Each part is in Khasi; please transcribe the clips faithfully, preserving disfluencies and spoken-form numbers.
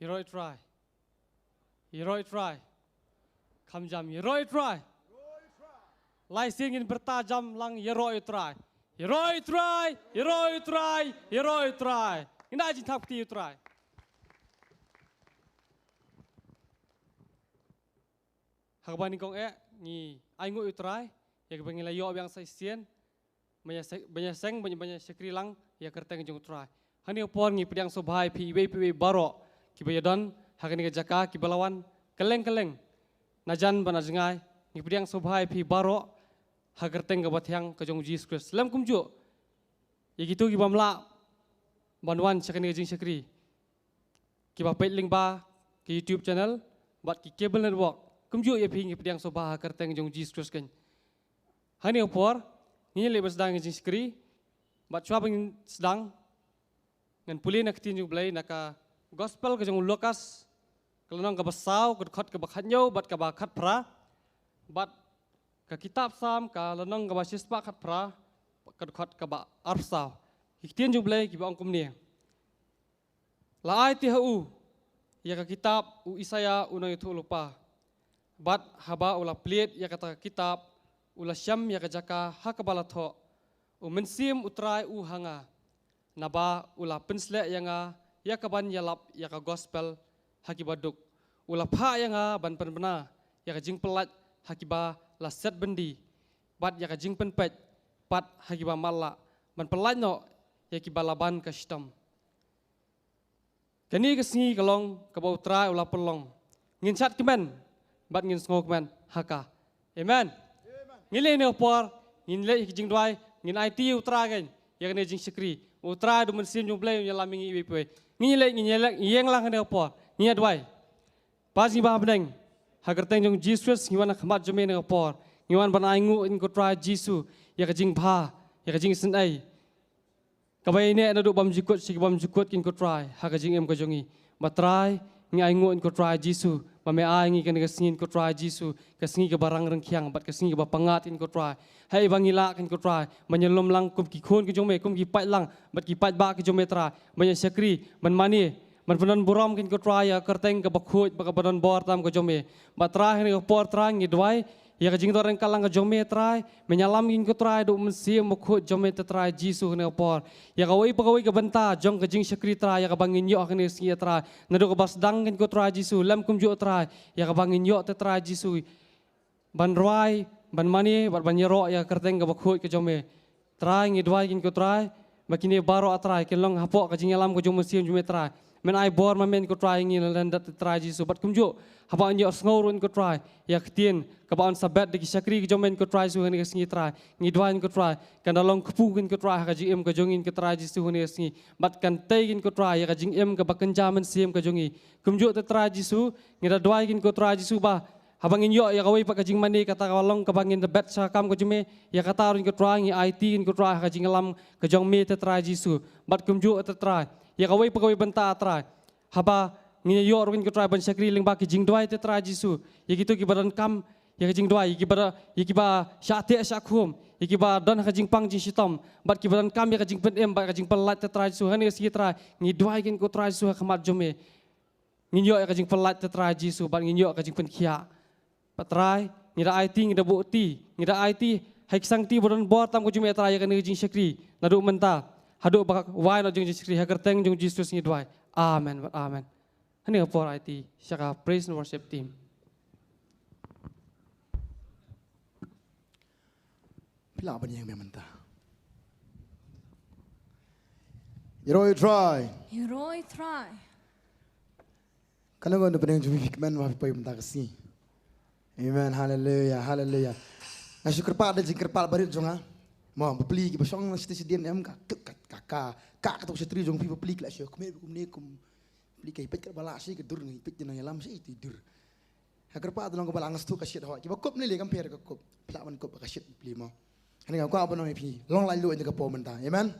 Ïaroh ïa u Trai. Ïaroh ïa u Trai. Kham jam, ïaroh ïa u Trai. Lai sien ngin pyrta jam lang, ïaroh ïa u Trai. Ïaroh ïa u Trai, ïaroh ïa u Trai, ïaroh ïa u Trai. Ngin ai jingthap kti ïa u Trai. Ha kaba nyngkong eh, ngi ainguh ïa u Trai ïa kaba ngi la ïoh biang sa shisien ban ïa se-, ban ïa seng, ban ïa, ban ïa shakri lang ïa ka kyrteng jong u Trai. Hangne ha por ngi pdiang sngewbha ïa phi iwei pa iwei baroh kiba ïadon ha kane ka jaka, kiba la wan kylleng kylleng, na jan bad na jngai. Ngi pdiang sngewbha ïa phi baroh ha ka kyrteng kaba thiang ka jong u Jisu Khrist. Lem kumjuh ïa kito ki bym lah ban wan sha kane ka jingshakri, kiba peit lyngba ki YouTube channel bad ki cable network, kumjuh ïa phi ngi pdiang sngewbha ha ka kyrteng jong u Jisu Khrist. Hangne ha por ngin ïa leit ban sdang ïa ka jingshakri, bad shuwa ba ngin sdang, ngan pule na ka ktien jong u Blei na ka Gospel ka jong u Lukas, ka lynnong kaba saw, ka dkhot kaba khathynñiew bad kaba khatphra, bad ka kitab Salm, ka lynnong kaba shispah khatphra, ka dkhot kaba arphew saw. Ki ktien jong u Blei kiba ong kumne: La ai te ha u ïa ka kitab u Isaïah u nongïathuhlypa. Bad haba u la plied ïa kata ka kitab, u la shem ïa ka jaka ha kaba la thoh: U Mynsiem u Trai u ha nga, naba u la pynsleh ïa nga ïa kaban ïalap ïa ka gospel ha kiba duk. U la phah ïa nga ban pynbna ïa ka jingpyllait ha kiba la set byndi, bad ïa ka jingpynpeit pat ha kiba matlah, ban pyllait noh ïa kiba la ban ka shitom. Kane ka sngi ka long kaba u Trai u la pynlong. Ngin shad kmen bad ngin sngewkmen ha ka. Amen. Ngin leit hangne ha por, ngin leit ha ka jingduwai, ngin aiti ïa u Trai kein ïa kane ka jingshakri. U Trai da u Mynsiem jong u Blei un ïalam ïa ngi iwei pa iwei. Ngin leit, ngin leit, ngin ïeng lang hangne ha por, ngin ïa duwai. Pa jong ngi ba ha bneng, ha ka kyrteng jong u Jisu Khrist ngi wan ha khmat jong me hangne ha por. Ngi wan ban ainguh ïa u Trai Jisu ïa ka jingbha, ïa ka jingisynei, kaba ïaineh naduh bymjukut sha ki bymjukut, ko Trai, ha ka jingim ka jong ngi. Bad Trai, ngi ainguh, ko Trai Jisu, ba me ai ïa ngi kane ka sngi, ko Trai Jisu, ka sngi kaba rang rngkhiang bad ka sngi kaba pyngngad, ko Trai. Haba ngi lah, ko Trai, ban ïalum lang kum ki khun ki jong me, kum ki paidlang bad ki paidbah ki jong me, Trai, ban ïa shakri, ban mane, ban pyndon burom, ko Trai, ïa ka kyrteng kaba khuid bad kaba don bor tam ka jong me. Bad Trai, hangne ha ka por, Trai, ngi duwai ïa ka jingdon ryngkat lang ka jong me, Trai. Me ïalam, ko Trai, da u Mynsiem Bakhuid jong me, te Trai Jisu, hangne ha ka por. Ïa kawei pa kawei ka bynta jong ka jingshakri, Trai, ïa kaba ngin ïoh ha kane ka sngi, Trai, naduh kaba sdang, ko Trai Jisu, lem kumjuh, Trai, ïa kaba ngin ïoh, te Trai Jisu, ban rwai, ban mane bad ban ïaroh ïa ka kyrteng kaba khuid ka jong me. Trai, ngi duwai, ko Trai, ba kine baroh, Trai, kin long hapoh ka jingïalam ka jong u Mynsiem jong me, Trai. Men ai bor ma men, ko Trai, ïa ngi lyndet, te Trai Jisu. Bad kumjuh, haba ngin ïohsngew ruh, ko Trai, ïa ka ktien kaba yn sa bet da ki shakri ki jong me, ko Trai Jisu, ha kane ka sngi, Trai, ngi duwai, ko Trai, kan da long kpu, ko Trai, ha ka jingim ka jong ngi, ko Trai Jisu, ha kane ka sngi. Bad kan tei, ko Trai, ïa ka jingim kaba kynja mynsiem ka jong ngi. Kumjuh, te Trai Jisu, ngi da duwai, ko Trai Jisu, ba haba ngin ïoh ïa kawei pat ka jingmane, kata ka long kaba ngin da bet sha ka kam ka jong me, ïa kata ruh, ko Trai, ngi aiti, ko Trai, ha ka jingïalam ka jong me, te Trai Jisu. Bad kumjuh, te Trai, ïa kawei pa kawei bynta, Trai, haba ngin ïoh ruh, ko Trai, ban shakri lyngba ki jingduwai, te Trai Jisu, ïa kito kiba donkam ïa ka jingduwai, ïa kiba, ïa kiba shah teh shah khum, ïa kiba don ha ka jingpang jingshitom, bad kiba donkam ïa ka jingpynim bad ka jingpyllait, te Trai Jisu, ha kane ka sngi, Trai, ngi duwai, ko Trai Jisu, ha khmat jong me. Ngin ïoh ïa ka jingpyllait, te Trai Jisu, bad ngin ïoh ïa ka jingpynkhiah. Bad Trai, ngi da aiti, ngi da buhti, ngi da aiti ha ki sangti ba don bor tam ka jong me, Trai, ïa kane ka jingshakri, naduh mynta haduh ba wai noh jong ka jingshakri, ha ka kyrteng jong u Jisu Khrist ngi duwai. Amen bad amen. Hangne ha por aiti sha ka praise and worship team. Phi lah ban ïeng biang mynta. Ïaroh ïa u Trai. Ïaroh ïa u Trai. Kan long, ngan pynbna jingkmen ba phi poi mynta ka sngi. Amen. Haleluya, haleluya. Nga shu kyrpad da jingkyrpad barit jong nga. Mo, bapli kiba shong na shatei shadien, em, ka, ka, ka, ka, ka, kato ka shatri jong phi, bapli ki la shu kmen kumne kum. Bapli ki peit ka ba la shi ka dur, ngi peit ki nongïalam shi tu dur. Ha kyrpad, long kaba la nga sngewthuh ka shit hoi. Kiba kup ne lei, kam pher ka kup. Phi lah ban kup ka shit bapli mo. Hangne nga kwah ban ong ïa phi, long laitluid ïa ka por mynta. Amen.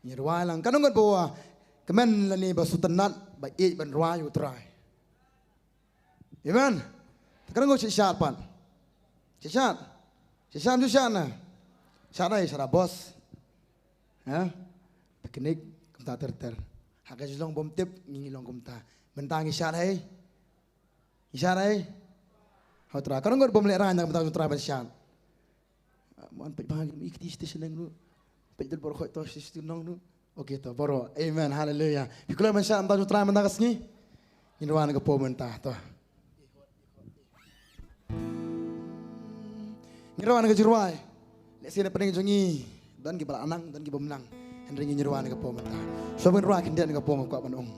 Ngi rwai lang. Kan ong ngan bawa kmen lane ba sngewtynnat ba ïeit ban rwai ïa u Trai. Amen. Te kan ong ngan shad pat. Shad. Shad, shad na. Shad na, shad, boss. Ha? Picnic kumta ter ter. Ha ka jinglong bym tip ngi long kumta. Mynta ngi shad hei. Ngi shad hei. Ha u Trai. Ka nongot bym lehrain na ka bynta u Trai ban shad. Man peit ba ngi ikti station nang nu. Peit dul bor khoi to station nang nu. Okay to bor. Amen. Hallelujah. Phi kloi ban shad mynta u Trai mynta ka sngi. Ngin rwai na ka por mynta to. Ngin rwai na ka jingrwai. Lehse na pdeng jong ngi don kiba la nang, don kiba ym nang. Hynrei ngin rwai na ka por mynta. Shuwa ban rwai khyndiat na ka por nga kwah ban ong.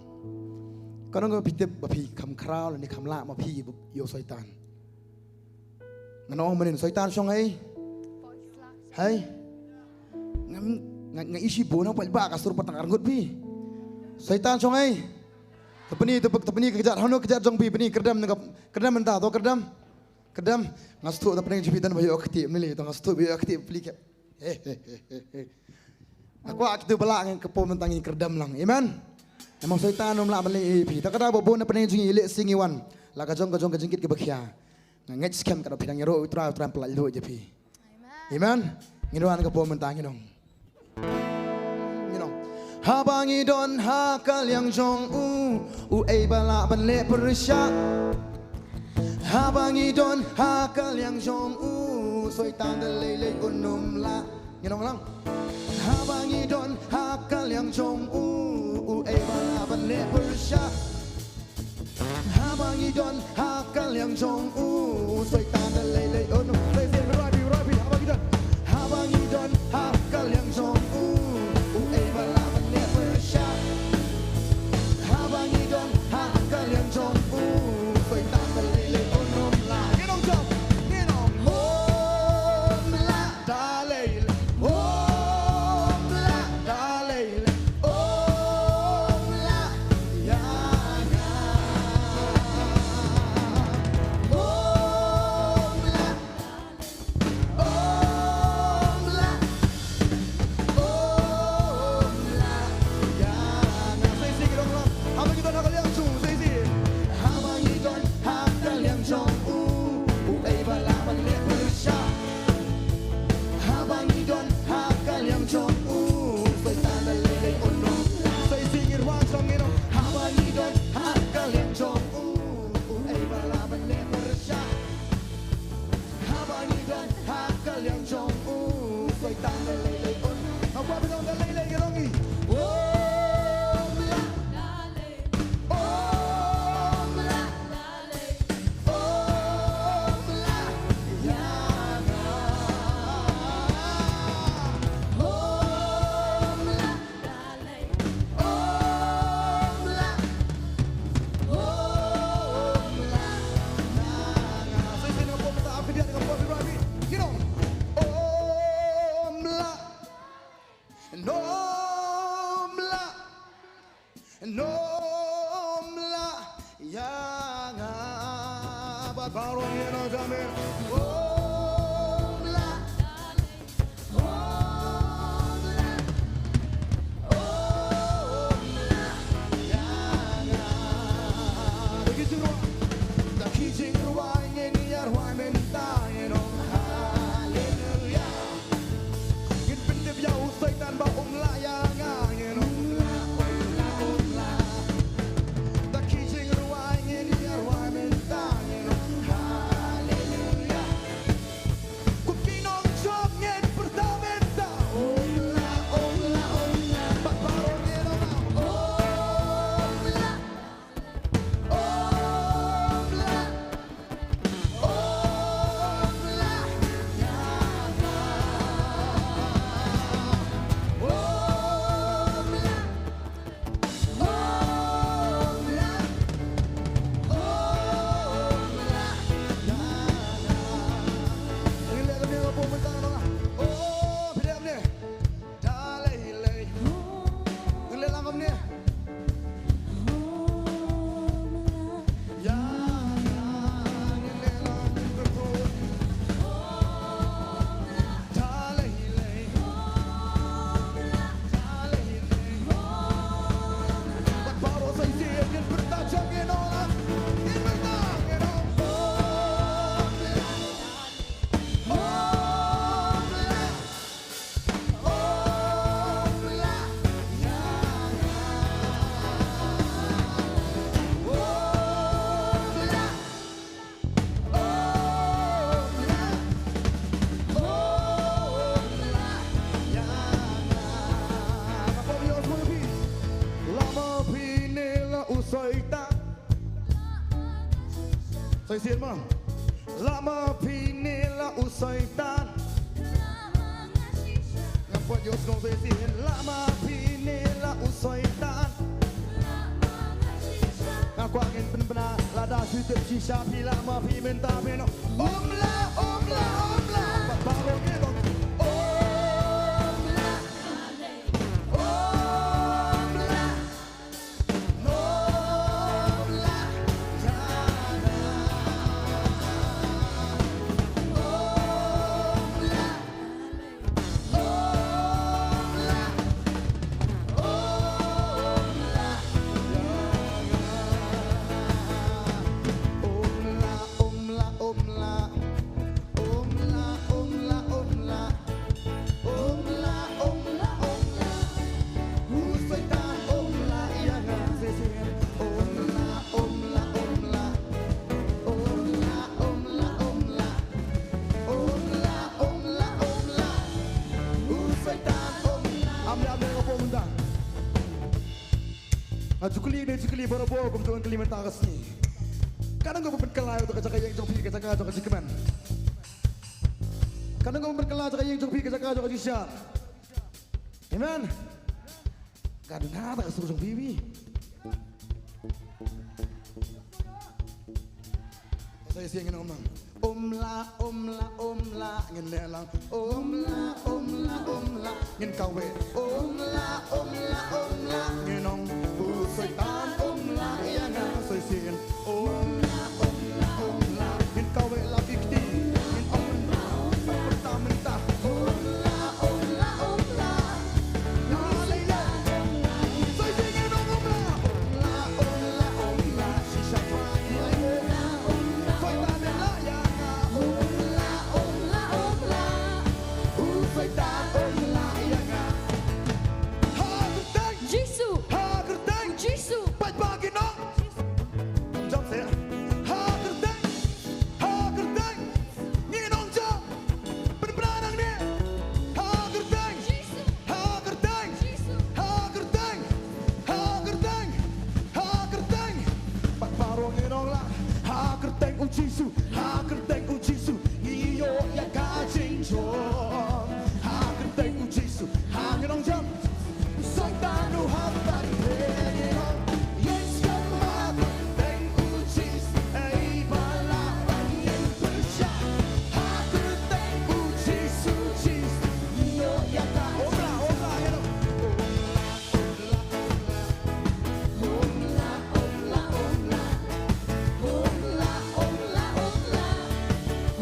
Ka nong phi tip ba phi kham khraw lane kham lah ma phi ïa u Soitan. Ngan ong mynnin Soitan shong hei. Hei. Nga, nga, nga isi bun ha paidbah ka sur pat tang arngut phi. Soitan shong hei. Te pyni, te pyni ka kjat, hano ka kjat jong phi pyni, kyrdem na ka, kyrdem mynta to kyrdem. Kyrdem, nga sngewthuh na pdeng jong phi don ba ïoh kti, mynne to nga sngewthuh ba ïoh kti pli ka. Nga kwah kito ba lah ngan ka por mynta ngin kyrdem lang. Amen. Namar Soitan um lah ban leh ïa phi. Te kata ba bun na pdeng jong ngi lehse ngi wan la ka jong ka jong ka jingkit kaba khia. Nga ngeit skhem ka dei phi dang ïaroh u Trai, u Trai pynlait luid ïa phi. Amen. Ngin rwai na ka por mynta ngin ong. Ngin ong. Haba ngi don ha ka liang jong u, uei ba lah ban leh pyrshah. Haba ngi don ha ka liang jong u, Soitan da lei lei un ym lah. Ngin ong lang. Haba ngi don ha ka liang jong u, uei ba lah ban leh pyrshah. Haba ngi don ha ka liang jong u, Soitan da lei lei un ym. Lei lei rabi rabi haba ngi don. Haba ngi don ha ka liang jong u, uei ba lah ban leh pyrshah. Haba ngi don ha ka liang jong u, Soitan da lei lei un ym lah. Ngin ong jong, ngin ong ym lah. Da lei lei, ym lah da lei lei, ym lah ïa nga. Ym lah, ym lah, ym lah ïa nga. Sa shisien ki dong lang. Haba ngi don ha ka liang jong u, sa shisien. Haba ngi don ha ka liang jong u, uei ba lah ban leh pyrshah. Haba ngi don ha ka liang jong u, Soitan da lei lei un ym. Sa shisien ngin rwai song ngin ong. Haba ngi don ha ka liang jong u, uei ba lah ban leh pyrshah. Haba ngi don ha ka liang jong u, Soitan da lei lei un ym. Haba ngi don da lei lei ngin ong ngi. Ym lah. Ym lah. Ym lah ïa nga. Ym lah. Ym lah. Ym lah ïa nga. Sa shisien na ka por mynta, ap khyndiat na ka por, everybody. Ngin ong. Ym lah. Ym lah. Ym lah ïa nga. Bad baroh ngin ong amen. Ym lah. Ym lah. Ym lah ïa nga. Da ki jingrwai, da ki jingrwai ngin ïa rwai mynta ngin ong haleluia. Ngin pyntip ïa u Soitan ba um lah ïa nga, ngin ong um lah, um lah, um lah. Da ki jingrwai ngin ïa rwai mynta ngin ong haleluia. Shisien ma. Lah ma phi ne lah u Soitan. Ngam pat ïohsngew shisien. Lah ma phi ne lah u Soitan. Nga kwah ngin pynbna lada shu tip shisha phi lah ma phi mynta phin ong. Um lah, um lah, um lah. Bad baroh ngin ong. Um lah. Um lah. Um lah, um lah, um lah. U Soitan um lah ïa nga. Shisien. Um lah, um lah, um lah. Um lah, um lah, um lah. Um lah, um lah, um lah. U Soitan um lah. Am lah, am lah, ka pom mynta. Nga ju kylli ne ju kylli barabor kum jong kylli mynta ka sngi. Ka nang ka pynkylla ïa ka jaka ïing jong phi ka jaka jong ka jingkmen. Ka nang ka pynkylla jaka ïing jong phi ka jaka jong ka jingshad. Amen. Ka duna ta ka sur jong phi phi. Sa ïa ngin ong nang. Um lah, um lah, um lah, ngin leh lang. Um lah, um lah, um lah, ngin kaweh. Um lah, um lah, um lah, ngin ong. U Soitan um lah ïa nga sa shisien. Um lah, um lah, um lah, ngin kaweh la ki kti. Ngin ong mynta, mynta, mynta. Um lah, um lah, um lah. Jisu. Jisu. Peit ba ki nong. Jump, say it. Ha kyrteng. Ha kyrteng. Ngi nong jump. Pynbna nangne. Ha kyrteng. Ha kyrteng. Ha kyrteng. Ha kyrteng. Ha kyrteng. Bad baroh ngi nong lang. Ha kyrteng u Jisu. Ha kyrteng u Jisu. Ngi ïoh ïa ka jingjop. Ha kyrteng u Jisu. Ha ngi nong jump. Soitan u hap ban pynlong. Ïeng skhem ha kyrteng u Jisu, ei ba lah ban ïeng pyrshah. Ha kyrteng u Jisu, Jisu, ïoh ïa ka. Om lah, om lah, ïa lah. Om lah, om lah, om lah. Om lah, om lah, om lah. Om lah, om lah, om lah.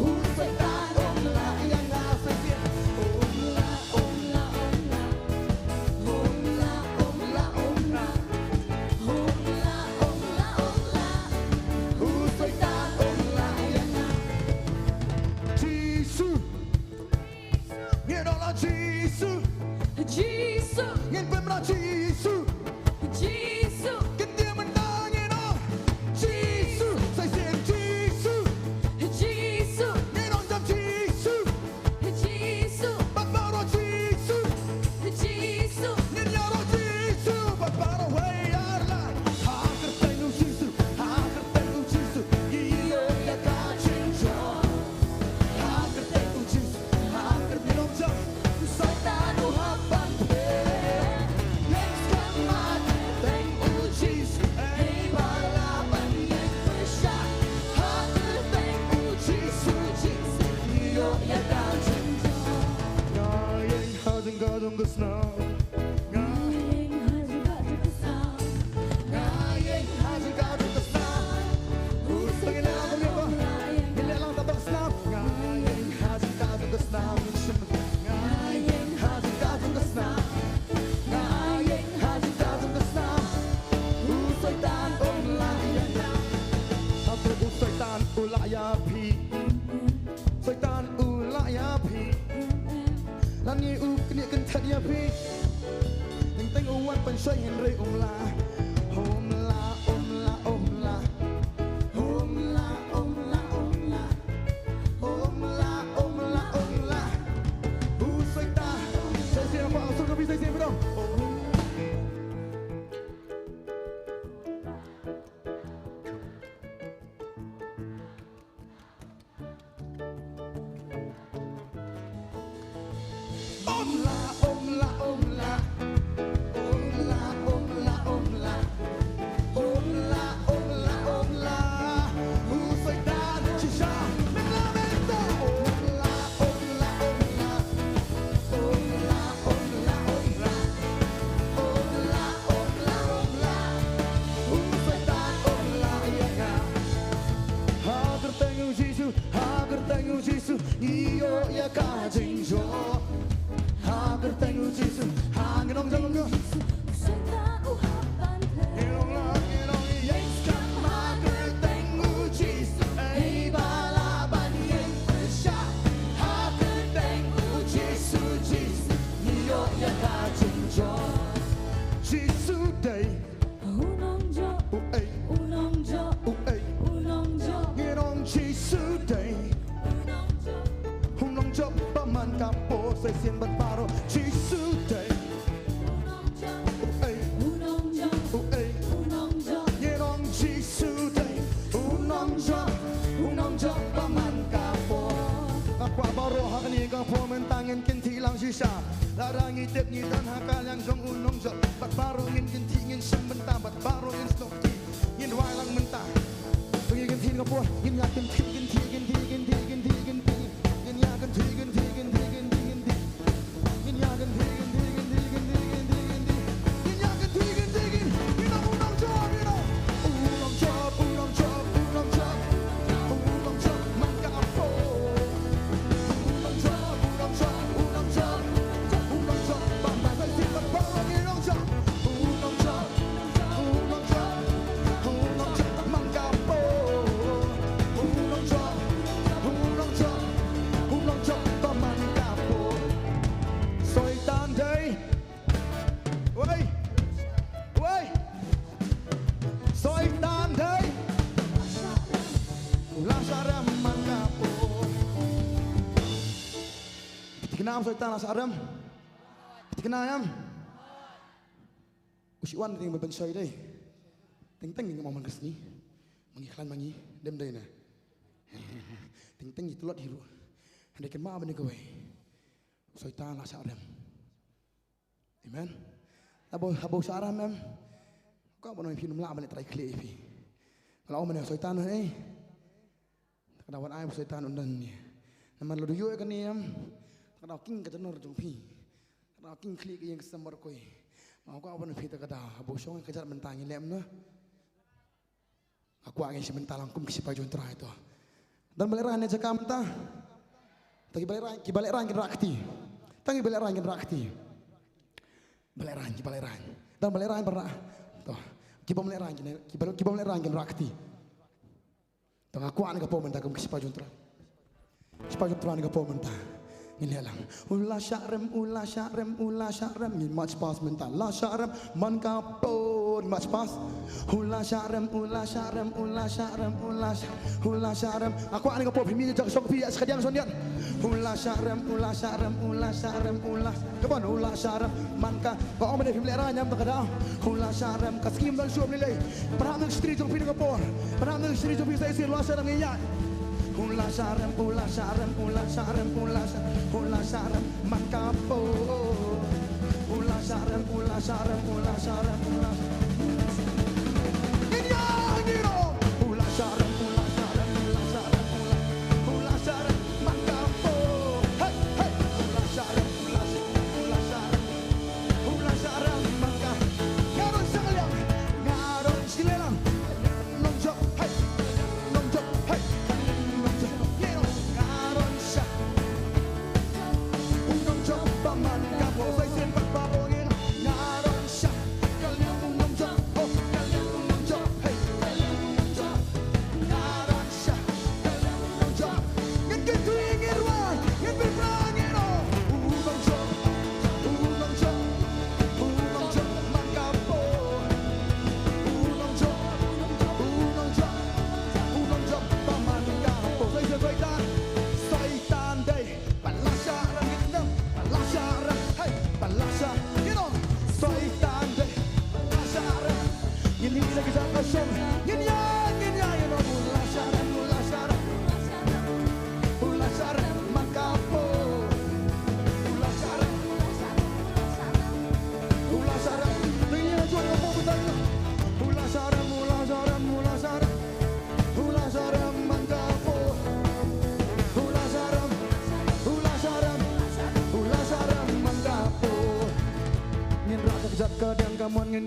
U Soitan um lah ïa nga sa shisien. Um lah, um lah, um lah. Um lah, um lah, um lah. Um lah, um lah, um lah. U Soitan um lah ïa nga. Jisu. Ngin ong la Jisu. Jisu. Ngin pynbna Jisu. Jisu. Kyntiew mynta ngin ong. Jisu. Sa shisien Jisu. Jisu. Ngin ong jam Jisu. Jisu. Bad baroh Jisu. Jisu. Ngin ïaroh Jisu. Bad baroh wei ar lai. Ha kyrteng u Jisu. Ha kyrteng u Jisu. Ngi ïoh ïa ka jingjop. Ha kyrteng u Jisu. Ha kyrteng u Jisu. Soitan u hap ban phet. Ïeng skhem ha kyrteng u Jisu. Ei ba lah ban ïeng pyrshah. Ha kyrteng u Jisu, Jisu. Ngi ïoh ïa ka jingjop. Nga ïeng ha jingkajong ka snam. Nga ïeng ha jingkajong ka snam. Nga ïeng ha jingkajong ka snam. U Soitan u ïeng ha jingkajong ka snam. Nga ïeng ha jingkajong ka snam. Nga ïeng ha jingkajong ka snam. Nga ïeng ha jingkajong ka snam. U Soitan um lah ïa nga. Haba u Soitan u lah ïa phi. Soitan u lah ïa phi. Lane u knieh kynthet ïa phi. Teng teng u wan pynshoi hynrei um lah. Um lah, um lah, um lah. Um lah, um lah, um lah. Um lah, um lah, um lah. U Soitan. Sa shisien, apa, asur kami sa shisien, bro. Om la, om la, om la. Om la, om la, om la. Om la, om la, om la. U Soitan u shisha. Mynta, mynta. Om la, om la, om la. Om la, om la, om la. Om la, om la, om la. U Soitan, om la ïa ka. Ha kyrteng u Jisu, ha kyrteng u Jisu, ngi ïoh ïa ka jingjop. Ha kyrteng u Jisu, ha ngi nong jong ngi. Soitan u hap ban pher. Ngi nong la, ngi nong ïeng skhem ha kyrteng u Jisu. Ei ba lah ban ïeng pyrshah. Ha kyrteng u Jisu, Jisu, ngi ïoh ïa ka jingjop. Jisu dei u nongjop, u ei, u nongjop, u ei, u nongjop. Ngi nong Jisu dei u nongjop, u nongjop ba man ka por, sa shisien bad baroh. Jisu dei u nongjop, u ei, u nongjop, u ei, u nongjop. Ngi nong Jisu dei u nongjop, u nongjop ba man ka por. Nga kwah baroh ha kane ka por mynta ngin kynthih lang shisha. Lada ngi tip ngi don ha ka liang jong u nongjop, bad baroh ngin kynthih ngin shong bynta, bad baroh ngin snoh kti, ngin duwai lang mynta. Ngin kynthih ka por, ngin ïa kynthih, kynthih, kynthih. Ngin ïa kynthih, kynthih, kynthih. Ngin ïa kynthih, kynthih, kynthih. Ngin ïa kynthih, kynthih, kynthih. Ngin ong u nongjop, ngin ong u nongjop, u nongjop, u nongjop. U nongjop man ka por. U nongjop, u nongjop, u nongjop. U nongjop ba man ka por. U nongjop, u nongjop, u nongjop, u nongjop man ka por. U nongjop, u nongjop, u nongjop ba man ka por. Soitan dei. Wei. Wei. Soitan dei u la shah rem man ka por. Phi thikna em Soitan la shah rem? Phi thikna em? U shu wan dei ban pynshoi dei. Teng teng ngi ong man ka sngi. Ma ngi khlaiñ ma ngi dem dei na. Teng teng ngi tlot hi ruh. Hynrei kynmaw ba kane kawei u Soitan la shah rem. Amen. Haba, haba u shah rem em. Ka ban ong phi ym lah ban leh trai khlieh ïa phi. Ka la ong mane u Soitan ei. Te ka daw wan ai u Soitan un don ne. Namar lada u ïoh ïa kane em. Te ka daw king ka jnor jong phi. Te ka daw king khlieh ka ïing ka sem baroh kawei. Ma u kwah ban ong phi te ka daw haba u shong ka jait mynta ngi leh em na. Nga kwah ngin shim bynta lang kum ki sipai jong U Trai to. Don ba lehraiñ ne jaka mynta? To ki ba lehraiñ, ki ba lehraiñ kin rah kti. To ki ba lehraiñ kin rah kti. Ba lehraiñ, ki ba lehraiñ. Don ba lehraiñ ba rah. To. Ki bym lehraiñ kin, ki ba, ki bym lehraiñ kin rah kti. To nga kwah ne ka por mynta kum ki sipai jong U Trai. Sipai jong U Trai ne ka por mynta. Ngin leh lang. U la shah rem, u la shah rem, u la shah rem. Ngin march past mynta. La shah rem man ka por. Ngin march past. U la shah rem, u la shah rem, u la shah rem, u la shah, u la shah rem. Nga kwah ne ka por phi mih jak shong phi ïa shkadiang shon ïan. U la shah rem, u la shah rem, u la shah rem, u la. Come on, u la shah rem man ka Ka ong mane phim lehraiñ em ta ka daw. U la shah rem ka sngi ym don shuh ym lei lei. Pynhap na ka shatri jong phi na ka por. Pynhap na ka shatri jong phi sa shisien u la shah rem ngi ïaid. U la shah rem, u la shah rem, u la shah rem, u la shah, u la shah rem man ka por. U la shah rem, u la shah rem, u la shah rem, u la shah. Ngin ïaid ngin ong. U la shah rem, u la shah rem, u la shah rem, u la, u la shah rem man ka por. Hey, hey. U la shah rem, u la shah rem, u la shah rem. U la shah rem man ka. Nga don shah liang, nga don shah liang. Nongjop, hey. Nongjop, hey. Nongjop, yeah, nga don shah. U nongjop ba man ka por, sa shisien bad baroh ngi. Nga don shah. Ka liang u nongjop, oh, ka liang u nongjop, hey. Ka liang u nongjop.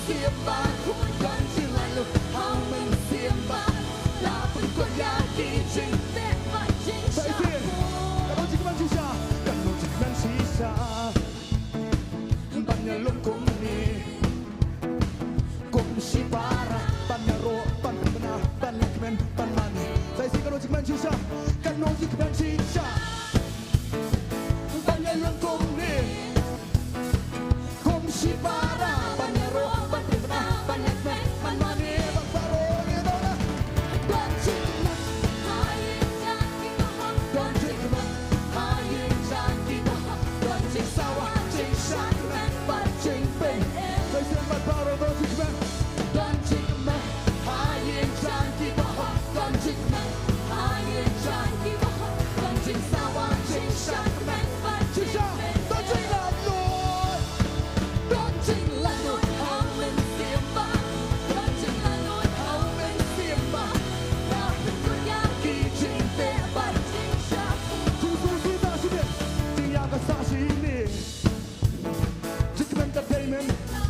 mynsiem baroh, don jinglaitluid ha u mynsiem baroh. La pynkoit ïa ki jingteh bad jingshah. Sa shisien. Katno jingkmen shisha, katno jingkmen shisha. Ban ïalum kumne. Kum shipara, ban ïaroh, ban pynbna, ban ïakmen, ban mane. Sa shisien katno jingkmen shisha, katno jingkmen shisha. Ban ïalum kumne. Kum shipara, ban ïaroh, ban pynbna, ban ïakmen, ban mane, ban baroh ïa u don. Don jingkmen ha ïing jong ki bahok, don jingkmen ha ïing jong ki bahok, don jingsawa, jingshakmen bad jingpynim. Sa shisien bad baroh don jingkmen. Don jingkmen ha ïing jong ki bahok, don jingkmen ha ïing jong ki bahok, don jingsawa, jingshakmen bad jingpynim. Don jinglaitluid. Don jinglaitluid ha u mynsiem baroh, don jinglaitluid ha u mynsiem baroh. La pynkoit ïa ki jingteh bad jingshah. Jingpynshoi sa shisien, jingïakasah shane. Jingkmen ka dei mynta.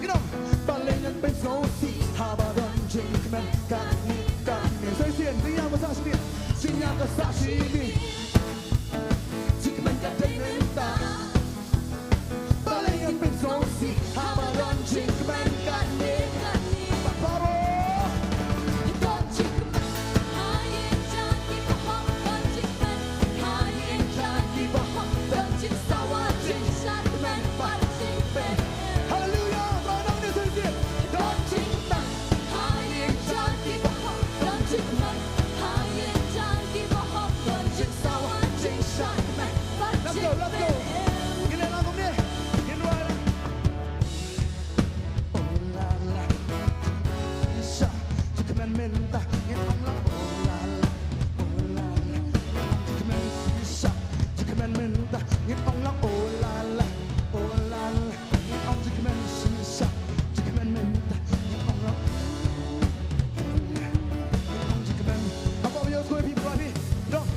Ngi ong, balei ngin pynsngewsih haba don jingkmen katne katne. Sa shisien, jingïakasah shane. Jingïakasah shane. Jingkmen ka dei mynta. Balei ngin pynsngewsih haba don jing Ngin ong lang, oh la la, oh la la. Ngin ong jingkmen shisha, jingkmen mynta. Ngin ong lang, oh la la, oh la la. Ngin ong jingkmen shisha, jingkmen mynta. Ngin ong lang, ngin ong jingkmen. Hapoh ïa u khuid phi, phi, phi. Dong.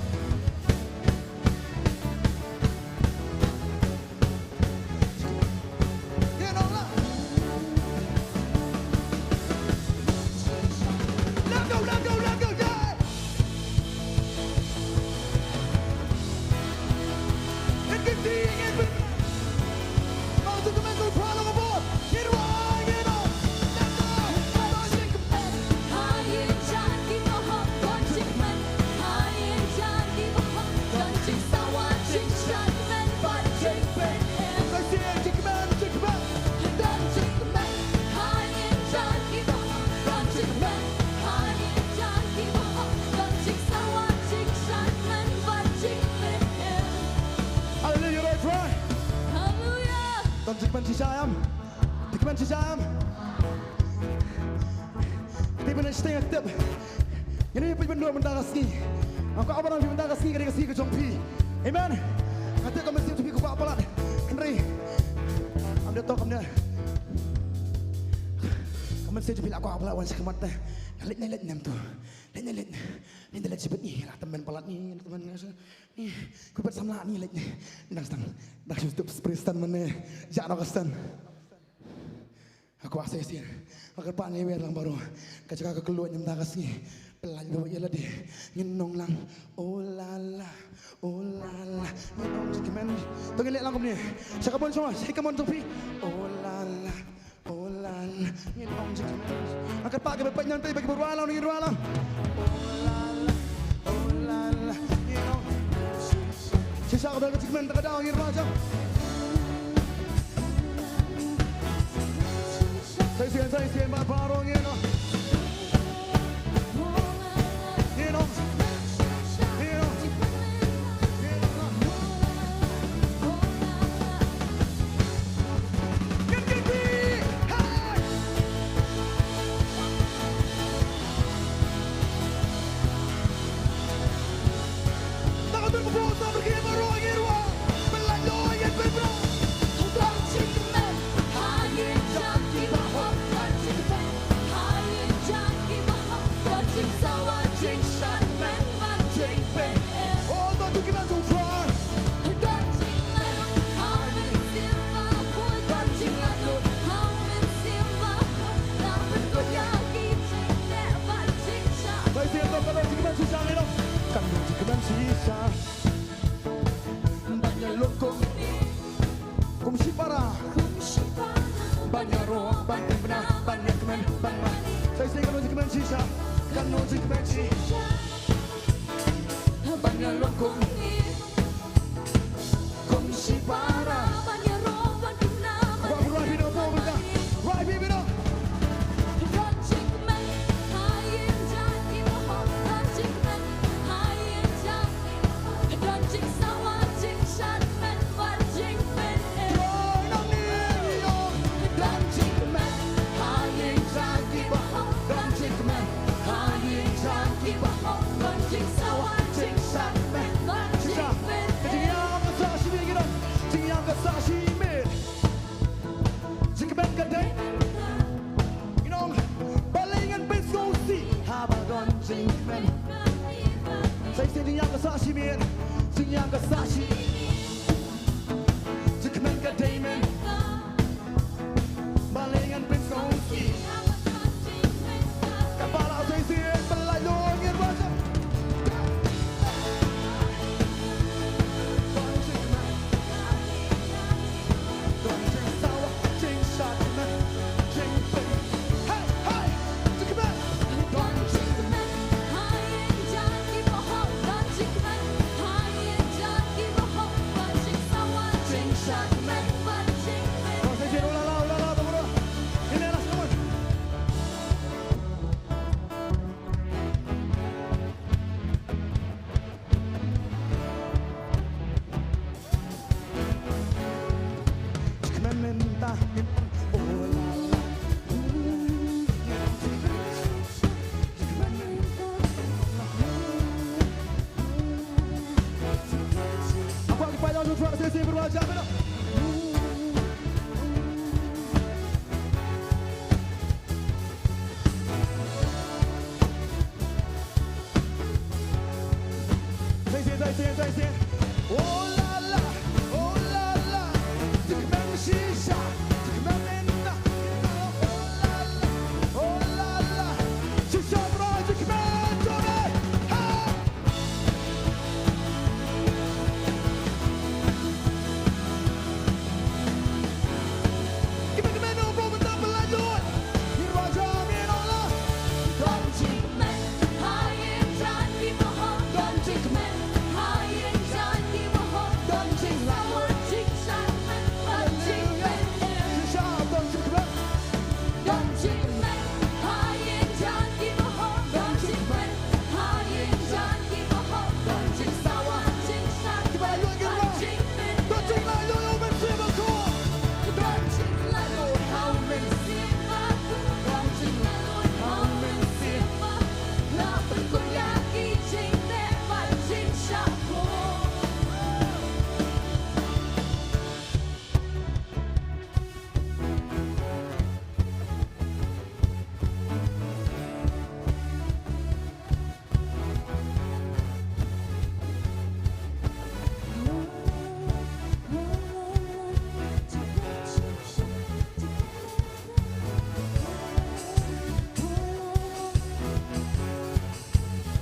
Hallelujah, right, right. Hallelujah. Don jingkmen shisha em. Jingkmen shisha em. Te ban sdang tip. Ngin ïa peit ban duh mynta ka sngi. Nga kwah ban ong phi mynta ka sngi ka dei ka sngi ka jong phi. Amen. Nga tip ka mynsiem jong phi ka kwah palat. Hynrei kam dei to, kam dei. Ka mynsiem jong phi la kwah palat wan sha khmat te. Nga leit, nga leit nem tu. Leit, nga leit. Leit, nga leit sha bad ngi la tymmen palat ngi, la tymmen nga sha. Ngi, ku bad samla ngi leit. Dang sdang. Dang shu tup spray stand mynne. Jah noh ka stand. Nga kwah sa shisien. Nga kyrpad ïa wer lang baroh. Ka jaka ka kylluid mynta ka sngi. Pyllait lut ïa lade. Ngin ong lang. Oh la la. Oh la la. Ngin ong jingkmen. To ngin leh lang kumne. Sha kamon sha, sha kamon jong phi. Oh la la. Oh la la. Ngin ong jingkmen. Nga kyrpad kiba peit nangta, kiba rwai lang, ngin rwai lang. Oh la la. Oh la la. Ngin ong. Shisha ka dang ka jingkmen, ta ka dang ngin rwai jam. Sa shisien, sa shisien, ba baroh ngin ong. Ngin ong. Ngin ong. Ngin ong. Ngin ong. Hey! Kan ïa jingkmen shisha. Ban ïalong kum, kum shipara. Ban ïaroh, ban pynbna, ban ïakmen, ban mane. Sa shisien kan ïa jingkmen shisha. Kan ïa jingkmen shisha. Ban ïalong kum, kum shipara. Ban ïaroh, ban pynbna, ban ïakmen, ban mane. Right, right, right, right. Jingïam ka sah shimet. Jingkmen ka dei. Ngi ong, balei ngan pynskhem shuh haba don jingkmen. Sa shisien jingïam ka sah shimet. Jingïam ka sah shimet. Jingkmen ka dei mynta. Balei ngan pynskhem shuh. Ka balang sa shisien, balai lo ngin rwai. 再见，再见。Oh la la, oh la la, shisha, oh la la, oh la la, shisha, hey.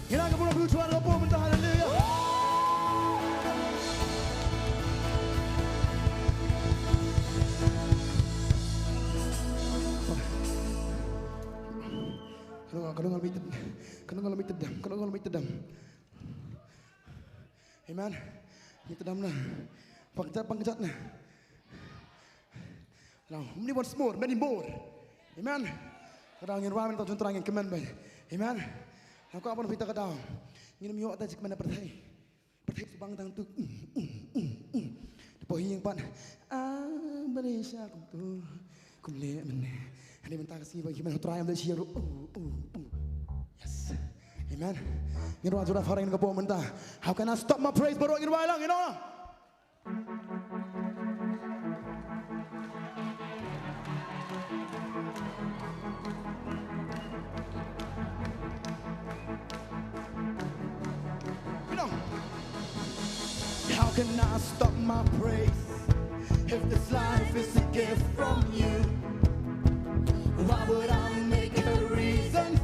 Ngi la ka burom blues wan la bum mynta, haleluya. Ka nong, ka nong la mih tdem, ka nong la mih tdem, ka nong la mih tdem. Amen. Ngi tdem na. Pang kjat, pang kjat na. Now, many once more, many more. Amen. Ka daw ngin rwai mynta, Trai ngin kmen bha. Amen. Nga kwah ban phi ta ka daw. Ngin ym ïoh ta jingkmen na pyrthei. Pyrthei shu bang tang tu. Te poi ïing pat. Ah, bale sha kumtu. Kumne mynne. Hangne mynta ka sngi ba ki men Trai am da shi ïa ruh. Oh, oh, oh. Yes. Amen. Ngin rwai juda phareng ka bor mynta. How can I stop my praise? Baroh ngin rwai lang, you know. You know, how can I stop my praise if this life is a gift from you? Why would I make a reason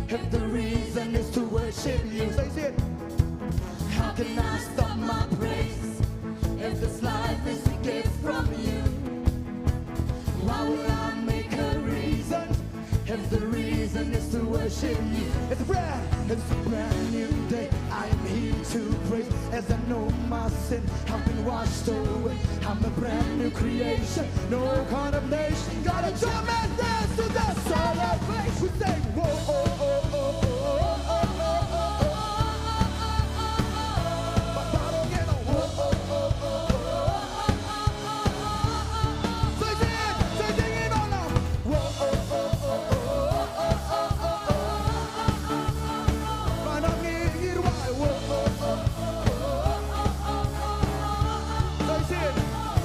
if the reason is to worship you? Say it. How can I stop my praise if this life is a gift from you? Why would I make a reason if the reason is to worship you? It's a brand, it's a brand new day. I am here to praise as I know my sin have been washed away. I'm a brand new creation, no condemnation. Gotta jump and dance to the celebration. We say, whoa, oh, oh, oh.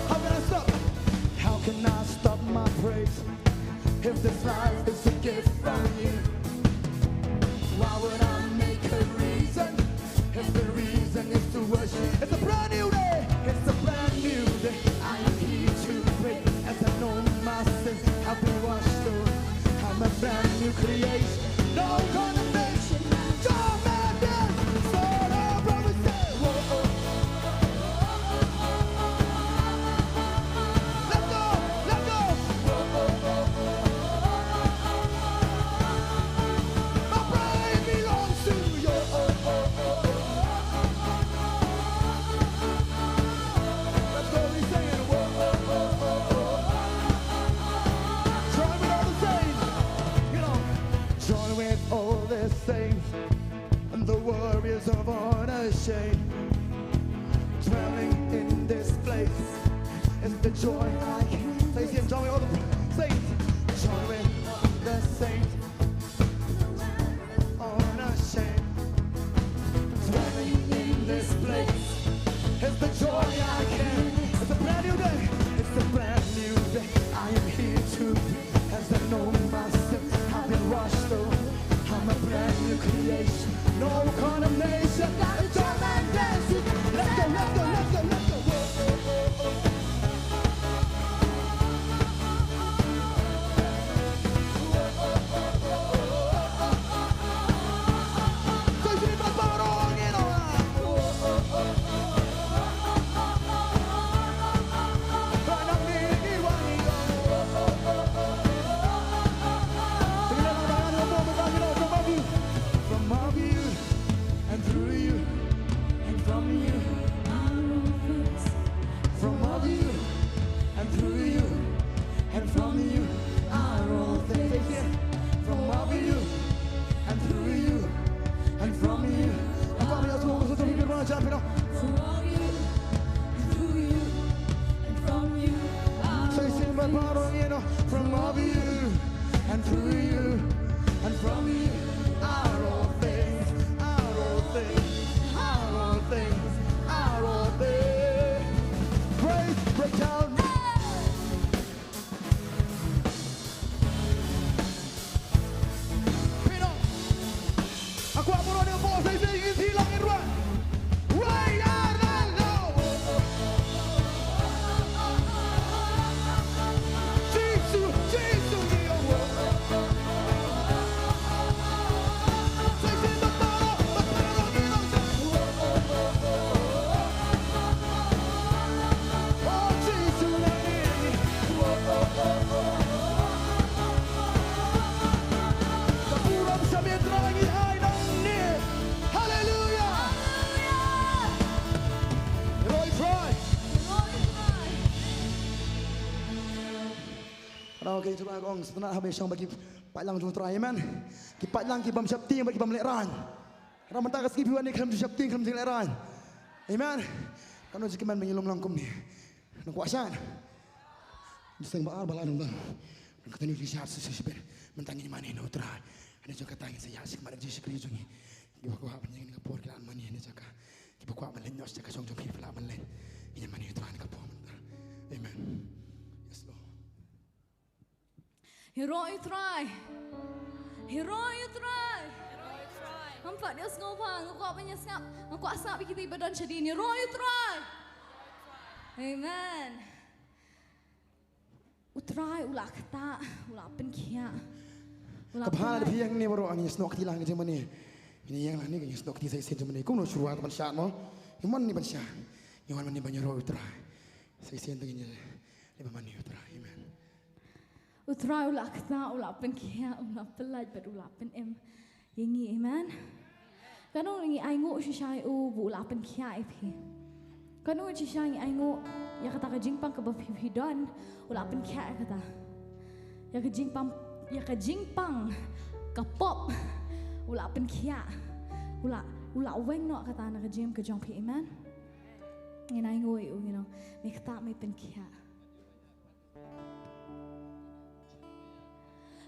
How can I stop? How can I stop my praise if this life is a gift from you? Why would I make a reason if the reason is to worship? It's a brand new day. It's a brand new day. I am here to praise as I know my sins have been washed away. I'm a brand new creation. No condemnation. Jump and dance. Celebrate, we say, whoa, oh. Let's go, let's go. My praise belongs to you. Let's go, we singing. Join with all the saints. You know, join with all the saints and the warriors of unashamed. Dwelling in this place is the joy I can. Say it again, join with all the saints. Join with all the saints. Unashamed. Dwelling in this place is the joy I can. It's a brand new day. It's a brand new day. I am here to be as I know my sin have been washed away. I'm a brand new Creation, no condemnation. Come and dance with me. Let's go, let's go, let's go, let's go. From of you, and through you, and from you are all things. From of you, and through you, and from you are all things. From of you, and through you, and from you. From of you, and through you, and from you are all things. From of you, and through you, and from you are all things, are all things, are all things, are all things. Praise breakdown. Pino. Aku aku ni bos saya saya isi langit ruang. Why are they low? Jisu, Jisu ni. Haleluya. Ïaroh ïa U Trai. Ïaroh ïa U Trai. Kane ka jingkyrpad ka ong, sngewtynnat haba shong bad ki paidlang jong U Trai, amen. Ki paidlang ki bym sheptieng bad ki bym lehraiñ. Hynrei mynta ka sngi phi wan ïa ki khlem ju sheptieng khlem ju lehraiñ. Amen. Katno jingkmen ba ngi lum lang kumne. Nang kwah shah. Jingïaseng ba ar ba lah nang dang. Nang kata ngi ju shah sa sa shibit. Mynta ngin ïa mane na U Trai. Hynrei jong kata ngin sa ïaid sha khmat Jisu Khrist jong ngi. Kiba kwah ban ïeng ha kane ka por ki lah ban mane na jaka. Kiba kwah ban leit noh sha jaka shong jong phi phi lah ban leit. Ngin ïa mane na U Trai ha kane ka por mynta. Amen. Yes Lord. Ïaroh ïa U Trai. Ïaroh ïa U Trai. Ngam pat ïohsngew ba nga kwah ban ïa sngap, nga kwah sngap ïa kita kiba don shadien. Ïaroh ïa U Trai. Amen. U Trai u la ktah, u la pynkhiah. U la. Kaba ha la phi ïeng ne baroh, ngi snoh kti lang ka jingmane. Ngi ïeng lang ne ngi snoh kti sa shisien jingmane. Kumno shuwa ban shah mo. Ngi mon ne ban shah. Ngi wan mane ban ïaroh U Trai. Sa shisien te ngi ïa leit ban mane U Trai. Amen. U Trai u la ktah, u la pynkhiah, u la pyllait bad u la pynim ïa ngi, amen. Katno ngi ainguh shisha ïa u ba u la pynkhiah ïa phi? Katno shisha ngi ainguh ïa kata ka jingpang kaba phi, phi don, u la pynkhiah ïa kata. Ïa ka jingpang, ïa ka jingpang ka pop u la pynkhiah. U la, u la weng noh kata na ka jingim ka jong phi, amen. Ngin ainguh ïa u, you know, me ktah me pynkhiah.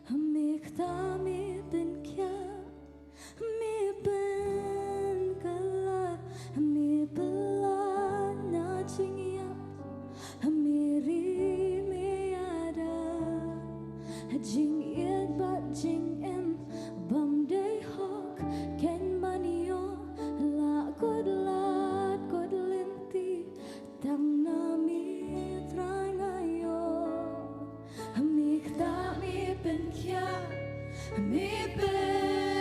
Me ktah me pynkhiah, me pynkylla, me pynlait na jingïap, me ri me ïada, jingïeit bad jingim bym dei hok, ken ban ïoh, lah kut lad kut lynti, tang na me Trai nga ïoh. Me ktah me pynkhiah, me pyn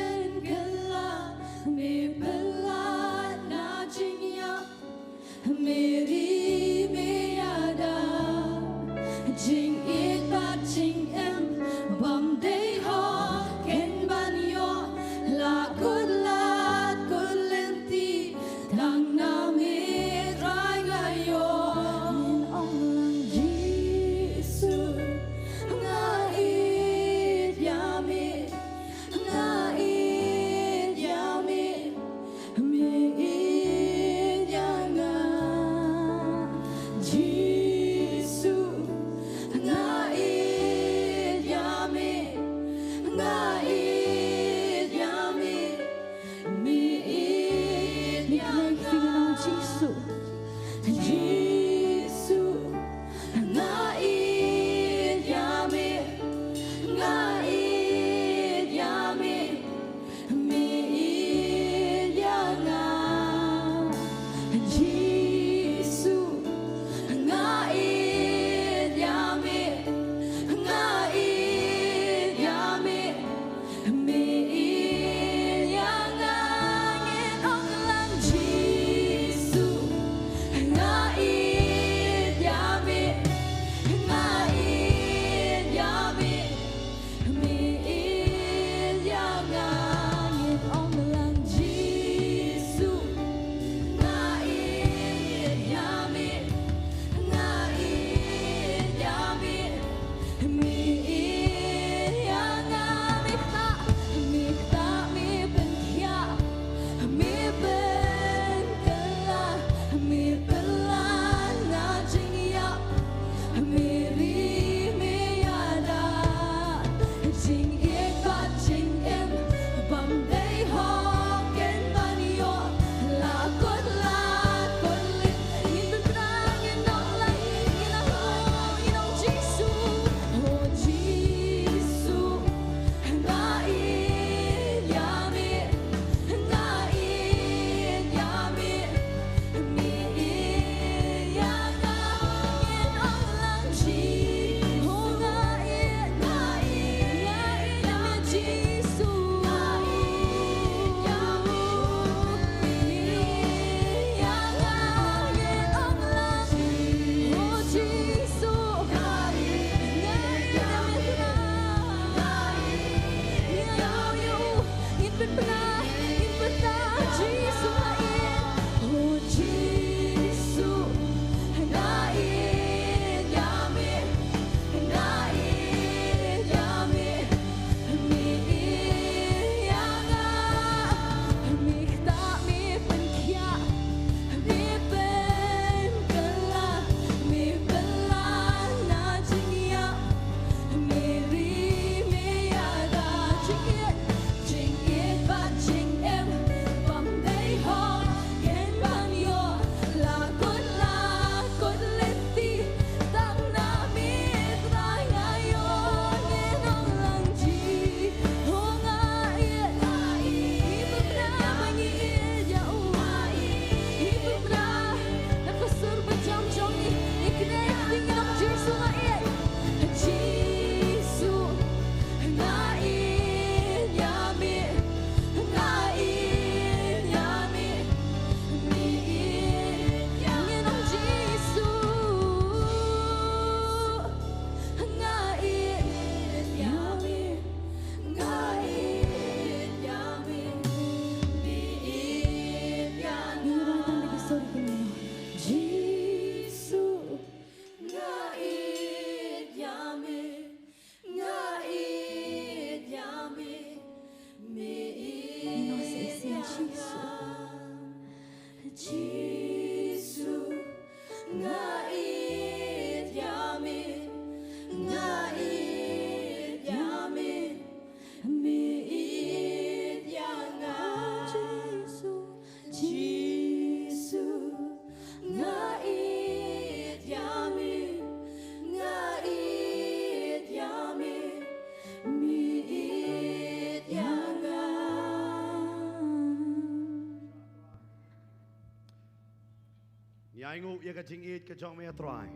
Ngi ainguh ïa ka jingïeit ka jong me, Trai.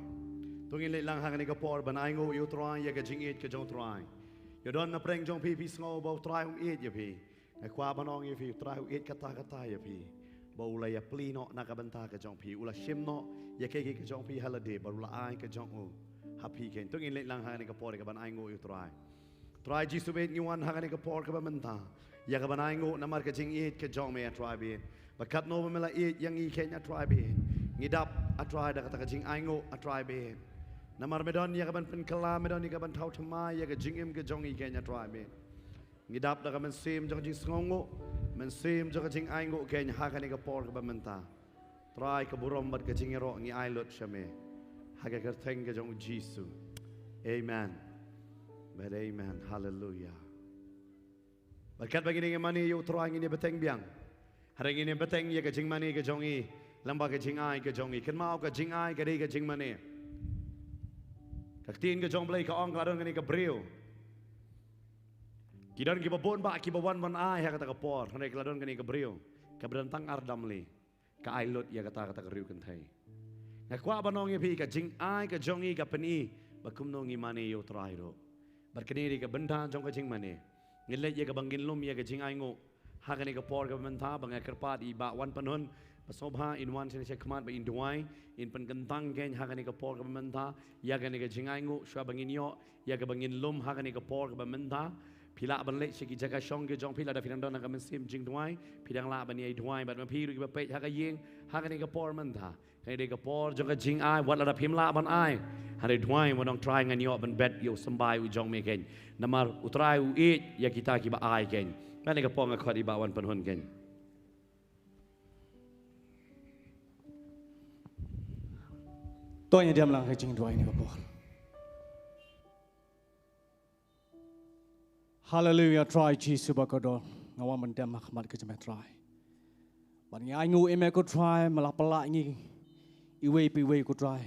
To ngin leit lang ha kane ka por ban ainguh ïa u Trai ïa ka jingïeit ka jong u Trai. Ïa don na pdeng jong phi, phi sngew ba u Trai um ïeit ïa phi. Nga kwah ban ong ïa phi, u Trai u ïeit katta katta ïa phi. Ba u la ïa plie noh na ka bynta ka jong phi, u la shim noh ïa kiei kiei ka jong phi ha lade, ba u la ai ka jong u ha phi keiñ. To ngin leit lang ha kane ka por ïa ka ban ainguh ïa u Trai. Trai Jisu bad ngi wan ha kane ka por kaba mynta ïa ka ban ainguh namar ka jingïeit ka jong me, a Trai bad. Ba katno ba me la ïeit ïa ngi keiñ, a Trai bad. Ngi dap, a Trai, da kata ka jingainguh, a Trai bad. Namar me don ïa ka ban pynkylla, me don ïa ka ban thaw thymmai ïa ka jingim ka jong ngi keiñ, a Trai bad. Ngi dap da ka mynsiem jong ka jingsngewnguh, mynsiem jong ka jingainguh keiñ ha kane ka por kaba mynta. Trai, ka burom bad ka jingïaroh ngi ai lut sha me. Ha ka kyrteng ka jong u Jisu. Amen. Bad amen. Haleluya. Bad katba ngin ïa mane ïa u Trai, ngin ïa bteng biang. Hynrei ngin ïa bteng ïa ka jingmane ka jong ngi lyngba ka jingai ka jong ngi. Kynmaw, ka jingai ka dei ka jingmane. Ka ktien ka jong U Blei ka ong, ka la don kane ka briew. Ki don kiba bun bah kiba wan ban ai ha kata ka por, hynrei ka la don kane ka briew kaba don tang ar damli. Ka ai lut ïa kata, kata ka riew kynthei. Nga kwah ban ong ïa phi, ka jingai ka jong ngi ka pyni ba kumno ngi mane ïa u Trai ruh. Bad kane dei ka bynta jong ka jingmane. Ngin leit ïa kaba ngin lum ïa ka jingainguh ha kane ka por kaba mynta. Ba nga kyrpad ïa i Bah Wanpynhun ba sngewbha in wan shane shakhmat ba in duwai, in pynkyntang keiñ ha kane ka por kaba mynta ïa kane ka jingainguh, shuwa ba ngin ïoh ïa kaba ngin lum ha kane ka por kaba mynta. Phi lah ban leit sha ki jaka shong ki jong phi lada phi dang don ha ka mynsiem jingduwai. Phi dang lah ban ïai duwai bad ma phi ruh kiba peit ha ka ïing ha kane ka por mynta. Kane dei ka por jong ka jingai, wat lada phim lah ban ai, hynrei duwai ban ong, Trai, ngan ïoh ban bet ïa u symbai u jong me keiñ. Namar u Trai u ïeit ïa kita kiba ai keiñ. Kane ka por nga khot i Bah Wanpynhun keiñ. To ngin ïa dem lang ha ka jingduwai kane ka por. Haleluya, Trai Jisu ba kordor. Nga wan ban dem ha khmat ka jong me, Trai. Bad ngi ainguh ïa me, ko Trai, me la pynlah ïa ngi iwei pa iwei, ko Trai,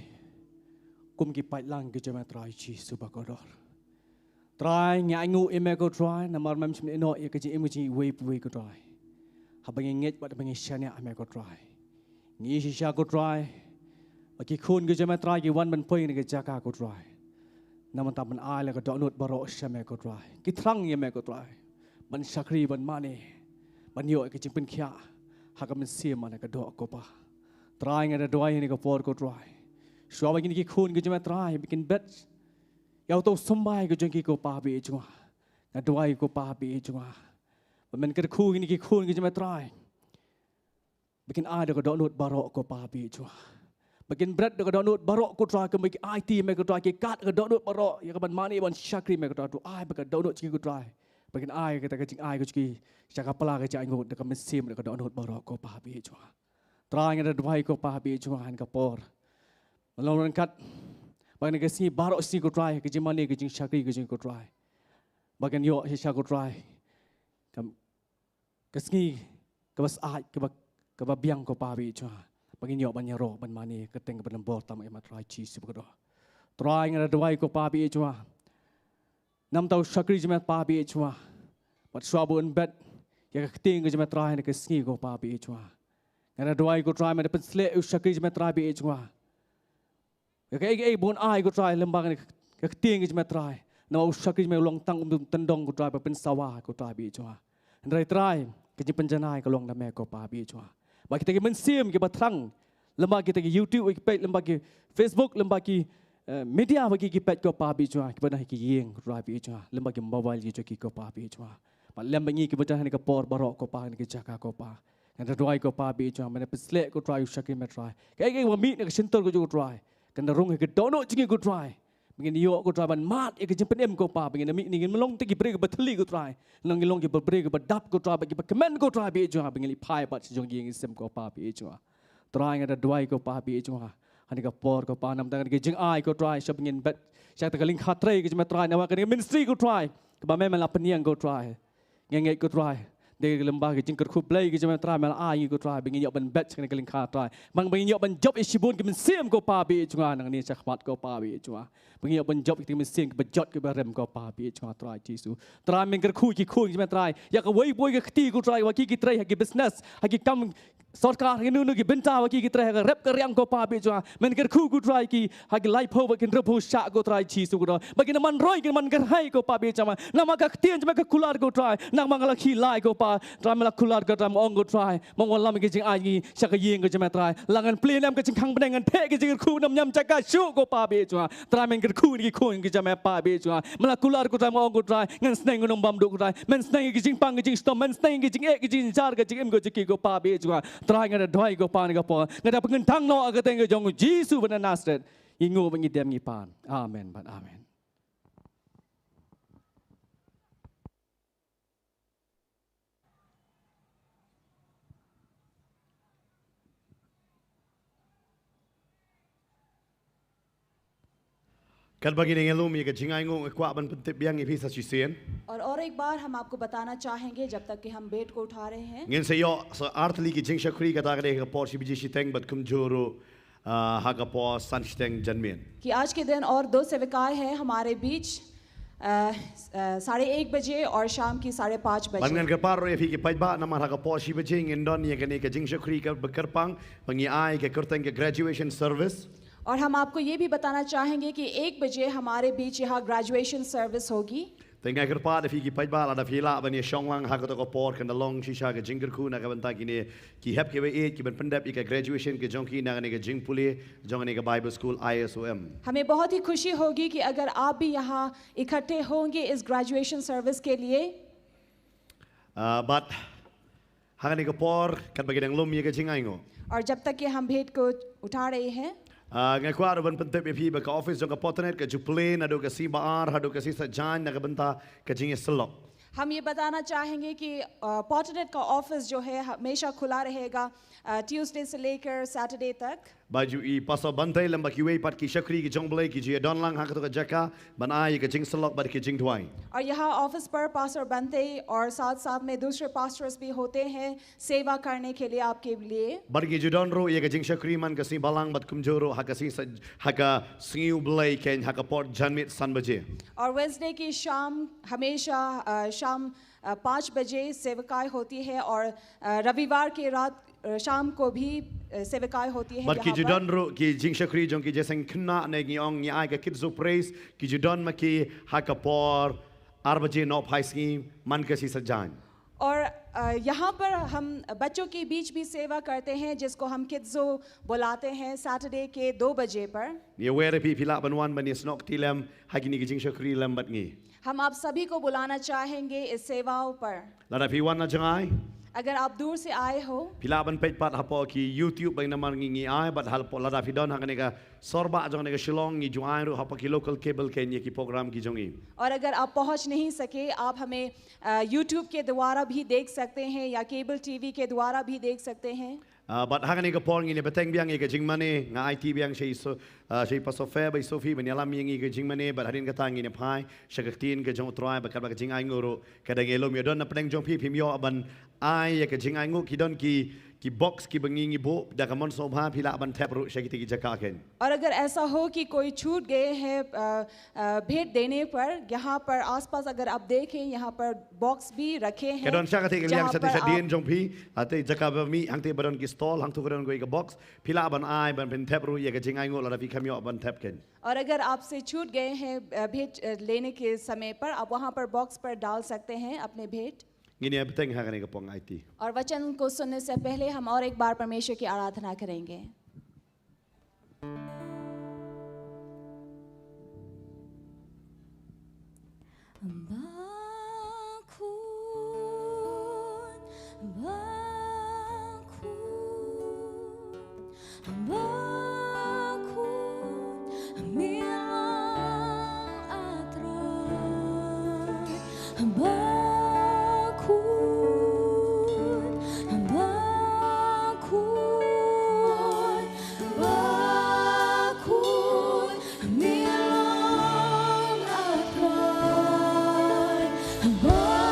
kum ki paidlang ki jong me, Trai Jisu ba kordor. Trai, ngi ainguh ïa me, ko Trai, namar mem shym ïehnoh ïa ka jingim ka jong ngi iwei pa iwei, ko Trai, haba ngi ngeit bad haba ngi shaniah ha me, ko Trai. Ngi shisha, ko Trai, ba ki khun ki jong me, Trai, ki wan ban poi na ka jaka, ko Trai, namar ban ai la ka dohnud baroh sha me, ko Trai. Ki thrang ïa me, ko Trai, ban shakri, ban mane, ban ïoh ïa ka jingpynkhiah ha ka mynsiem bad ha ka doh, ko Pa. Trai, nga da duwai ha kane ka por, ko Trai, shuwa ba kine ki khun ki jong me, Trai, ba kin bet ïa uto u symbai ka jong ki, ko Pa ba ïeit jong nga. Nga duwai, ko Pa ba ïeit jong nga, ba men kyrkhu ïa kine ki khun ki jong me, Trai, ba kin ai da ka dohnud baroh, ko Pa ba ïeit jong nga. Ba kin bret da ka dohnud baroh, ko Trai, kumba ki aiti ïa me, ko Trai, ki kad da ka dohnud baroh ïa ka ban mane ban shakri ïa me, ko Trai. To ai bad ka dohnud jong ki, ko Trai, ba kin ai kata ka jingai ka jong ki sha ka pla ka jingainguh da ka mynsiem da ka dohnud baroh, ko Pa ba ïeit jong nga. Trai, nga da duwai, ko Pa ba ïeit jong nga, ha kane ka por, ba long ryngkat bad kane ka sngi baroh shi, ko Trai, ka jingmane ka jingshakri ka jong ki, ko Trai, ba kin ïoh shisha, ko Trai, ka ka sngi kaba syaid, kaba, kaba biang, ko Pa ba ïeit jong nga, ba ngin ïoh ban ïaroh ban mane ha ka kyrteng kaba donbor tam, ïa me, Trai Jisu ba kordor. Trai, nga da duwai, ko Pa ba ïeit jong nga, namar uta u shakri jong me, Pa ba ïeit jong nga, bad shuwa ba un bet ïa ka ktien ka jong me, Trai, ha kane ka sngi, ko Pa ba ïeit jong nga, nga da duwai, ko Trai, me da pynsleh ïa u shakri jong me, Trai ba ïeit jong nga, ïa kaei kaei ba un ai, ko Trai, lyngba kane ka ktien ka jong me, Trai. Namar u shakri jong me u long tang um tyndong, ko Trai, ba pynsawa, ko Trai ba ïeit jong nga. Hynrei, Trai, ka jingpynjanai ka long na me, ko Pa ba ïeit jong nga. Ba kita ki mynsiem kiba thrang lyngba kita ki YouTube, ki peit lyngba ki Facebook, lyngba ki, eh, media ba ki, ki peit, ko Pa ba ïeit jong nga, kiba don ha ki ïing, ko Trai ba ïeit jong nga, lyngba ki mobile ki jong ki, ko Pa ba ïeit jong nga. Bad lem bad ngi kiba don ha kane ka por baroh, ko Pa, ha kane ka jaka, ko Pa. Nga da duwai, ko Pa ba ïeit jong nga, men pynsleh, ko Trai, u shakri me, Trai. Kaei kaei ba mih na ka shyntur ka jong u, ko Trai, kan da rung ha ka dohnud jong ngi, ko Trai, ba ngin ïoh, ko Trai, ban mad ïa ka jingpynim, ko Pa, ba ngin da mih, ngin ym long tang ki briew kiba thylli, ko Trai, hynrei ngin long ki briew kiba dap, ko Trai, bad kiba kmen, ko Trai ba ïeit jong nga, ba ngin leit phai pat sha jong ki ïing ki sem, ko Pa ba ïeit jong nga. Trai, nga da duwai, ko Pa ba ïeit jong nga, ha kane ka por, ko Pa, namar kane ka jingai, ko Trai, shuwa ba ngin bet sha kata ka lyngkha trei ka jong me, Trai, namar kane ka ministry, ko Trai, kaba me, me la pynïeng, ko Trai. Nga ngeit, ko Trai, da ka lyngba ka jingkyrkhu Blei ka jong me, Trai, me la ai ïa ngi, ko Trai, ba ngin ïoh ban bet sha kane ka lyngkha, Trai, ba ngin ïoh ban jop ïa shibun ki mynsiem, ko Pa ba ïeit jong nga, nangne shakhmat, ko Pa ba ïeit jong nga, ba ngin ïoh ban jop ïa ki mynsiem kiba jot kiba rem, ko Pa ba ïeit jong nga, Trai Jisu. Trai, men kyrkhu ïa ki khun ki jong me, Trai, ïa kawei pa kawei ka kti, ko Trai, ba ki, ki trei ha ki business, ha ki kam sorkar, ïa kino kino ki bynta ba ki, ki trei ha ka rep ka riang ko Pa Blei jong nga. Men kyrkhu ko Trai ki ha ki laiphew bad ki hynriewphew shah ko Trai Jisu ko Trai. Ba kin ym man roi, kin ym man kyrhai ko Pa Blei jong nga. Namar ka ktien jong me ka kular ko Trai. Namar nga la kylli ko Pa Trai, me la kular ko Trai, me ong ko Trai. Me wallam ki jingai ngi sha ka ïing ko jong me Trai. La ngan plie ne em ka jingkhang bneng, ngan theh ki jingkyrkhu, ym ñiam jaka shuh ko Pa Blei jong nga. Trai, men kyrkhu ïa ki khun ki jong me Pa Blei jong nga. Me la kular ko Trai, me ong ko Trai, ngan sneng ïa ki nongbam duh ko Trai. Men sneng ïa ki jingpang ki jingshitom, men sneng ïa ki jingeh ki jingjynjar ka jingim ka jong ki ko Pa Blei jong nga. Trai, nga da duwai ko Pa ha kane ka por. Nga da pynkyntang noh ha ka kyrteng ka jong u Jisu ba na Nasareth. Ngi nguh bad ngi dem ngi pan. Amen bad amen. Katba ngi nang ïalum ïa ka jingainguh, nga kwah ban pyntip biang ïa phi sa shisien. और और एक बार हम आपको बताना चाहेंगे, जब तक कि हम बेड को उठा रहे हैं। Ngin sa ïoh sa artylli ki jingshakri kata ka dei ha ka por shi baje shiteng bad kumjuh ruh, ah, ha ka por san shiteng janmiet. कि आज के दिन और दो सेवकाई है हमारे बीच, अ, अ, साढ़े एक बजे और शाम की साढ़े पाँच बजे। Bad ngan kyrpad ruh ïa phi ki paidbah, namar ha ka por shi baje ngin don ïa kane ka jingshakri kaba kyrpang ba ngi ai ha ka kyrteng ka graduation service. और हम आपको ये भी बताना चाहेंगे कि एक बजे हमारे बीच यहाँ ग्रेजुएशन सर्विस होगी। Te nga kyrpad ïa phi ki paidbah, lada phi lah ban ïashong lang ha kato ka por, kan da long shisha ka jingkyrkhu na ka bynta kine ki hep kiba ïeit kiban pyndep ïa ka graduation ka jong ki na kane ka jingpule jong kane ka Bible School I S O M. हमें बहुत ही खुशी होगी कि अगर आप भी यहाँ इकट्ठे होंगे इस ग्रेजुएशन सर्विस के लिए। Ah, bad ha kane ka por, katba ngi dang lum ïa ka jingainguh, और जब तक कि हम भेंट को उठा रहे हैं, ah, nga kwah ruh ban pyntip ïa phi ba ka office jong ka Portnet ka ju plie naduh ka sngi ba ar haduh ka sngi Saitjaiñ na ka bynta ka jingïasyllok. हम ये बताना चाहेंगे कि, अ, पॉटनेट का ऑफिस जो है, हमेशा खुला रहेगा, अ, ट्यूसडे से लेकर सैटरडे तक। Ba ju i Pastor Bantei lem bad kiwei pat ki shakri ki jong U Blei ki ju ïadon lang ha kato ka jaka ban ai ka jingsyllok bad ka jingduwai. और यहाँ ऑफिस पर पास्टर बनते और साथ साथ में दूसरे पास्टर्स भी होते हैं सेवा करने के लिए आपके लिए। Bad ngi ju don ruh ïa ka jingshakri man ka sngi Balang bad kumjuh ruh ha ka sngi Sa-, ha ka sngi U Blei keiñ ha ka por janmiet san baje. और वेडनेसडे की शाम हमेशा, अ, शाम, अ, पाँच बजे सेवकाई होती है और, अ, रविवार की रात, अ, शाम को भी, अ, सेवकाई होती है। Bad ki यहाँ ju पर don ruh ki jingshakri jong ki jingïaseng khynnah ne ngi ong ngi ai ka Kids Who Praise, ki ju don ma ki ha ka por ar baje nohphai sngi man ka sngi Saitjaiñ. और, अ, यहाँ पर हम बच्चों के बीच भी सेवा करते हैं, जिसको हम किड्स जो बुलाते हैं, सैटरडे के दो बजे पर। Ngi wer ïa phi, phi lah ban wan ban ïasnoh kti lem ha kine ki jingshakri lem bad ngi. हम आप सभी को बुलाना चाहेंगे इस सेवाओं पर। Lada phi wan na jngai, अगर आप दूर से आए हो, phi lah ban peit pat hapoh ki YouTube, ba namar ngi ngi ai bad hapoh, lada phi don ha kane ka sorbah jong kane ka Shillong, ngi ju ai ruh hapoh ki local cable keiñ ïa ki program ki jong ngi. और अगर आप पहुंच नहीं सके, आप हमें, अ, YouTube के द्वारा भी देख सकते हैं या केबल टीवी के द्वारा भी देख सकते हैं। Ah, bad ha kane ka por ngin ïa bteng biang ïa ka jingmane, nga aiti biang sha i so-, ah, sha i Pastor Fair bad i Sophie ban ïalam ïa ngi ka jingmane, bad hadien kata ngin ïa phai sha ka ktien ka jong U Trai, bad katba ka jingainguh ruh ka dang ïalum. Ïa don na pdeng jong phi, phim ïoh ban ai ïa ka jingainguh, ki don ki, ki box kiba ngi ngi buh da ka mon sngewbha, phi lah ban thep ruh sha kita ki jaka keiñ. और अगर ऐसा हो कि कोई छूट गए हैं, अ, अ, भेंट देने पर, यहाँ पर आसपास अगर आप देखें, यहाँ पर बॉक्स भी रखे हैं, ka don sha kata ka liang, जहाँ sha te पर shadien आप jong phi, ha te jaka ba mih, hangte ba don ki stall, hangto ka don kawei ka box, phi lah ban ai ban pynthep ruh ïa ka jingainguh lada phi kham ïoh ban thep keiñ. और अगर आपसे छूट गए हैं, अ, भेंट, अ, लेने के समय पर, आप वहाँ पर बॉक्स पर डाल सकते हैं अपने भेंट। Ngin ïa bteng ha kane ka por, nga aiti. और वचन को सुनने से पहले हम और एक बार परमेश्वर की आराधना करेंगे। Bakhun, bakhun, bakhun, milang atrai. Bakhun, bakhun, bakhun, milang atrai. Bakhun,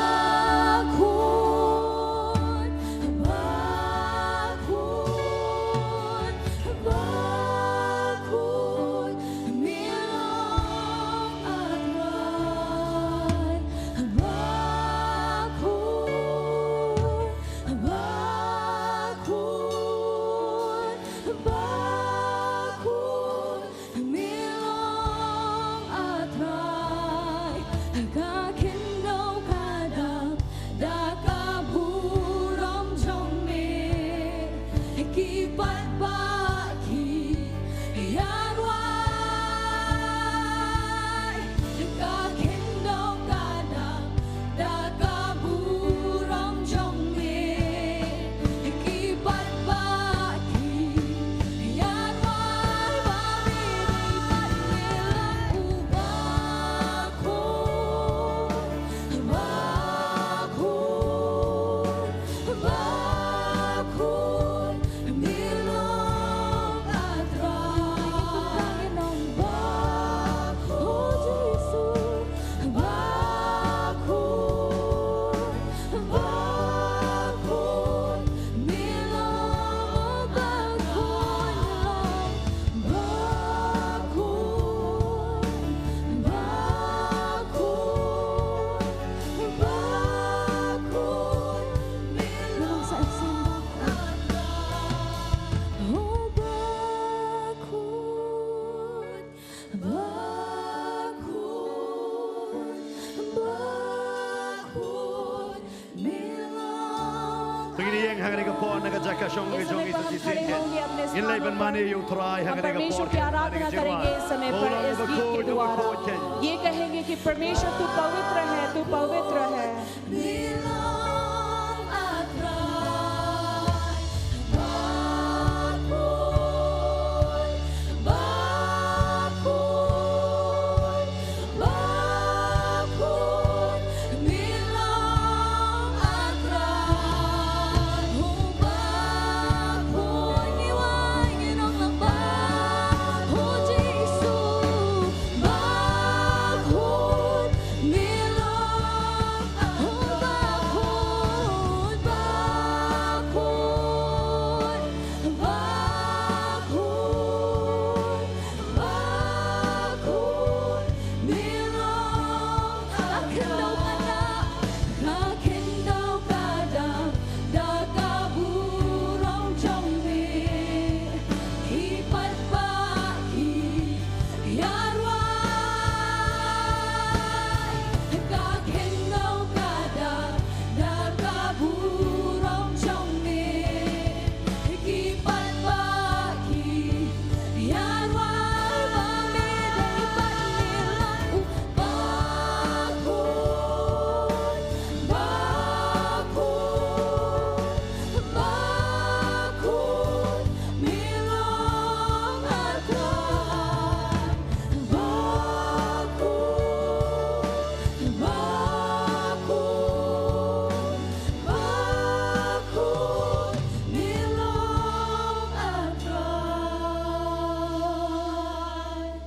Ka por na ka jaka shong ka jong i sa shisien. Ngin leit ban mane ïa u Trai ha kane ka por. हम परमेश्वर की आराधना करेंगे इस समय पर, इस गीत के द्वारा। ये कहेंगे कि परमेश्वर, तू पवित्र है, तू पवित्र है।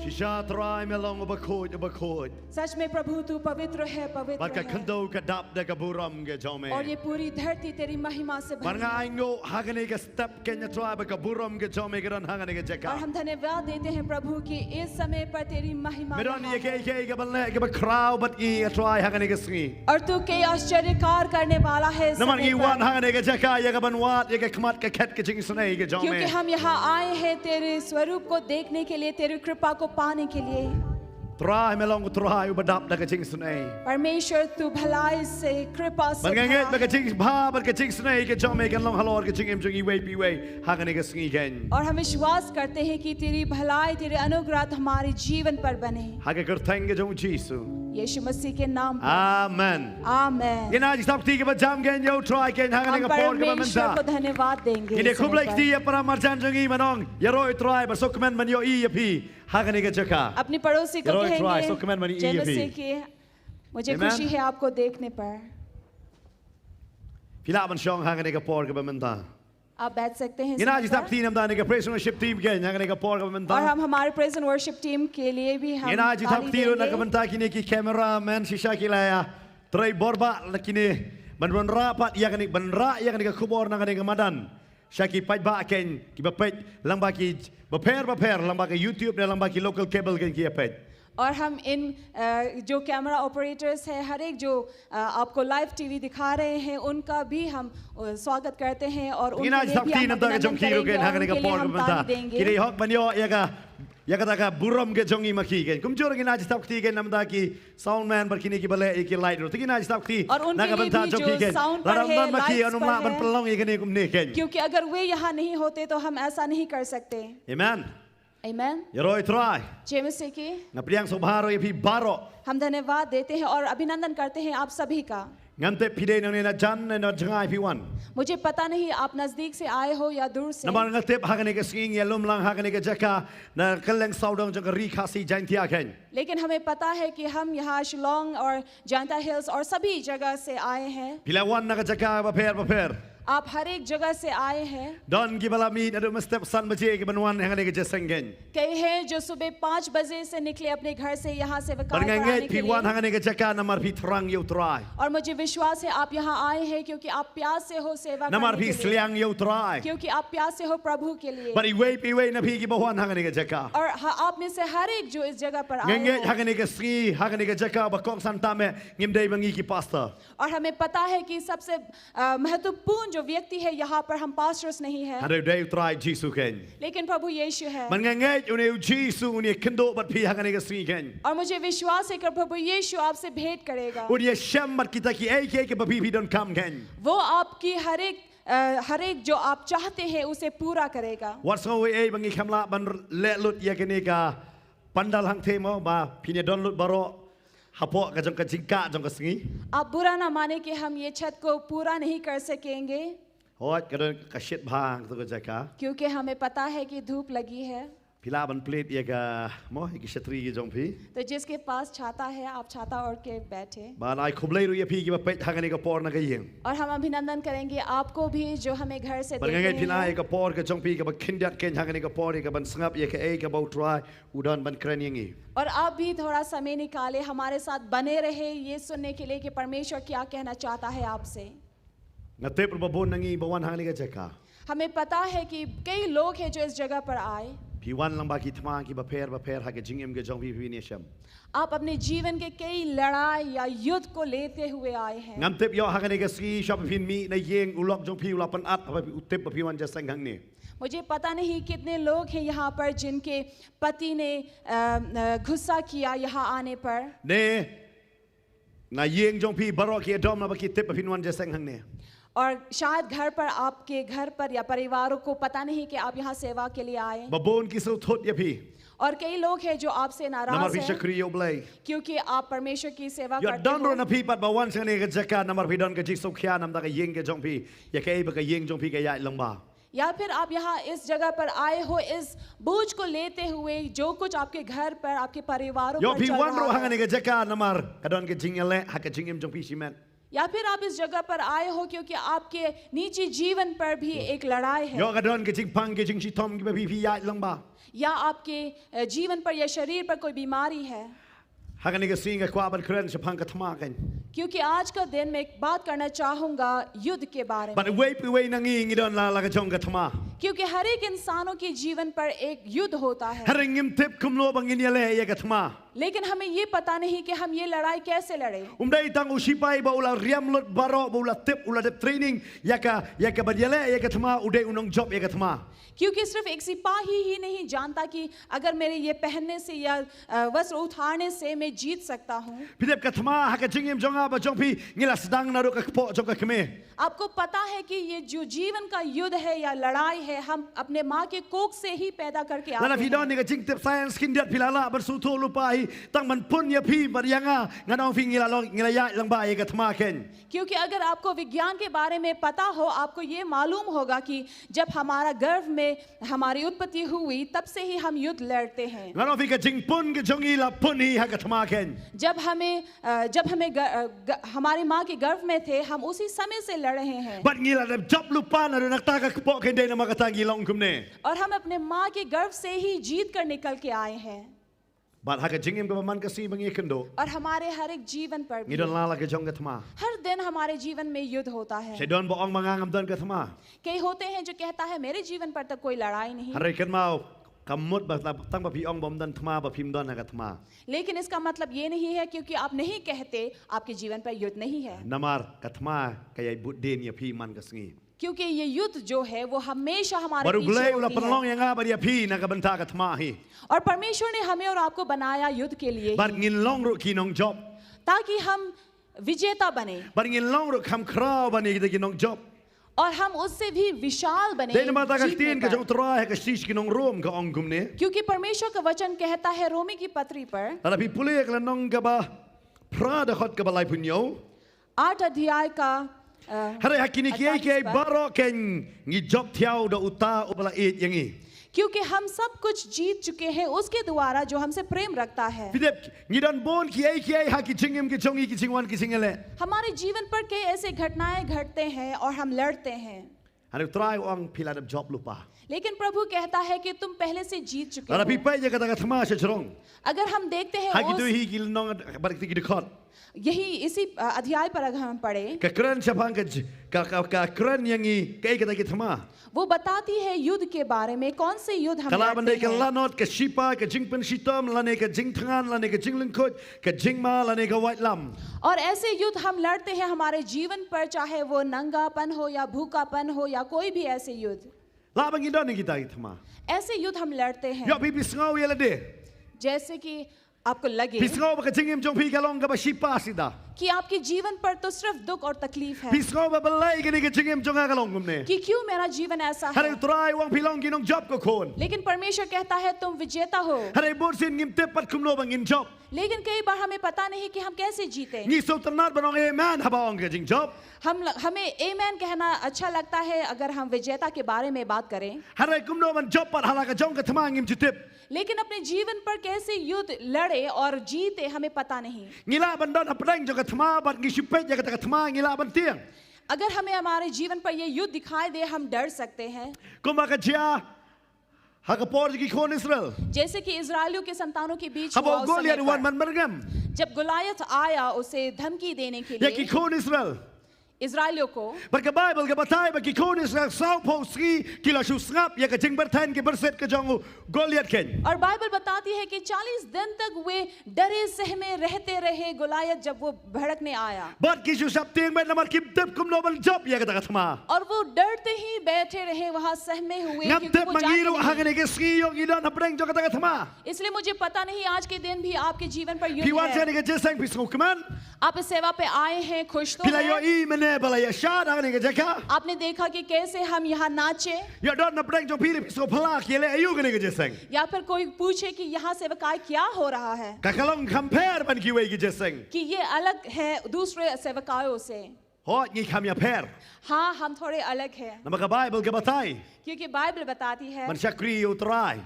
Shisha Trai me long uba khuid, uba khuid. सच में प्रभु तू पवित्र है, पवित्र है। Bad ka khyndew ka dap da ka burom ka jong me. और ये पूरी धरती तेरी महिमा से भरी है। Bad nga ainguh ha kane ka step kane Trai ba ka burom ka jong me ka don ha kane ka jaka. और हम धन्यवाद देते हैं प्रभु कि इस समय पर तेरी महिमा यहाँ है। Me don ïa kiei kiei kiba leh kiba khraw bad ngi Trai ha kane ka sngi. और तू कई आश्चर्य कार्य करने वाला है इस समय पर। Namar ngi wan ha kane ka jaka ïa kaban wad ïa ka khmat ka khet ka jingisynei ka jong me. क्योंकि हम यहाँ आए हैं तेरे स्वरूप को देखने के लिए, तेरी कृपा को पाने के लिए। Trai me long Trai uba dap da ka jingisynei. परमेश्वर तू भलाई से, कृपा से भरा है। Bad nga ngeit ba ka jingbha bad ka jingisynei ka jong me kan long halor ka jingim jong iwei pa iwei ha kane ka sngi kane. और हम विश्वास करते हैं कि तेरी भलाई, तेरे अनुग्रह हमारे जीवन पर बने। Ha ka kyrteng ka jong u Jisu. यीशु मसीह के नाम पर। Amen. Amen. Ngin ai jingsngewbha kti kaba jam kane ïa u Trai kane ha kane ka por kaba mynta. हम परमेश्वर को धन्यवाद देंगे इस समय पर। Ngin ïa khublei kti ïa para marjan jong ngi, mynta ïaroh ïa u Trai bad sngewkmen ban ïohi ïa phi ha kane ka jaka. अपने पड़ोसी को कहेंगे, ïaroh ïa u Trai, sngewkmen ban ïohi ïa phi. जय मसीह की, मुझे खुशी है आपको देखने पर। Phi lah ban shong ha kane ka por kaba mynta. आप बैठ सकते हैं इस समय पर। Ngin ai jingsngewbha kti namar kane ka praise and worship team kane ha kane ka por kaba mynta. और हम हमारे praise and worship team के लिए भी हम ताली देंगे। Ngin ai jingsngewbha kti ruh na ka bynta kine ki cameraman shisha ki la ïatrei bor bha na kine ban wanrah pat ïa kane, ban rah ïa kane ka khubor na kane ka madan sha ki paidbah kane kiba peit lyngba ki bapher bapher, lyngba ka YouTube ne lyngba ki local cable kane ki ïa peit. और हम इन, अ, जो कैमरा ऑपरेटर्स हैं, हर एक जो, अ, आपको लाइव टीवी दिखा रहे हैं, उनका भी हम, अ, स्वागत करते हैं और उनके लिए भी हम अभिनंदन करेंगे और उनके लिए हम ताली देंगे। Ngin ai jingsngewbha kti namar kane ka jong ki ruh kane ha kane ka por kaba mynta. Ki dei hok ban ïoh ïa ka, ïa kata ka burom ka jong ngi ma ki kane. Kumjuh ruh ngin ai jingsngewbha kti kane namar ki sound man bad kine kiba leh ïa ki light ruh. Te ngin ai jingsngewbha kti na ka bynta jong ki kane. और उनके लिए भी जो साउंड पर है, लाइट्स पर है। Lada ym don ma ki, ym lah ban pynlong ïa kane kumne kane. क्योंकि अगर वे यहाँ नहीं होते तो हम ऐसा नहीं कर सकते। Amen. Amen. Ïaroh ïa u Trai. जय मसीह की। Nga pdiang sngewbha ruh ïa phi baroh. हम धन्यवाद देते हैं और अभिनंदन करते हैं आप सभी का। Ngam tip phi dei nangne, na jan ne na jngai phi wan. मुझे पता नहीं आप नजदीक से आए हो या दूर से। Namar nga tip ha kane ka sngi ngi ïalum lang ha kane ka jaka na kylleng sawdong jong ka Ri Khasi Jaiñtia kane. लेकिन हमें पता है कि हम यहाँ शिलोंग और जैंता हिल्स और सभी जगह से आए हैं। Phi la wan na ka jaka bapher bapher. आप हर एक जगह से आए हैं। Don kiba la mih naduh mynstep san baje kiban wan ha kane ka jingïaseng kane. कई हैं जो सुबह पाँच बजे से निकले अपने घर से यहाँ सेवकाई पर आने के लिए। Bad nga ngeit phi wan ha kane ka jaka namar phi thrang ïa u Trai. और मुझे विश्वास है आप यहाँ आए हैं क्योंकि आप प्यासे हो सेवा करने के लिए। Namar phi sliang ïa u Trai. क्योंकि आप प्यासे हो प्रभु के लिए। Bad iwei pa iwei na phi kiba wan ha kane ka jaka. और ह-, आप में से हर एक जो इस जगah पर आए हो। Nga ngeit ha kane ka sngi, ha kane ka jaka ba kongsan tam eh, ngim dei ma ngi ki pastor. और हमें पता है कि सबसे, अ, महत्वपूर्ण जो व्यक्ति है यहाँ पर, हम पास्टर्स नहीं हैं। Hynrei u dei u Trai Jisu kane. लेकिन प्रभु यीशु है। Bad nga ngeit une u Jisu un ïakynduh bad phi ha kane ka sngi kane. और मुझे विश्वास है कि प्रभु यीशु आपसे भेंट करेगा। Un ïashem bad kita kiei kiei kiba phi phi donkam kane. वो आपकी हर एक अ, हर एक जो आप चाहते हैं उसे पूरा करेगा। Wat sngew ei ei ba ngi khlem lah ban leh lut ïa kane ka pandal hangthie mo ba phin ïa don lut baroh hapoh ka jong ka jingkah jong ka sngi. आप बुरा ना माने कि हम ये छत को पूरा नहीं कर सकेंगे। Hooid, ka don ka shit bha ha kato ka jaka. क्योंकि हमें पता है कि धूप लगी है। Phi lah ban plied ïa ka, mo, ïa ki shatri ki jong phi. तो जिसके पास छाता है, आप छाता ओढ़ के बैठे। Bad ai khublei ruh ïa phi kiba peit ha kane ka por na ka ïing. और हम अभिनंदन करेंगे आपको भी जो हमें घर से देख रहे हैं। Bad nga ngeit phi lah ïa ka por ka jong phi kaba khyndiat keiñ ha kane ka por ïa ka ban sngap ïa kaei kaba U Trai u don ban kren ïa ngi. और आप भी थोड़ा समय निकाले, हमारे साथ बने रहे ये सुनने के लिए कि परमेश्वर क्या कहना चाहता है आपसे। Nga tip ruh ba bun na ngi ba wan ha kane ka jaka, हमें पता है कि कई लोग हैं जो इस जगह पर आए। Phi wan lyngba ki thma kiba pher ba pher ha ka jingim ka jong phi, phi ïashem. आप अपने जीवन के कई लड़ाई या युद्ध को लेते हुए आए हैं। Ngam tip ïoh ha kane ka sngi shwa ba phin mih na ïing, u lok jong phi u la pynat haba u tip ba phi wan jingïaseng hangne. मुझे पता नहीं कितने लोग हैं यहाँ पर जिनके पति ने, अ, अ, गुस्सा किया यहाँ आने पर। Ne na ïing jong phi baroh ki ïadom naba ki tip ba phin wan jingïaseng hangne. और शायद घर पर, आपके घर पर या परिवारों को पता नहीं कि आप यहाँ सेवा के लिए आए। Ba bun ki sngewthuh ïa phi. और कई लोग हैं जो आपसे नाराज हैं। Namar phi shakri ïa U Blei. क्योंकि आप परमेश्वर की सेवा करते हो। Ïoh don ruh na phi pat ba wan sha kane ka jaka namar phi don ka jingsngewkhia namar ka ïing ka jong phi, ïa kaei ba ka ïing jong phi ka ïaid lyngba. या फिर आप यहाँ इस जगह पर आए हो इस बोझ को लेते हुए, जो कुछ आपके घर पर, आपके परिवारों पर चल रहा है। Ïoh phi wan ruh ha kane ka jaka namar ka don ka jingïaleh ha ka jingim jong phi shimet. या फिर आप इस जगह पर आए हो क्योंकि आपके निजी जीवन पर भी एक लड़ाई है। Ïoh ka don ka jingpang ka jingshitom kiba phi, phi ïaid lyngba. या आपके, अ, जीवन पर या शरीर पर कोई बीमारी है। Ha kane ka sngi nga kwah ban kren shaphang ka thma keiñ. क्योंकि आज का दिन मैं बात करना चाहूंगा युद्ध के बारे में। Bad iwei pa iwei na ngi ngi don la la ka jong ka thma. क्योंकि हर एक इंसानों के जीवन पर एक युद्ध होता है। Hynrei ngim tip kumno ba ngin ïaleh ïa ka thma. लेकिन हमें ये पता नहीं कि हम ये लड़ाई कैसे लड़ें। Um dei tang u shipai ba u la riam lut baroh, ba u la tip, u la dep training ïa ka, ïa ka ban ïaleh ïa ka thma, u dei u nongjop ïa ka thma. क्योंकि सिर्फ एक सिपाही ही नहीं जानता कि अगर मेरे ये पहनने से या, अ, वस्त्र उतारने से मैं जीत सकता हूँ। Phi tip ka thma ha ka jingim jong nga bad jong phi ngi la sdang naduh ka kpoh jong ka kmie. आपको पता है कि ये जो जीवन का युद्ध है या लड़ाई है, हम अपने माँ के कोख से ही पैदा करके आते हैं। Lada phi don ïa ka jingtip science khyndiat phi la lah ban sngewthuh lypa hi, tang ban pun ïa phi bad ïa nga, ngan ong phi ngi la long, ngi la ïaid lyngba ïa ka thma keiñ. क्योंकि अगर आपको विज्ञान के बारे में पता हो, आपको ये मालूम होगा कि जब हमारा गर्भ में हमारी उत्पत्ति हुई, तब से ही हम युद्ध लड़ते हैं। Ngan ong phi ka jingpun ka jong ngi la pun hi ha ka thma keiñ. जब हमें, अ, जब हमें ग-, अ, ग-, हमारी माँ के गर्भ में थे, हम उसी समय से लड़ रहे हैं। Bad ngi la dep jop lypa naduh na kata ka kpoh keiñ, dei namar kata ngi long kumne. और हम अपने माँ के गर्भ से ही जीत कर निकल के आए हैं। Bad ha ka jingim kaba man ka sngi ba ngi ïakynduh, और हमारे हर एक जीवन पर भी, ngi don la la ka jong ka thma. हर दिन हमारे जीवन में युद्ध होता है। Sa don ba ong ba nga ngam don ka thma. कई होते हैं जो कहता है, "मेरे जीवन पर तो कोई लड़ाई नहीं।" Hynrei kynmaw, kam mut ba tang ba phi ong ba ym don thma ba phim don ha ka thma. लेकिन इसका मतलब ये नहीं है क्योंकि आप नहीं कहते, आपके जीवन पर युद्ध नहीं है। Namar ka thma ka ïai bud dien ïa phi man ka sngi. क्योंकि ये युद्ध जो है, वो हमेशा हमारे पीछे होती है। Bad U Blei u la pynlong ïa nga bad ïa phi na ka bynta ka thma hi. और परमेश्वर ने हमें और आपको बनाया युद्ध के लिए ही। Bad ngin long ruh ki nongjop. ताकि हम विजेता बने। Bad ngin long ruh kham khraw ban ïa kita ki nongjop. और हम उससे भी विशाल बने, जीत में पाए। Dei namar kata ka ktien ka jong U Trai ha ka shithi sha ki nong Rom ka ong kumne. क्योंकि परमेश्वर का वचन कहता है रोमी की पत्री पर, lada phi pule ïa ka lynnong kaba phra, dkhot kaba laiphew hynñiew. आठ अध्याय का, अ, hynrei ha kine kiei kiei baroh keiñ ngi jop thiaw da uta uba la ïeit ïa ngi. क्योंकि हम सब कुछ जीत चुके हैं उसके द्वारा जो हमसे प्रेम रखता है। Phi tip, ngi don bun kiei kiei ha ki jingim ki jong ngi, ki jingwan ki jingïaleh. हमारे जीवन पर कई ऐसे घटनाएं घटते हैं और हम लड़ते हैं। Hynrei U Trai u ong phi la dep jop lypa. लेकिन प्रभु कहता है कि तुम पहले से जीत चुके हो। Lada phi peit ïa kata ka thma sha jrong, अगर हम देखते हैं ha kito hi ki lynnong bad kita ki dkhot, यही इसी, अ, अध्याय पर अगर हम पढ़ें, ka kren shaphang ka j-, ka, ka, ka kren ïa ngi kaei kata ki thma. वो बताती है युद्ध के बारे में, कौन से युद्ध हम लड़ते हैं। Ka lah ban dei ka lanot, ka shipai, ka jingpynshitom, lane ka jingthngan, lane ka jinglyngkhuid, ka jingma, lane ka waitlam. और ऐसे युद्ध हम लड़ते हैं हमारे जीवन पर, चाहे वो नंगापन हो या भूखापन हो या कोई भी ऐसे युद्ध। Lah ba ngi don ïa kita ki thma. ऐसे युद्ध हम लड़ते हैं। Ïoh phi, phi sngew ïa lade. जैसे कि आपको लगे। Phi sngew ba ka jingim jong phi ka long kaba shipa sida. कि आपके जीवन पर तो सिर्फ दुख और तकलीफ है। Phi sngew ba balei kane ka jingim jong nga ka long kumne? कि क्यों मेरा जीवन ऐसा Hynrei है? U Trai u ong, phi long ki nongjop, ko khun. लेकिन परमेश्वर कहता है, तुम विजेता हो। Hynrei bunsien ngim tip pat kumno ba ngin jop. लेकिन कई बार हमें पता नहीं कि हम कैसे जीते। Ngi sngewtynnat ban ong amen haba ong ka jingjop. हम ल- हमें amen कहना अच्छा लगता है अगर हम विजेता के बारे में बात करें। Hynrei kumno ban jop pat ha la ka jong ka thma ngim ju tip. लेकिन अपने जीवन पर कैसे युद्ध लड़े और जीते, हमें पता नहीं। Ngi lah ban don hapdeng jong ka thma, bad ngi shu peit ïa kata ka thma, ngi lah ban tieng. अगर हमें हमारे जीवन पर ये युद्ध दिखाई दे, हम डर सकते हैं। Kumba ka jia ha ka por jong ki khun Israel. जैसे कि इजरायलियों के संतानों के बीच Haba हुआ u उस समय Goliath u wan पर, ban byrngem जब गोलायत आया उसे धमकी देने के ïa ki लिए khun Israel. इजरायलियों को, Bad ka Baibl ka batai ba ki khun Israel sawphew sngi ki la shu sngap ïa ka jingpyrthen, ki pyrsit ka jong u Goliath keiñ. और बाइबल बताती है कि चालीस दिन तक वे डरे सहमे रहते रहे, गोलायत जब वो भड़कने आया। Bad ki shu shaptieng beit namar kim tip kumno ban jop ïa kata ka thma. और वो डरते ही बैठे रहे वहां, सहमे हुए, Ngam क्योंकि tip वो ma ngi जानते ruh ha नहीं। kane ka sngi ïoh ngi don hapdeng jong kata ka thma. इसलिए मुझे पता नहीं आज के दिन भी आपके जीवन पर युद्ध Phi wan sha है। kane ka jingïaseng, phi sngewkmen. आप इस सेवा पे आए हैं, खुश तो Phi la हैं। ïohi mynne ba la ïashad ha kane ka jaka. आपने देखा कि कैसे हम यहाँ नाचे, Ïoh don hapdeng jong phi, phi sngewphylla, ki leh aïu kane ka jingïaseng. या फिर कोई पूछे कि यहाँ सेवकाई क्या हो रहा है, Ka ka long kham pher ban kiwei ki jingïaseng. कि ये अलग है दूसरे सेवकाइयों से। Hooid, ngi kham ïapher. हाँ, हम थोड़े अलग हैं, Namar ka Baibl ka batai क्योंकि बाइबल बताती है ban shakri ïa U Trai,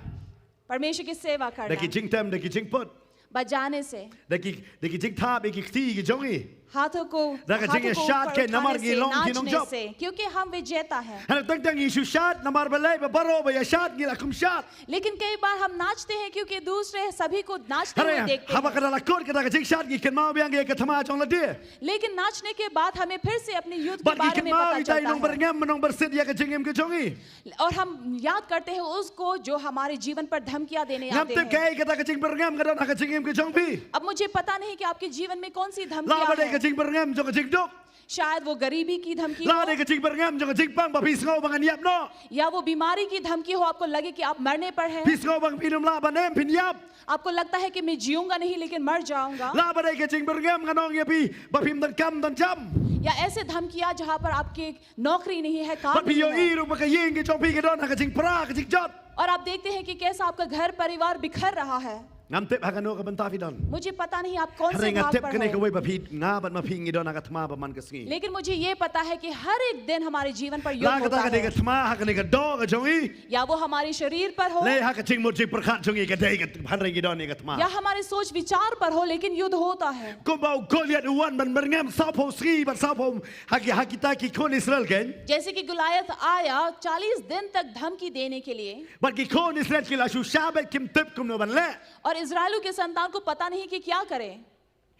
परमेश्वर की सेवा da ki करना, jingtem, da ki jingput, बजाने से, da ki, da ki jingthap ïa ki kti ki jong ngi. हाथों को, Da ka हाथों को jingïashad ऊपर keiñ namar उठाने ngi से, long ki नाचने nongjop. से, क्योंकि हम विजेता हैं। Hynrei teng teng ngi shu shad namar balei ba baroh ba ïashad ngi la khum shad. लेकिन कई बार हम नाचते हैं क्योंकि दूसरे सभी को नाचते हुए Hynrei देखते haba हैं। ka la kut kata ka jingshad, ngi kynmaw biang ïa ka thma jong lade. लेकिन नाचने के बाद हमें फिर से अपने युद्ध के Bad ngi बारे में kynmaw पता ïa ita i चलता है। nongbyrngem, nongbyrsit ïa ka jingim ka jong ngi. और हम याद करते हैं उसको जो हमारे जीवन पर धमकियां देने Ngam आते tip हैं। kaei kata ka jingbyrngem ka don ha ka jingim ka jong phi. अब मुझे पता नहीं कि आपके जीवन में कौन सी Lah धमकियां ba dei ka हैं। jingbyrngem jong ka jingduk. शायद वो गरीबी की धमकी Lah हो, dei ka jingbyrngem jong ka jingpang ba phi sngew ba ngan ïap noh. या वो बीमारी की धमकी हो, आपको लगे कि आप मरने पर हैं, Phi sngew ba phin ym lah ban im, phin ïap. आपको लगता है कि मैं जीऊंगा नहीं लेकिन मर जाऊंगा। Lah ba dei ka jingbyrngem, ngan ong ïa phi, ba phim don kam don jam. या ऐसे धमकियां जहां पर आपकी नौकरी नहीं है, काम Bad phi नहीं ïohi है, ruh ba ka ïing ka jong phi ka don ha ka jingpra ka jingjot. और आप देखते हैं कि कैसा आपका घर परिवार बिखर रहा है। Ngam tip ha kano ka bynta phi don. मुझे पता नहीं आप कौन से Hynrei nga भाग tip पर kane हो, kawei ba phi, nga bad ma phi ngi don ha ka thma ba man ka sngi. लेकिन मुझे ये पता है कि हर एक दिन हमारे जीवन पर युद्ध Lah kata होता ka dei ka है, thma ha kane ka doh ka jong ngi. या वो हमारी शरीर पर हो, Lei ha ka jingmut jingpyrkhat jong ngi ka dei ka, hynrei ngi don ïa ka thma. या हमारे सोच विचार पर हो, लेकिन युद्ध होता है। Kumba u Goliath u wan ban byrngem sawphew sngi bad sawphew, ha ki, ha kita ki khun Israel keiñ. जैसे कि गोलायत आया चालीस दिन तक धमकी देने के लिए, Bad ki khun Israel ki la shu shah beit, kim tip kumno ban leh. और इजरायलियों के संतान को पता नहीं कि क्या करें।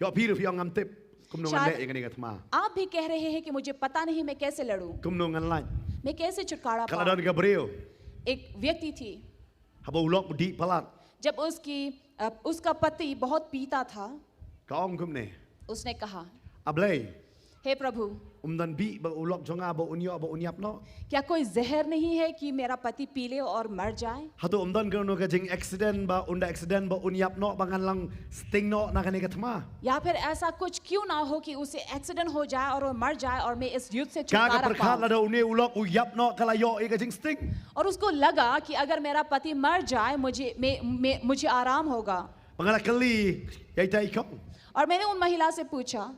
Ïoh phi ruh phi ong ngam tip kumno ngan शायद leh ïa kane ka thma. आप भी कह रहे हैं कि मुझे पता नहीं मैं कैसे लड़ूं, Kumno ngan lait. मैं कैसे छुटकारा Ka la पाऊं। don ka briew. एक व्यक्ति थी, Haba u lok u dih palat, जब उसकी अ, उसका पति बहुत पीता था, ka ong kumne. उसने कहा, A Blei, हे प्रभु, ym don bih ba u lok jong nga ba un ïoh ba un ïap noh? क्या कोई जहर नहीं है कि मेरा पति पी ले और मर जाए? Hato ym don kano ka jingaccident ba un da accident ba un ïap noh ba ngan long sting noh na kane ka thma? या फिर ऐसा कुछ क्यों ना हो कि उसे एक्सीडेंट हो जाए और वो मर जाए और मैं इस युद्ध से Ka ka छुटकारा pyrkhat पाऊं। lada une u lok u ïap noh ka la ïoh ïa ka jingsting. और उसको लगा कि अगर मेरा पति मर जाए, मुझे मैं, मैं, मुझे आराम होगा। Ba nga la kylli ïa ita i kong. और मैंने उन महिला से पूछा,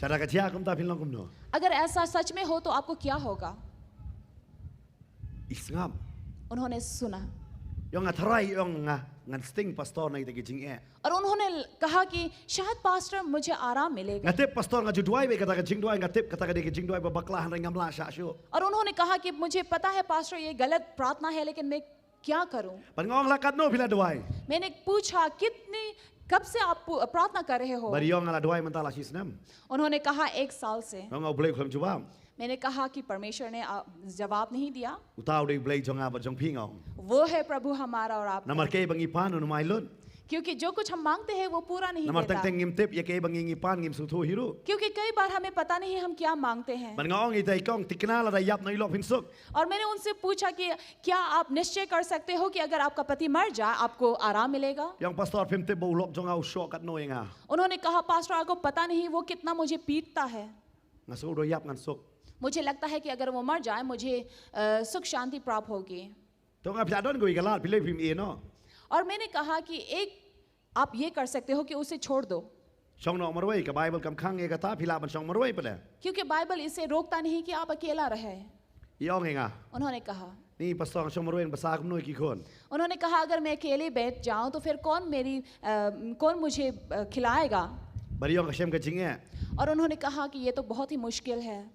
Lada ka jia kumta phin long kumno? अगर ऐसा सच में हो तो आपको क्या होगा? I sngap. उन्होंने सुना Ïong nga tharai ïong nga ngan sting pastor na kita ki jingeh. और उन्होंने कहा कि शायद पास्टर मुझे आराम मिलेगा। Nga tip pastor nga ju duwai beit kata ka jingduwai, nga tip kata ka dei ka jingduwai ba bakla, hynrei ngam lah shah shuh. और उन्होंने कहा कि मुझे पता है पास्टर ये गलत प्रार्थना है, लेकिन मैं क्या करूं? Bad nga ong la katno phi la duwai? मैंने पूछा कितनी, कब से आप पु- प्रार्थना कर रहे हो? Bad i ong nga la duwai mynta la shi snem. उन्होंने कहा एक साल से। Nga ong, U Blei u khlem jubab. मैंने कहा कि परमेश्वर ने आ, जवाब नहीं दिया। Uta u dei U Blei jong nga bad jong phi, nga ong. वो है प्रभु हमारा और आप। Namar kaei ba ngi pan un ym ai lut. क्योंकि जो कुछ हम मांगते हैं, वो पूरा नहीं Namar teng देता। teng ngim tip ïa kaei ba ngi ngi pan, ngim sngewthuh hi ruh. क्योंकि कई बार हमें पता नहीं हम क्या मांगते हैं। Bad nga ong ïa ita i kong, thikna lada ïap noh i lok phin suk. और मैंने उनसे पूछा कि क्या आप निश्चय कर सकते हो कि अगर आपका पति मर जाए, आपको आराम मिलेगा? I ong, Pastor, phim tip ba u lok jong nga u shoh katno ïa nga. उन्होंने कहा, पास्टर, आपको पता नहीं वो कितना मुझे पीटता है। Nga sngew u ïap ngan suk. मुझे लगता है कि अगर वो मर जाए, मुझे अ, सुख शांति प्राप्त होगी। Te nga, phi la don kawei ka lad, phi leh phim ïeh noh. और मैंने कहा कि एक, आप ये कर सकते हो कि उसे छोड़ दो, Shong noh marwei, ka Baibl kam khang ïa kata, phi lah ban shong marwei pat de. क्योंकि बाइबल इसे रोकता नहीं कि आप अकेला रहे। I ong ïa nga. उन्होंने कहा Ni, Pastor, nga shong marwei, basa kumno ïa ki khun. उन्होंने कहा, अगर मैं अकेले बैठ जाऊं तो फिर कौन मेरी अ, कौन मुझे अ, खिलाएगा? Bad i ong, ka shem ka jingeh. और उन्होंने कहा कि ये तो बहुत ही मुश्किल है।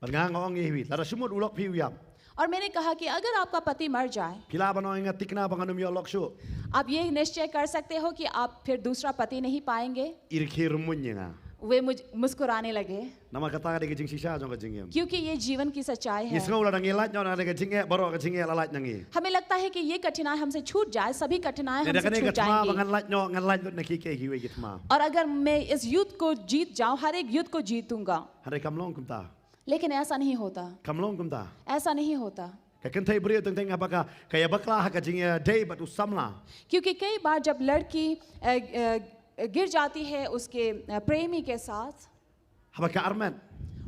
Bad nga, nga ong ïa phi, lada shu mut u lok phi u ïap, और मैंने कहा कि अगर आपका पति मर जाए, phi lah ban ong ïa nga, thikna ba ngan ym ïoh lok shuh? आप ये निश्चय कर सकते हो कि आप फिर दूसरा पति नहीं पाएंगे? I rkhie rymmuiñ ïa nga. वे मुझ मुस्कुराने लगे, Namar kata ka dei ka jingshisha jong ka jingim. क्योंकि ये जीवन की सच्चाई Ngi है। sngew lada ngi lait noh na ka jingeh, baroh ka jingeh la lait na ngi. हमें लगता है कि ये कठिनाई हमसे छूट जाए, सभी कठिनाई Lada हमसे kane ka छूट thma ba जाएंगी। ngan lait noh, ngan lait lut na kiei kiei kiwei ki thma. और अगर मैं इस युद्ध को जीत जाऊं, हर एक युद्ध को जीतूंगा, Hynrei kam long kumta. लेकिन ऐसा नहीं होता। Kam long kumta. ऐसा नहीं होता। Ka kynthei briew teng teng haba ka, ka ïabakla ha ka jingïadei bad u samla, क्योंकि कई बार जब लड़की अ, अ, गिर जाती है उसके अ, प्रेमी के साथ, haba ka armet,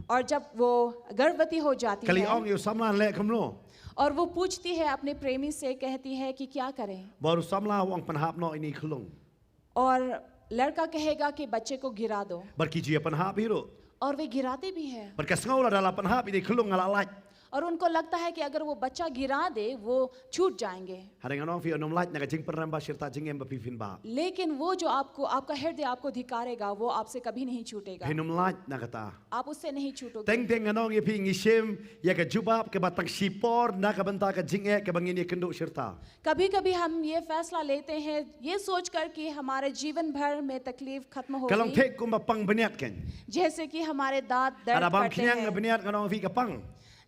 और जब वो गर्भवती हो जाती ka la है, ong ïa u samla, leh kumno? और वो पूछती है अपने प्रेमी से, कहती है कि क्या करें, Bad u samla u ong, pynhap noh ïa i khyllung. और लड़का कहेगा कि बच्चे को गिरा दो, Bad ki ju ïa pynhap hi ruh. और वे गिराते भी हैं। Bad ka sngew lada la pynhap ïa i khyllung, nga la lait. और उनको लगता है कि अगर वो बच्चा गिरा दे, वो छूट जाएंगे। Hynrei ngan ong ïa phi, un ym lait na ka jingpynrem ba shirta jingim ba phi phin bah. लेकिन वो जो आपको, आपका हृदय आपको धिक्कारेगा, वो आपसे कभी नहीं छूटेगा। Phin ym lait na kata. आप उससे नहीं छूटोगे। Teng teng ngan ong ïa phi, ngi shim ïa ka jubab kaba tang shipor na ka bynta ka jingeh kaba ngin ïakynduh shirta. कभी कभी हम ये फैसला लेते हैं ये सोचकर कि हमारे जीवन भर में तकलीफ खत्म Ka long होगी, thik kumba pang bniat kan. जैसे कि हमारे दांत दर्द Lada bam करते khñiang ka हैं। bniat, ngan ong ïa phi, ka pang.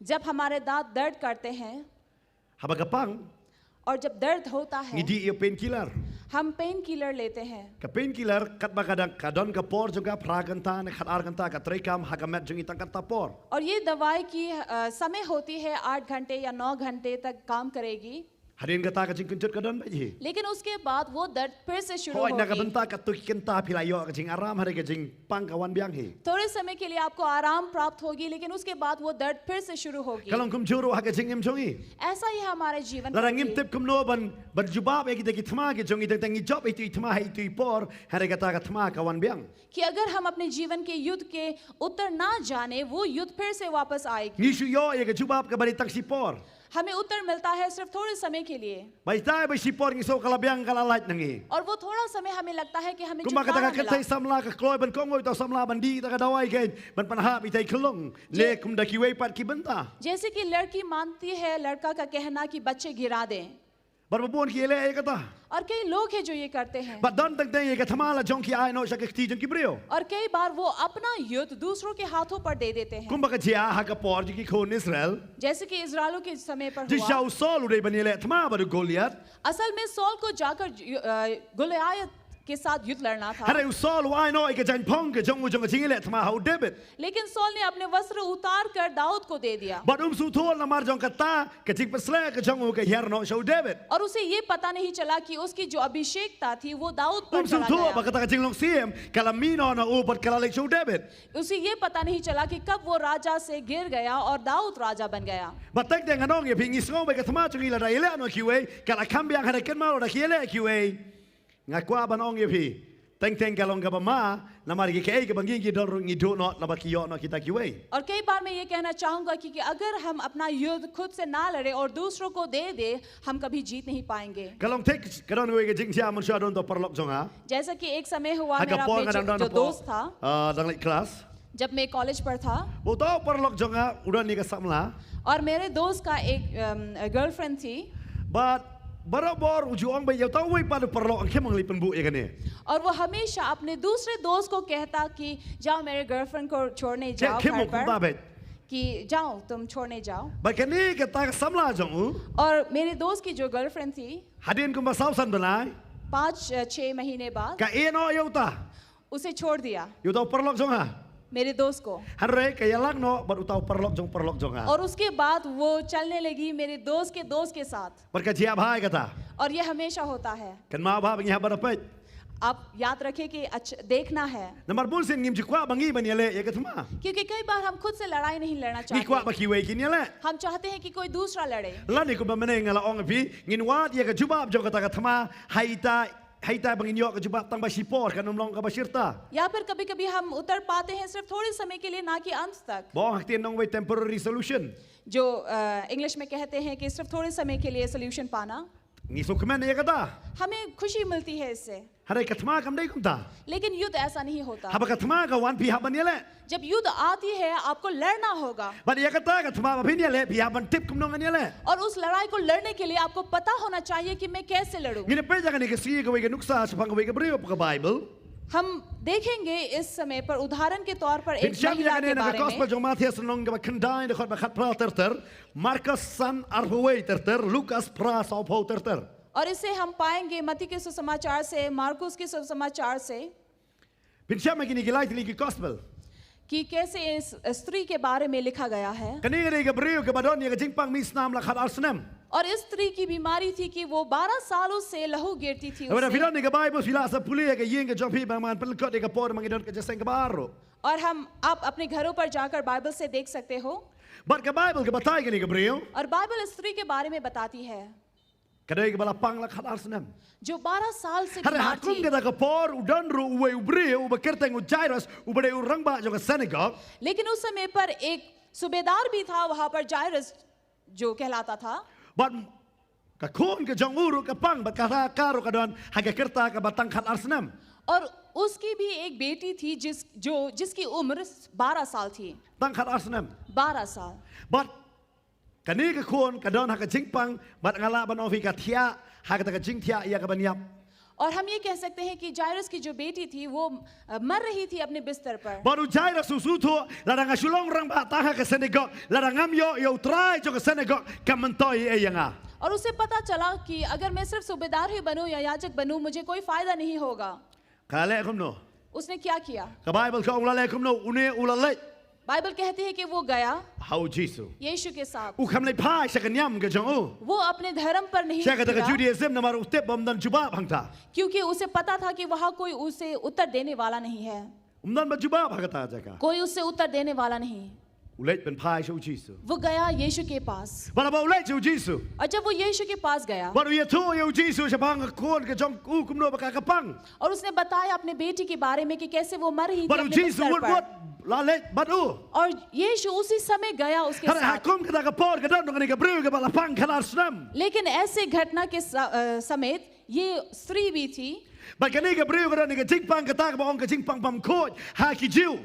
जब हमारे दांत दर्द करते हैं Haba ka pang, और जब दर्द होता ngi है, dih ïa u painkiller. हम पेन किलर लेते हैं। Ka painkiller, katba ka dang, ka don ka por jong ka, phra kynta ne khatar kynta ka treikam ha ka met jong ngi, tang kata por. और ये दवाई की अ, समय होती है आठ घंटे या नौ घंटे तक काम करेगी। Hadien kata ka jingkynjut ka don beit hi. लेकिन उसके बाद वो दर्द फिर से शुरू Hooid, na ka होगी। bynta katto ki kynta phi la ïoh ka jingaram, hynrei ka jingpang ka wan biang hi. थोड़े समय के लिए आपको आराम प्राप्त होगी, लेकिन उसके बाद वो दर्द फिर से शुरू होगी। Ka long kumjuh ruh ha ka jingim jong ngi. ऐसा ही हमारे जीवन Lada पर ngim भी। tip kumno ban, ban jubab ïa kita ki thma ki jong ngi, teng teng ngi jop ïa itu i thma ha itu i por, hynrei kata ka thma ka wan biang. कि अगर हम अपने जीवन के युद्ध के उत्तर ना जाने, वो युद्ध फिर से वापस आएगी। Ngi shu ïoh ïa ka jubab kaba dei tang shipor. हमें उत्तर मिलता है सिर्फ थोड़े समय के लिए, Bad ita i ba shipor ngi sngew ka la biang, ka la lait na ngi. और वो थोड़ा समय हमें लगता है कि हमें Kumba kata छुटकारा ka मिला। kynthei samla, ka kloi ban kohnguh ïa uta u samla ban dih ïa ka dawai kan, ban pynhap ïa ita i khyllung. Leh kumta kiwei pat ki bynta. जैसे कि लड़की मानती है लड़का का कहना कि बच्चे गिरा दें, Bad ba bun ki ïaleh ïa kata. और कई लोग हैं जो ये करते हैं। Bad don teng teng ïa ka thma la jong ki ai noh sha ka kti jong ki briew. और कई बार वो अपना युद्ध दूसरों के हाथों पर दे देते हैं। Kumba ka jia ha ka por jong ki khun Israel. जैसे कि इजरायलों के समय पर Jia हुआ। u Saul u dei ban ïaleh thma bad u Goliath. असल में सॉल को जाकर यु- अ, गोलियात के साथ युद्ध लड़ना था। Hynrei u Saul u ai noh ïa ka jaiñphong ka jong u jong ka jingïaleh thma ha u David. लेकिन सॉल ने अपने वस्त्र उतार कर दाऊद को दे दिया। Bad um sngewthuh namar jong kata ka jingpynshlur ka jong u ka hiar noh sha u David. और उसे ये पता नहीं चला कि उसकी जो अभिषेकता थी वो दाऊद पर Um चला sngewthuh ba गया। kata ka jinglong syiem ka la mih noh na u bad ka la leit sha u David. उसे ये पता नहीं चला कि कब वो राजा से गिर गया और दाऊद राजा बन गया। Bad teng teng ngan ong ïa phi, ngi sngew ba ka thma jong ngi lada ïaleh noh kiwei ka la kham biang, hynrei kynmaw lada ki ïaleh kiwei. Nga kwah ban ong ïa phi, teng teng ka long kaba ma, namar ïa kaei kaba ngi ngi don ruh ngi duh noh, namar ki ïoh noh kita kiwei. और कई बार मैं ये कहना चाहूंगा कि, कि अगर हम अपना युद्ध खुद से ना लड़े और दूसरों को दे दे, हम कभी जीत नहीं पाएंगे। Ka long thik, ka don kawei ka jingjia mynshuwa don uta u paralok jong nga. जैसा कि एक समय हुआ Ha ka मेरा por अपने nga dang जो, don जो hapoh, दोस्त था, ah, dang leit klas. जब मैं कॉलेज पर था, Uta u paralok jong nga u don ïa ka samla. और मेरे दोस्त का एक गर्लफ्रेंड थी। Bad barabor u ju ong beit ïa uta uwei pat u paralok, ngam kham leit pynbuh ïa kane. और वो हमेशा अपने दूसरे दोस्त को कहता कि जाओ मेरे गर्लफ्रेंड को छोड़ने जाओ Kham घर kumta पर, beit. कि जाओ तुम छोड़ने जाओ। Bad kane kata ka samla jong u, और मेरे दोस्त की जो गर्लफ्रेंड थी, hadien kumba saw san bnai, पाँच छह महीने बाद ka ïeh noh ïa uta, उसे छोड़ दिया, ïa uta u paralok jong nga. मेरे दोस्त को। Hynrei ka ïalang noh bad uta u paralok jong paralok jong nga. और उसके बाद वो चलने लगी मेरे दोस्त के दोस्त के साथ। Bad ka jia bha ïa kata. और ये हमेशा होता है। Kynmaw bha ba ngi hap ban peit. आप याद रखें कि अच्छा देखना है, Namar bun sien ngim ju kwah ba ngi ban ïaleh ïa ka thma. क्योंकि कई बार हम खुद से लड़ाई नहीं लड़ना Ngi kwah चाहते। ba kiwei kin ïaleh. हम चाहते हैं कि कोई दूसरा लड़े। Lane kumba mynne nga la ong ïa phi, ngin wad ïa ka jubab jong kata ka thma ha ita, ha ita ba ngin ïoh ka jubab tang ba shipor, kan ym long kaba shirta. या फिर कभी कभी हम उत्तर पाते हैं सिर्फ थोड़े समय के लिए, ना कि अंत तक। Ba ong ha ktien nongwei temporary solution. जो इंग्लिश में कहते हैं कि सिर्फ थोड़े समय के लिए सोल्यूशन पाना। Ngi sngewkmen ïa kata. हमें खुशी मिलती है इससे, Hynrei ka thma kam dei kumta. लेकिन युद्ध ऐसा नहीं होता। Haba ka thma ka wan phi hap ban ïaleh. जब युद्ध आती है, आपको लड़ना होगा। Bad ïa kata ka thma ba phin ïaleh phi hap ban tip kumno ngan ïaleh. और उस लड़ाई को लड़ने के लिए आपको पता होना चाहिए कि मैं कैसे लड़ूं। Ngin peit ïa kane ka sngi kawei ka nuksa shaphang kawei ka briew ha ka Bible. हम देखेंगे इस समय पर उदाहरण के तौर पर एक Phin shem ïa महिला kane के na ka बारे Gospel में। jong Mathaios lynnong kaba khyndai, dkhot ba khatphra ter ter. Markos san arphew wei ter ter. Lukas phra sawphew ter ter. और इसे हम पाएंगे मत्ती के सुसमाचार से, मार्कुस के सुसमाचार से, Phin shem ïa kine ki lai tylli ki Gospel. कि कैसे इस स्त्री के बारे में लिखा गया है। Kane ka dei ka briew kaba don ïa ka jingpang mih snam la khatar snem. और इस स्त्री की बीमारी थी कि वो बारह सालों से लहू गिरती थी Haba da phi उससे। don ïa ka Bible, phi lah sa pule ïa ka ïing ka jong phi, ba man pynlyngkot ïa ka por ba ngi don ka jingïaseng kaba ar ruh. और हम, आप अपने घरों पर जाकर बाइबल से देख सकते हो। Bad ka Bible ka batai ïa kane ka briew. और बाइबल इस स्त्री के बारे में बताती है, Ka dei kaba la pang la khatar snem. जो बारह साल से Hynrei ha बीमार kum थी। kata ka por u don ruh uwei u briew uba kyrteng u Jairus, uba dei u rangbah jong ka synagogue. लेकिन उस समय पर एक सूबेदार भी था वहां पर, जायरस जो कहलाता था। Bad ka khun ka jong u ruh ka pang, bad ka, ka ruh ka don ha ka rta kaba tang khatar snem. और उसकी भी एक बेटी थी जिस जो जिसकी उम्र बारह साल थी। Tang khatar snem. बारह साल। Bad kane ka khun ka don ha ka jingpang, bad nga lah ban ong ïa phi ka thiah ha kata ka jingthiah ïa ka ban ïap. और हम ये कह सकते हैं कि जायरस की जो बेटी थी वो अ, मर रही थी अपने बिस्तर पर। Bad u Jairus u sngewthuh, lada nga shu long rangbah tang ha ka synagogue, lada ngam ïoh ïa u trai jong ka synagogue, kam myntoi ei ei ïa nga. और उसे पता चला कि अगर मैं सिर्फ सूबेदार ही बनूं या याजक बनूं, मुझे कोई फायदा नहीं होगा। Ka la leh kumno? उसने क्या किया? Ka Bible ka ong la leh kumno, une u la leit. बाइबल कहती है कि वो गया Ha u Jisu. यीशु के साथ। U kham leit phai sha ka niam ka jong u. वो अपने धर्म पर नहीं Sha kata ka टिका, Judaism, namar u tip ba ym don jubab hangta. क्योंकि उसे पता था कि वहाँ कोई उसे उत्तर देने वाला नहीं है। Ym don ba jubab ha kata ka jaka. कोई उससे उत्तर देने वाला नहीं। U leit ban phai sha u Jisu. वो गया यीशु के पास। Bad haba u leit sha u Jisu, और जब वो यीशु के पास गया bad u ïathuh ïa u Jisu shaphang ka khun ka jong u, kumno ba ka ka pang. और उसने बताया अपने बेटी के बारे में कि कैसे वो मर रही थी Bad u अपने Jisu बिस्तर wut पर। wut la leit bad u. और यीशु उसी समय गया उसके Hynrei ha साथ। kum kata ka por ka don kane ka briew kaba la pang khatar snem. लेकिन ऐसे घटना के स-, अ, समेत ये स्त्री भी थी Bad kane ka briew ka don ka jingpang kata kaba ong ka jingpang bymkhuid ha ki Jiw.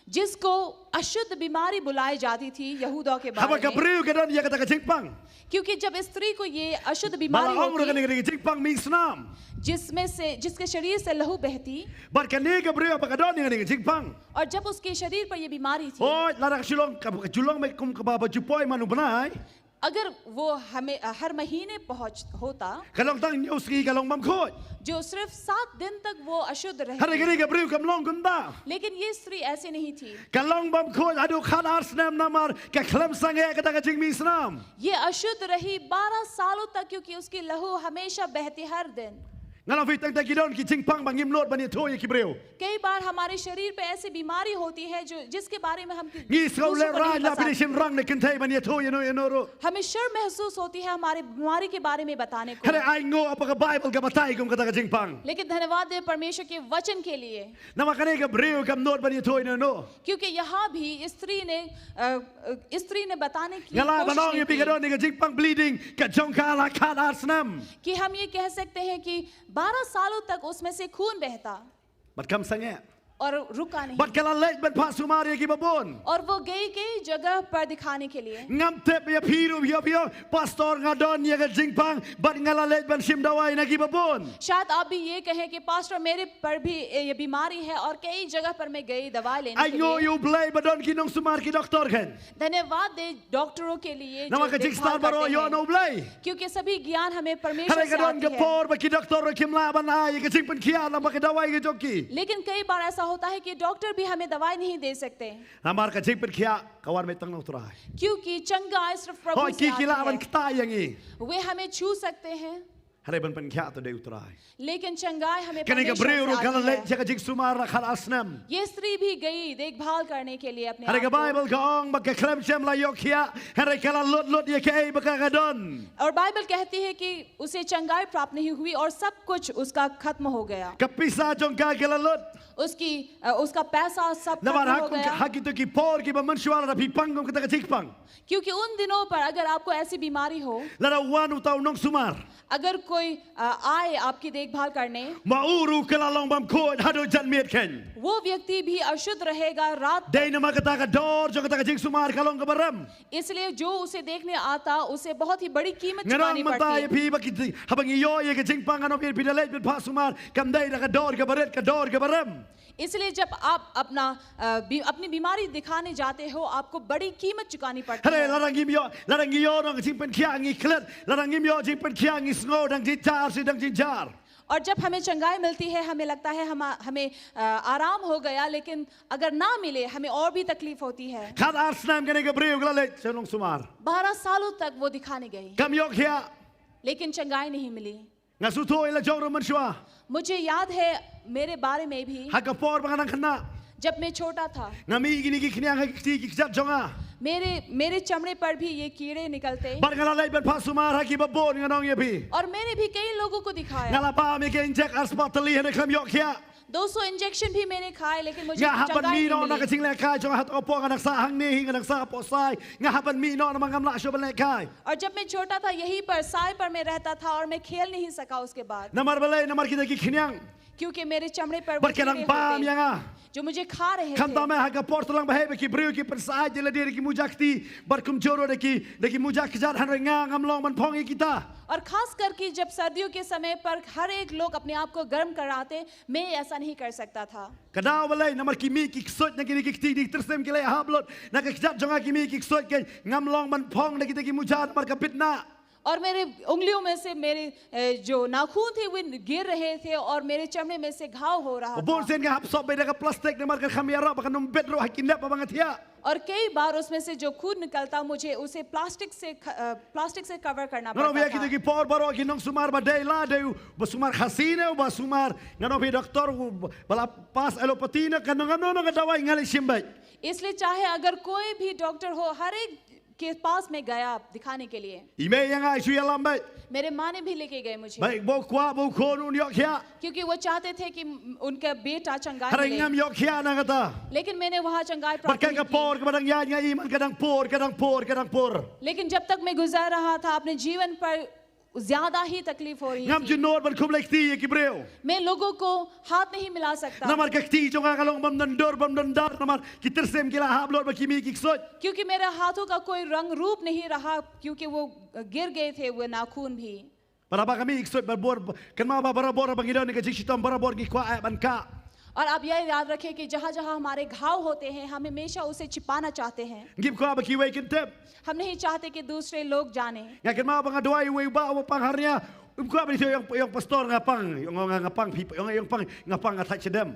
जिसको अशुद्ध बीमारी बुलाई जाती थी यहूदियों के Haba ka बारे में। briew ka don ïa kata ka jingpang, क्योंकि जब स्त्री को ये अशुद्ध ba बीमारी la ong ruh kane होती, ka dei ka jingpang mih snam. जिसमें से जिसके शरीर से लहू बहती, Bad kane ka briew haba ka don ïa kane ka jingpang, और जब उसके शरीर पर ये बीमारी थी, oi, lada ka shu long, ka, ka shu long mih kum kaba ba ju poi man u bnai. अगर वो हमें हर महीने पहुंच होता, Ka long tang hynñiew sngi ka long bymkhuid. जो सिर्फ सात दिन तक वो अशुद्ध रह Hynrei kane ka briew kam long kumta. लेकिन ये स्त्री ऐसी नहीं थी। Ka long bymkhuid haduh khatar snem namar ka khlem sangeh kata ka jingmih snam. ये अशुद्ध रही बारह सालों तक, क्योंकि उसकी लहू हमेशा बहती हर दिन। Nga la ong ïa phi, tang tang ki don ki jingpang ba ngim nud ban ïathuh ïa ki briew. कई बार हमारे शरीर पे ऐसी बीमारी होती है जो जिसके बारे में हम कि- Ngi sngew दूसरों leh को नहीं rain la बता phi shim rang na kynthei ban ïathuh ïa no ïa no ruh. हमें शर्म महसूस होती है हमारे बीमारी के बारे में बताने को। Hynrei ai nguh ba ka Bible ka batai kum kata ka jingpang. लेकिन धन्यवाद दे परमेश्वर के वचन के लिए, Namar kane ka briew kam nud ban ïathuh ïa no ïa no. क्योंकि यहाँ भी स्त्री ने अ, अ, स्त्री ने बताने की Nga lah ban कोशिश ong नहीं ïa phi ka की don ïa ka jingpang bleeding ka jong ka la khatar snem. कि हम ये कह सकते हैं कि बारह सालों तक उसमें से खून बहता Bad kam sangeh. और रुका नहीं। Bad ka la leit ban phah sumar ïa ki babun. और वो गई कई जगह पर दिखाने के लिए। Ngam tip ïa phi ruh ïa phi ong, pastor, nga don ïa ka jingpang bad nga la leit ban shim dawai na ki babun. शायद आप भी ये कहें कि पास्टर, मेरे पर भी ये बीमारी है और कई जगह पर मैं गई दवाई लेने के लिए। Ainguh ïa U Blei ba don ki nongsumar, ki doktor kan. धन्यवाद दे डॉक्टरों के लिए जो देखभाल करते हैं। Namar ka jingstad baroh ïoh na U Blei. क्योंकि सभी ज्ञान हमें परमेश्वर से आती है। Hynrei ka don ka por ba ki doktor ruh kim lah ban ai ïa ka jingpynkhiah lem bad ka dawai ka jong ki. लेकिन कई बार ऐसा होता है कि डॉक्टर भी हमें दवाई नहीं दे सकते। Namar ka jingpynkhiah ka wan beit tang na U Trai. क्योंकि चंगाई सिर्फ प्रभु से आती है। Hooid, ki lah ban ktah ïa ngi. वे हमें छू सकते हैं। Hynrei ban pynkhiah to dei U Trai. लेकिन चंगाई हमें परमेश्वर से आती है। Kane ka briew ruh ka la leit sha ka jingsumar la khatar snem. ये स्त्री भी गई देखभाल करने के लिए अपने आप को। Hynrei ka Baibl ka ong ba ka khlem shem la ïoh khiah, hynrei ka la lut lut ïa kaei ba ka ka don. और बाइबल कहती है कि उसे चंगाई प्राप्त नहीं हुई और सब कुछ उसका खत्म हो गया। Ka pisa jong ka ka la lut. उसकी, अ, उसका पैसा सब खत्म हो गया। Namar ha kito ki por kiba mynshuwa lada phi pang kum kata ka jingpang, क्योंकि उन दिनों पर अगर आपको ऐसी बीमारी हो, lada wan uta u nongsumar, अगर कोई, अ, आए आपकी देखभाल करने, ma u ruh ka la long bymkhuid haduh janmiet khein. वो व्यक्ति भी अशुद्ध रहेगा रात तक। Dei namar kata ka dor jong kata ka jingsumar ka long kaba rem. इसलिए जो उसे देखने आता, उसे बहुत ही बड़ी कीमत चुकानी पड़ती। Nga ong mynta ïa phi ba ki, haba ngi ïoh ïa ka jingpang, nga ong ïa phi, da leit ban phah sumar kam dei da ka dor kaba rit, ka dor kaba rem. इसलिए जब आप अपना, अ, बी-, अपनी बीमारी दिखाने जाते हो, आपको बड़ी कीमत चुकानी पड़ती है। Hynrei lada ngim ïoh, lada ngi ïoh nong jingpynkhiah ngi klet, lada ngim ïoh jingpynkhiah ngi sngew dang jynjar shi dang jynjar. और जब हमें चंगाई मिलती है, हमें लगता है हम, हमें, अ, आराम हो गया, लेकिन अगर ना मिले, हमें और भी तकलीफ होती है। Khatar snem kane ka briew ka la leit sha u nongsumar. बारह सालों तक वो दिखाने गई। Kam ïoh khiah. लेकिन चंगाई नहीं मिली। Nga sngewthuh ïa la jong ruh mynshuwa. मुझे याद है मेरे बारे में भी। Ha ka por ba nga dang khynnah, जब मैं छोटा था, nga mih ïa kine ki khñiang ha ki kti ki kjat jong nga. मेरे, मेरे चमड़े पर भी ये कीड़े निकलते। Bad nga la leit ban phah sumar ha kiba bun, ngan ong ïa phi. और मैंने भी कई लोगों को दिखाया। Nga la bam ïa ki injek arspah tylli, hynrei khlem ïoh khiah. दो सौ इंजेक्शन भी मैंने खाए, लेकिन मुझे चंगाई नहीं मिली। Nga hap ban mih noh na ka jinglehkai jong nga, hato ka por nga dang sah hangne hi, nga dang sah hapoh Sai. Nga hap ban mih noh namar ngam lah shuh ban lehkai. और जब मैं छोटा था, यहीं पर, साय पर मैं रहता था और मैं खेल नहीं सका उसके बाद। Namar balei? Namar kita ki khñiang. क्योंकि मेरे चमड़े पर वो कीड़े होते, bad ka dang bam ïa nga. जो मुझे खा रहे थे। Khamtam eh ha ka por tlang ba heh ba ki briew ki pynsyaid ïa lade da ki muja kti, bad kumjuh ruh da ki, da ki muja kjat, hynrei nga ngam long ban phong ïa kita. और खास करके जब सर्दियों के समय पर हर एक लोग अपने आप को गर्म कराते, मैं ऐसा नहीं कर सकता था। Ka daw balei? Namar ki mih ki ksuid na kine ki kti, kine ki tyrsim ki la hap lut na ka kjat jong nga, ki mih ki ksuid, keiñ ngam long ban phong da kita ki muja namar ka bit nah. और मेरे उंगलियों में से मेरे, अ, जो नाखून थे, वे गिर रहे थे और मेरे चमड़े में से घाव हो रहा था। Bun sien nga hap sop beit da ka plastik namar kan kham ïarap ba kan ym bit ruh ha ki nep ba nga thiah. और कई बार उसमें से जो खून निकलता, मुझे उसे प्लास्टिक से ख-, अ, प्लास्टिक से कवर करना पड़ता था। Nga ong ïa kita ki por baroh, ki nongsumar ba dei, la dei u ba sumar Khasi ne u ba sumar, nga ong ïa phi, doktor u ba la pass allopathy ne kano kano ka dawai, nga leit shim beit. इसलिए चाहे अगर कोई भी डॉक्टर हो, हर एक के पास मैं गया दिखाने के लिए। I mei ïa nga, i shu ïalam beit. मेरे माँ ने भी लेके गए मुझे। Bad ba u kwah ba u khun un ïoh khiah. क्योंकि वो चाहते थे कि उनका बेटा चंगाई मिले। Hynrei ngam ïoh khiah na kata. लेकिन मैंने वहाँ चंगाई प्राप्त नहीं की। Bad ka por kaba dang ïaid nga, i man ka dang pur, ka dang pur, ka dang pur. लेकिन जब तक मैं गुजर रहा था, अपने जीवन पर ज्यादा ही तकलीफ हो रही थी। Ngam ju nud ban khublei kti ïa ki briew. मैं लोगों को हाथ नहीं मिला सकता। Namar ka kti jong nga ka long bym don dur bym don dar, namar ki tyrsim ki la hap lut bad ki mih ki ksuid. क्योंकि मेरे हाथों का कोई रंग रूप नहीं रहा, क्योंकि वो गिर गए थे, वो नाखून भी। Bad haba ka mih ki ksuid barabor, kynmaw ba barabor ba ngi don ha ka jingshitom barabor ngi kwah eh ban kah. और आप यह याद रखें कि जहाँ-जहाँ हमारे घाव होते हैं, हम हमेशा उसे छिपाना चाहते हैं। Ngim kwah ba kiwei kin tip. हम नहीं चाहते कि दूसरे लोग जानें। Nga kynmaw ba nga duwai ïa uwei u bah uba pang hernia. Um kwah ban ïathuh ïa u pastor nga pang, ong nga, nga pang, phi ong nga pang, nga pang, nga thait shadem.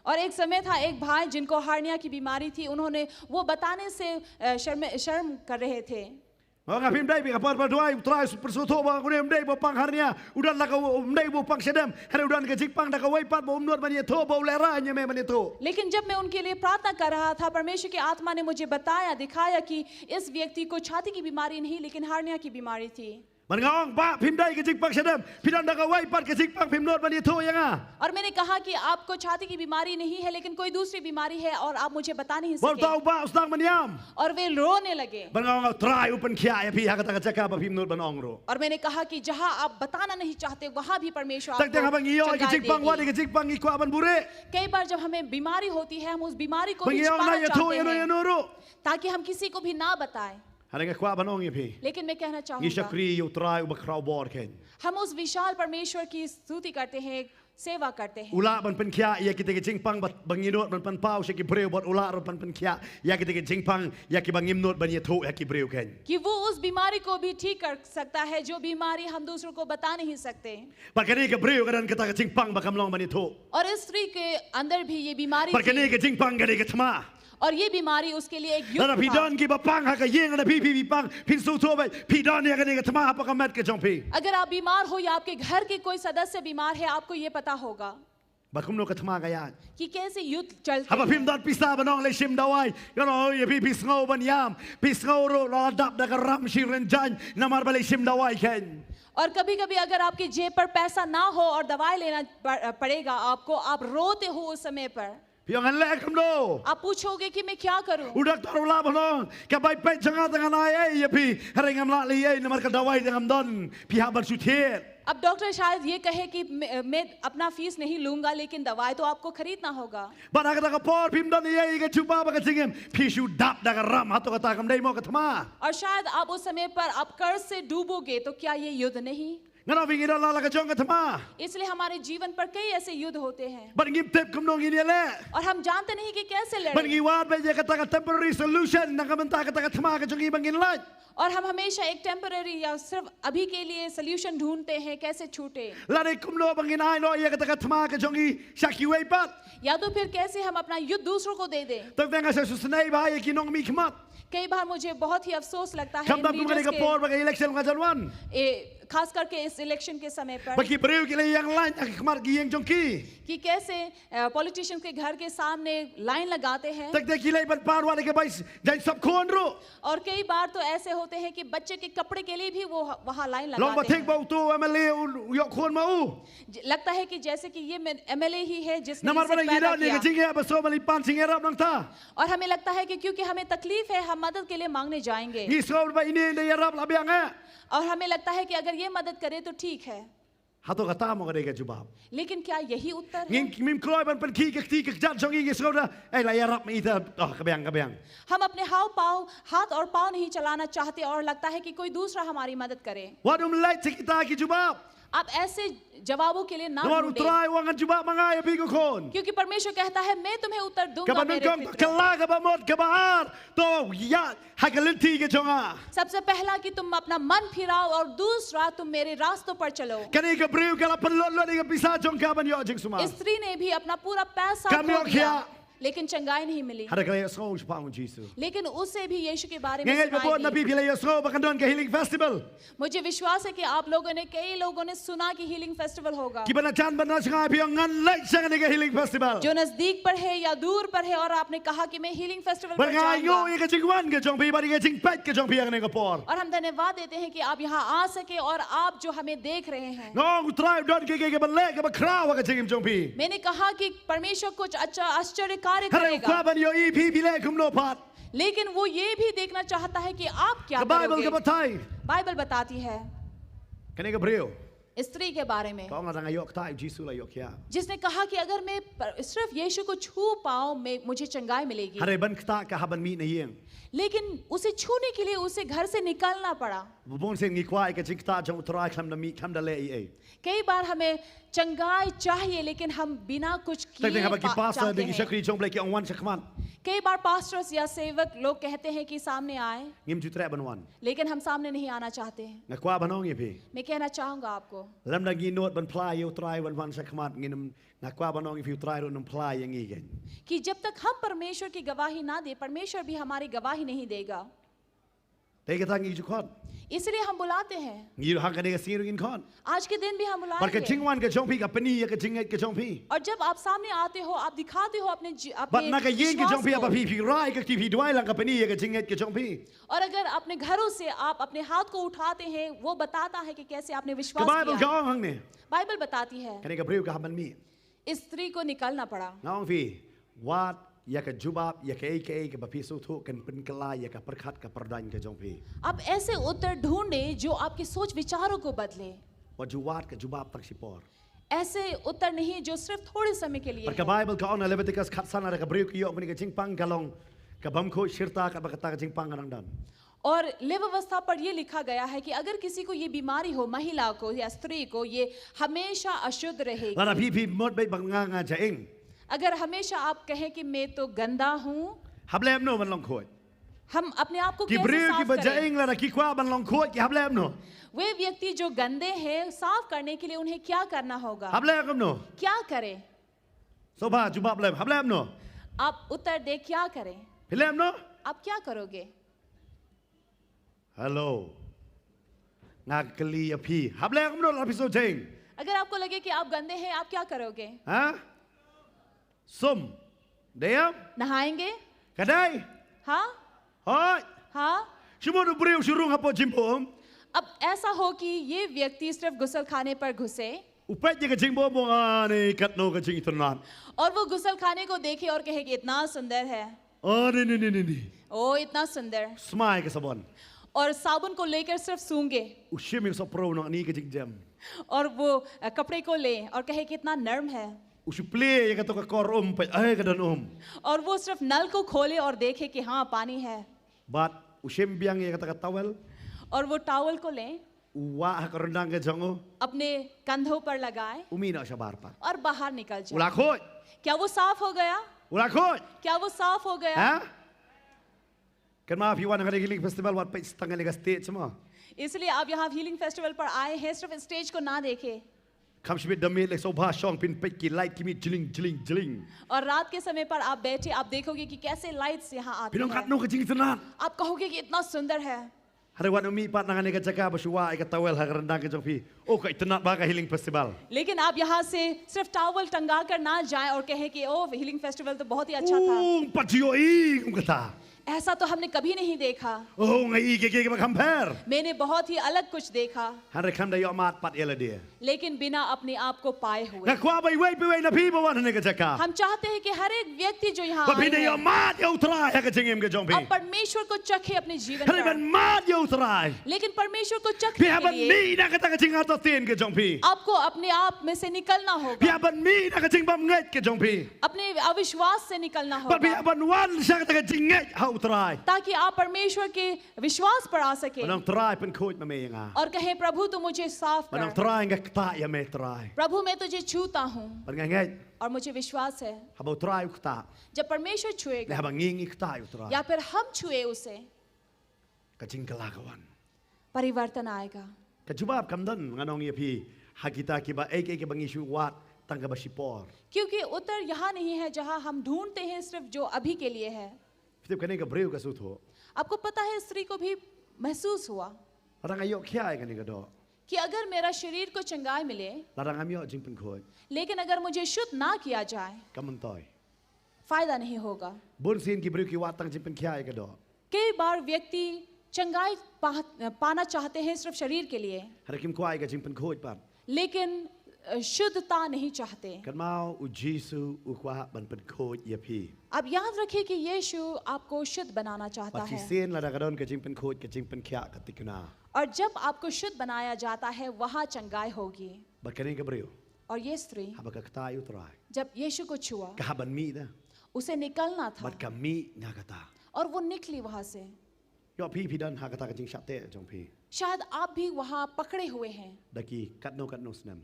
और एक समय था, एक भाई जिनको हर्निया की बीमारी थी, उन्होंने वो बताने से, अ, शर्म, शर्म कर रहे थे। Nga ong, phim dei, phi ka por ba duwai, u Trai u pynsngewthuh ba une um dei ba pang hernia, u don la ka, um dei ba pang shadem, hynrei u don ka jingpang da kawei pat ba um nud ban ïathuh, ba u lehraiñ ïa me ban ïathuh. लेकिन जब मैं उनके लिए प्रार्थना कर रहा था, परमेश्वर की आत्मा ने मुझे बताया, दिखाया कि इस व्यक्ति को छाती की बीमारी नहीं, लेकिन हर्निया की बीमारी थी। Bad nga ong, "Bah, phim dei ka jingpang shadem, phi don da kawei pat ka jingpang phim nud ban ïathuh ïa nga." और मैंने कहा कि आपको छाती की बीमारी नहीं है, लेकिन कोई दूसरी बीमारी है और आप मुझे बता नहीं Bad सके। uta u bah u sdang ban ïam. और वे रोने लगे। Bad nga ong, "U Trai u pynkhiah ïa phi ha kata ka jaka ba phim nud ban ong ruh." और मैंने कहा कि जहाँ आप बताना नहीं चाहते, वहाँ भी परमेश्वर Teng teng haba ngi ïoh ïa ka आपको jingpang, चंगाई wat देगी। ïa ka jingpang ngi kwah ban buhrieh. कई बार जब हमें बीमारी होती है, हम उस बीमारी को Ba भी ngi ong, "Nang छुपाना ïathuh ïano चाहते हैं, ïano ruh." ताकि हम किसी को भी ना बताएं। Hynrei nga kwah ban ong ïa phi, लेकिन मैं कहना ngi चाहूंगा, shakri ïa U Trai uba khraw bor khein. हम उस विशाल परमेश्वर की स्तुति करते हैं, सेवा करते हैं। U lah ban pynkhiah ïa kita ki jingpang ba, ba ngi nud ban pynpaw sha ki briew, bad u lah ruh ban pynkhiah ïa kita ki jingpang ïa kiba ngim nud ban ïathuh ïa ki briew khein. कि वो उस बीमारी को भी ठीक कर सकता है, जो बीमारी हम दूसरों को बता नहीं सकते। Bad kane ka briew ka don kata ka jingpang ba kam long ban ïathuh. और इस स्त्री के अंदर भी ये बीमारी Bad kane थी, ka jingpang kane ka thma. और ये बीमारी उसके लिए एक युद्ध Lada phi था। don kiba pang ha ka ïing, lada phi phi phi pang, phin sngewthuh ba phi don ïa kane ka thma hapoh ka met ka jong phi. अगर आप बीमार हो या आपके घर के कोई सदस्य बीमार है, आपको ये पता होगा Ba kumno ka thma ka ïaid. कि कैसे युद्ध चलते Haba phim हैं। don pisa ban ong leit shim dawai, ngan ong ïa phi, phi sngew ban ïam, phi sngew ruh la dap da ka ram shi rynjang namar ba leit shim dawai khein. और कभी कभी अगर आपकी जेब पर पैसा ना हो और दवाई लेना पड़- पड़ेगा आपको, आप रोते हो उस समय पर। Phi ong, "Ngan leh kumno?" आप पूछोगे कि मैं क्या करूं? U doktor u lah ban ong, "Ka bai peit jong nga te ngan ai ei ïa phi, hynrei ngam lah leh ei namar ka dawai te ngam don, phi hap ban shu thied." अब डॉक्टर शायद ये कहे कि मैं, मैं अपना फीस नहीं लूंगा, लेकिन दवाई तो आपको खरीदना होगा। Bad ha kata ka por phim don ei ei ka jubab ha ka jingim, phi shu dap da ka ram, hato kata kam dei mo ka thma? और शायद आप उस समय पर आप कर्ज से डूबोगे, तो क्या ये युद्ध नहीं? Ngan ong ïa phi, ngi don la la ka jong ka thma. इसलिए हमारे जीवन पर कई ऐसे युद्ध होते हैं Bad ngim tip kumno ngin ïaleh. और हम जानते नहीं कि कैसे Bad लड़ें। ngi wad beit ïa kata ka temporary solution na ka bynta kata ka thma ka jong ngi ba ngin lait. और हम हमेशा एक टेम्परेरी या सिर्फ अभी के लिए सॉल्यूशन ढूंढते हैं, कैसे छूटे, Lane kumno ba ngin ai noh ïa kata ka thma ka jong ngi sha kiwei pat. या तो फिर कैसे हम अपना युद्ध दूसरों को दे दें। Tang tang nga sa sngewsynei bha ïa ki nongmihkhmat. कई बार मुझे बहुत ही अफसोस लगता है Khamtam इन kum kane लीडर्स ka por के, ba ka election ka jan wan. ए, खास करके इस इलेक्शन के समय पर, Ba ki briew ki la ïeng lain ha ki khmat ki ïing jong ki. कि कैसे पॉलिटिशियंस के घर के सामने लाइन लगाते हैं। Tang tang ki leit ban pan wad ïa ka bai jaiñ sap khun ruh. और कई बार तो ऐसे होते हैं कि बच्चे के कपड़े के लिए भी वो वहाँ लाइन Long ba लगाते thik ba हैं। uto u MLA u ïoh khun ma u. ज- लगता है कि जैसे कि ये एमएलए ही है जिसने Namar इसे ba ngi पैदा don ïa ka किया। jingeh ba sngewbha ban pan jingïarap nangta. और हमें लगता है कि क्योंकि हमें तकलीफ है, हम मदद के लिए मांगने जाएंगे। Ngi sngewbha ba ine da ïarap la biang eh. और हमें लगता है कि अगर ये मदद करे तो ठीक है। Hato kata mo ka dei ka jubab? लेकिन क्या यही उत्तर है? Ngim, ngim kloi ban pynkhih ka kti ka kjat jong ngi, ngi sngewbha, eh, la ïarap ma ita. Oh, ka biang, ka biang. हम अपने हाव पाव, हाथ और पाँव नहीं चलाना चाहते और लगता है कि कोई दूसरा हमारी मदद करे। Wat ym leit sha kita ki jubab. आप ऐसे जवाबों के लिए ना Namar u ढूंढें, Trai u ong, ngan jubab ma nga ïa phi ko khun. क्योंकि परमेश्वर कहता है, मैं तुम्हें उत्तर दूंगा Kaba मेरे nyngkong, पितरों। ka la, kaba mut, kaba ar, to ïaid ha ka lynti ka jong nga. सबसे पहला कि तुम अपना मन फिराओ और दूसरा तुम मेरे रास्तों पर चलो। Kane ka briew ka la pynlut lut ïa ka pisa jong ka ban ïoh jingsumar. स्त्री ने भी अपना पूरा पैसा Kam खो ïoh दिया, khia. लेकिन चंगाई नहीं मिली। Hynrei ka la ïohsngew shaphang u Jisu. लेकिन उसे भी यीशु के बारे Nga में ngeit ba सुनाई bun na दी। phi phi la ïohsngew ba kan don ka healing festival. मुझे विश्वास है कि आप लोगों ने, कई लोगों ने सुना कि हीलिंग फेस्टिवल होगा। Kiba na jan ba na shngain, phi ong, ngan leit sha kane ka healing festival. जो नजदीक पर है या दूर पर है और आपने कहा कि मैं हीलिंग फेस्टिवल Ba पर nga ai जाऊंगा। nguh ïa ka jingwan ka jong phi, bad ïa ka jingpeit ka jong phi ha kane ka por. और हम धन्यवाद देते हैं कि आप यहाँ आ सके और आप जो हमें देख रहे हैं। Nga ong u Trai u don kiei kiei kiba leh kaba khraw ha ka jingim jong phi. मैंने कहा कि परमेश्वर कुछ अच्छा आश्चर्य कार्य Hynrei u kwah करेगा, ban ïohi phi phi leh kumno pat. लेकिन वो ये भी देखना चाहता है कि आप क्या Ka Baibl ka करोगे। batai. बाइबल बताती है Kane ka briew. स्त्री के बारे में, Ka ong, lada nga ïoh ktah ïa u Jisu la ïoh khia. जिसने कहा कि अगर मैं पर- सिर्फ यीशु को छू पाऊं, मैं, मुझे चंगाई मिलेगी। Hynrei ban ktah ka hap ban mih na ïing. लेकिन उसे छूने के लिए उसे घर से निकलना पड़ा। Bun sien ngi kwah ïa ka jingktah jong u Trai khlem da mih, khlem da leh ei ei. कई बार हमें चंगाई चाहिए, लेकिन हम बिना कुछ Teng teng किए haba ki पा- pastor चाहते bad ki हैं। shakri jong U Blei ki ong, wan sha khmat. कई बार पास्टर्स या सेवक लोग कहते हैं कि सामने आए, Ngim ju treh ban wan. लेकिन हम सामने नहीं आना चाहते हैं। Nga kwah ban ong ïa phi. मैं कहना चाहूंगा आपको Lymda ngi nud ban phla ïa u Trai ban wan sha khmat, ngin ym, nga kwah ban ong ïa phi, u Trai ruh un ym phla ïa ngi keiñ. कि जब तक हम परमेश्वर की गवाही ना दे, परमेश्वर भी हमारी गवाही नहीं देगा। Te kata ngi ju khot. इसलिए हम बुलाते हैं। Ngi ruh hang kane ka sngi ruh ngin khot. आज के दिन भी हम Bad ka बुलाएंगे। jingwan ka jong phi ka pyni ïa ka jingngeit ka jong phi. और जब आप सामने आते हो, आप दिखाते हो अपने जी- Bad na ka अपने ïing ka jong विश्वास phi haba को, phi phi rai ka kti phi duwai lang ka pyni ïa ka jingngeit ka jong phi. और अगर अपने घरों से आप अपने हाथ को उठाते हैं, वो बताता है कि कैसे आपने Ka विश्वास Baibl ka किया। ong hangne. बाइबल बताती है, Kane ka briew ka hap ban mih. इस स्त्री को निकलना पड़ा। Nga ong phi, wad ïa ka jubab ïa kaei kaei kaba phi sngewthuh kan pynkylla ïa ka pyrkhat ka pyrdain ka jong phi. आप ऐसे उत्तर ढूंढे जो आपके सोच विचारों को बदले। Wat ju wad ka jubab tang shipor. ऐसे उत्तर नहीं जो सिर्फ थोड़े समय के लिए Bad ka है। Baibl ka ong na Leviticus khatsan, lada ka briew ka ïoh kane ka jingpang ka long ka bym khuid shirta, katba kata ka jingpang ka nang don. और लेव्यवस्था पर ये लिखा गया है कि अगर किसी को ये बीमारी हो, महिला को या स्त्री को, ये हमेशा अशुद्ध रहेगी। Lada phi phi mut beit ba nga nga jaing. अगर हमेशा आप कहें कि मैं तो गंदा हूँ, Hap leh kumno ban long khuid? हम अपने आप को Ki कैसे briew साफ kiba करें? jaing lada ki kwah ban long khuid ki hap leh kumno? वे व्यक्ति जो गंदे हैं, साफ करने के लिए उन्हें क्या करना होगा? Hap leh kumno? क्या करें? Sngewbha jubab lem, hap leh kumno? आप उत्तर दे, क्या करें? Phi leh kumno? आप क्या करोगे? Hello. Nga kylli ïa phi. Hap leh kumno lada phi sngew jaing? अगर आपको लगे कि आप गंदे हैं, आप क्या करोगे? Ha? Sum. Dei em? नहाएंगे? Ka dei? हाँ, Hooid. हाँ। Shu mut u briew shu rung hapoh jingbuh um. अब ऐसा हो कि ये व्यक्ति सिर्फ गुसलखाने पर घुसे U peit ïa ka jingbuh um, u ong, "Ani katno ka jingitynnad." और वो गुसलखाने को देखे और कहे कि इतना सुंदर है, Ani ni ni ni ni. ओ इतना सुंदर, Smai ka sabon. और साबुन को लेकर सिर्फ सूंघे U shim ïa ka sohpro, u ong, "Ani ka jingjem." और वो अ, कपड़े को ले और कहे कितना नरम है, U shu plie ïa kato ka kor um, peit, "Ai, ka don um." और वो सिर्फ नल को खोले और देखे कि हाँ, पानी है, Bad u shim biang ïa kata ka towel, और वो टॉवल को ले u wah ha ka ryndang ka jong u, अपने कंधों पर लगाए u mih noh shabar pat. और बाहर निकल U la जाए। khuid. क्या वो साफ हो गया? U la khuid. क्या वो साफ हो गया? Ha? Kynmaw, phi wan ha kane ka Healing Festival, wat peit tang kane ka stage mo. इसलिए आप यहाँ हीलिंग फेस्टिवल पर आए हैं, सिर्फ स्टेज को ना देखें। Kham shibit da miet leh sngewbha shong, phin peit ki light ki mih jling jling jling. और रात के समय पर आप बैठे, आप देखोगे कि कैसे लाइट्स यहाँ आती Phin ong, है। "Katno ka jingitynnad." आप कहोगे कि इतना सुंदर है। Hynrei wat u mih pat na kane ka jaka ba shu wah ïa ka towel ha ka ryndang ka jong phi, "Oh, ka itynnad bha ka Healing Festival." लेकिन आप यहाँ से सिर्फ टॉवल टंगा कर ना जाएं और कहें कि ओह, हीलिंग फेस्टिवल तो बहुत ही अच्छा था। Ong pat ju ïohi kum kata. ऐसा तो हमने कभी नहीं देखा। Oh, nga ïohi kiei kiei kiba kham pher. मैंने बहुत ही अलग कुछ देखा, Hynrei kham da ïoh mad pat ïa lade. लेकिन बिना अपने आप को पाए हुए। Nga kwah ba iwei pa iwei na phi ba wan ha kane ka jaka, हम चाहते हैं कि हर एक व्यक्ति जो यहाँ ba phi आए da ïoh हैं, mad ïa U Trai ha ka jingim ka jong phi. आप परमेश्वर को चखे अपने जीवन Hynrei पर। ban mad ïa U Trai, लेकिन परमेश्वर को phi चखने hap के ban लिए mih na kata ka jingartatien ka jong phi. आपको अपने आप में से निकलना Phi होगा, hap ban mih na ka jingbymngeit ka jong phi. अपने अविश्वास से निकलना Bad phi होगा, hap ban wan sha kata ka jingngeit ha U Trai. ताकि आप परमेश्वर के विश्वास पर आ सके Ban ong, "Trai, pynkhuid ma me ïa nga." और कहें, प्रभु, तू मुझे साफ Ban ong, कर। "Trai, nga ktah ïa me, Trai." प्रभु, मैं तुझे छूता हूँ Bad nga ngeit, और मुझे विश्वास है, haba U Trai u ktah, जब परमेश्वर leh छुएगा haba ngi ngi ktah ïa U Trai, या फिर हम छुए उसे, ka jingkylla ka wan. परिवर्तन आएगा। Ka jubab kam don, ngan ong ïa phi, ha kita kiba, eh, eh, kiba ngi shu wad tang kaba shipor. क्योंकि उत्तर यहाँ नहीं है जहाँ हम ढूंढते हैं सिर्फ जो अभी के लिए है। Phi tip, kane ka briew ka sngewthuh, आपको पता है, स्त्री को भी महसूस हुआ lada nga ïoh khia ïa kane ka doh, कि अगर मेरा शरीर को चंगाई मिले, lada ngam ïoh jingpynkhuid, लेकिन अगर मुझे शुद्ध ना किया जाए, kam myntoi. फायदा नहीं होगा। Bun sien ki briew ki wad tang jingpynkhia ïa ka doh. कई बार व्यक्ति चंगाई पा, पाना चाहते हैं सिर्फ शरीर के लिए, Hynrei kim kwah ïa ka jingpynkhuid pat. लेकिन अ, शुद्धता नहीं चाहते। Kynmaw, U Jisu u kwah ban pynkhuid ïa phi. आप याद रखें कि यीशु आपको शुद्ध बनाना चाहता Bad है, shisien lada ka don ka jingpynkhuid, ka jingpynkhiah ka tikna. और जब आपको शुद्ध बनाया जाता है, वहाँ चंगाई होगी। Bad kane ka briew, और ये स्त्री, haba ka ktah ïa U Trai, जब यीशु को छुआ, ka hap ban mih da. उसे निकलना था, Bad ka mih na kata. और वो निकली वहां से। Ïoh phi phi don ha kata ka jingshah teh jong phi. शायद आप भी वहां पकड़े हुए हैं। Da ki katno katno snem.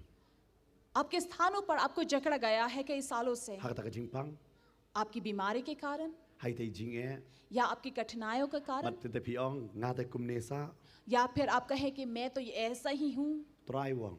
आपके स्थानों पर आपको जकड़ा गया है कई सालों से। Ha kata ka jingpang, आपकी बीमारी के कारण, ha ita i jingeh, या आपकी कठिनाइयों के कारण, bad te te phi ong, "Nga te kumne sah." या फिर आप कहें कि मैं तो ये ऐसा ही हूँ। Trai u ong,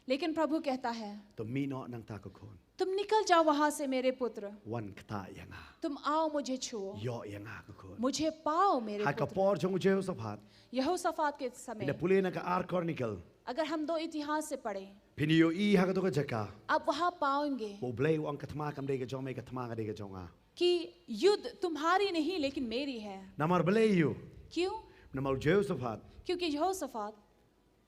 लेकिन प्रभु कहता है, "To mih noh nangta, ko khun." तुम निकल जाओ वहां से मेरे पुत्र। Wan ktah ïa nga. तुम आओ मुझे छुओ। Ïoh ïa nga ko khun. मुझे पाओ मेरे पुत्र। Ha ka por jong u Jehoshaphat. यहोशापात के समय। Ynda pule na ka Ar Chronicle. अगर हम दो इतिहास से पढ़ें। Phin ïohi ha kato ka jaka. आप वहां पाओगे। Ba U Blei u ong ka thma kam dei ka jong me, ka thma ka dei ka jong nga. कि युद्ध तुम्हारी नहीं लेकिन मेरी है। Namar balei ïa u? क्यों? Namar u Jehoshaphat. क्योंकि यहोशापात।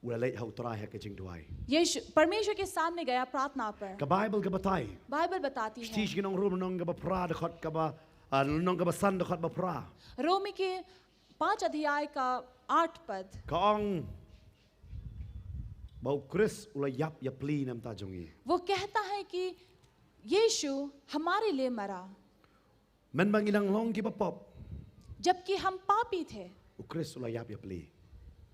U la leit ha u Trai ha ka jingduwai. यीशु परमेश्वर के सामने गया प्रार्थना पर। Ka Baibl ka batai. बाइबल बताती है। Shithi sha ki Nongrom lynnong kaba phra dkhot kaba, ah, lynnong kaba san dkhot ba phra. रोमी के पाँच अध्याय का आठ पद। Ka ong ba u Khrist u la ïap ïapli namar jong ngi. वो कहता है कि यीशु हमारे लिए मरा। Mynba ngi dang long kiba pop. जबकि हम पापी थे। U Khrist u la ïap ïapli.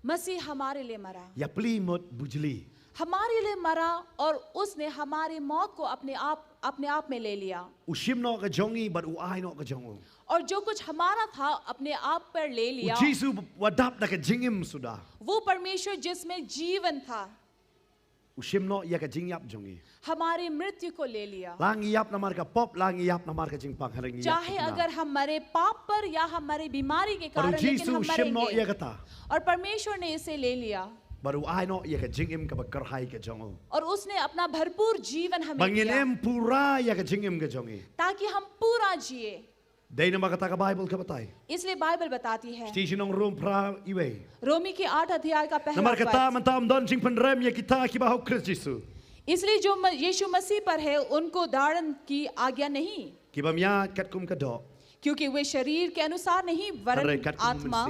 मसीह हमारे लिए मरा। Ïapli mut bujli. हमारे लिए मरा और उसने हमारी मौत को अपने आप, अपने आप में ले लिया। U shim noh ka jong ngi bad u ai noh ka jong u. और जो कुछ हमारा था, अपने आप पर ले लिया। U Jisu u ba dap da ka jingim suda. वो परमेश्वर जिसमें जीवन था। U shim noh ïa ka jingïap jong ngi. हमारी मृत्यु को ले लिया। La ngi ïap namar ka pop, la ngi ïap namar ka jingpang, hynrei ngi ïap. चाहे अगर हम मरे पाप पर या हम मरे बीमारी के कारण, लेकिन हम मरेंगे। Bad u Jisu u shim noh ïa kata. और परमेश्वर ने इसे ले लिया। Bad u ai noh ïa ka jingim kaba kyrhai ka jong u. और उसने अपना भरपूर जीवन हमें दिया। Ba ngin im pura ïa ka jingim ka jong ngi. ताकि हम पूरा जिए। Dei namar kata ka Baibl ka batai. इसलिए बाइबल बताती है। Shithi sha ki Nongrom phra iwei. रोमी के आठ अध्याय का पहला पद। Namar kata mynta ym don jingpynrem ïa kita kiba ha u Khrist Jisu. इसलिए जो म-, यीशु मसीह पर है, उनको धारण की आज्ञा नहीं। Ki bym ïaid katkum ka doh. क्योंकि वे शरीर के अनुसार नहीं, वरन आत्मा,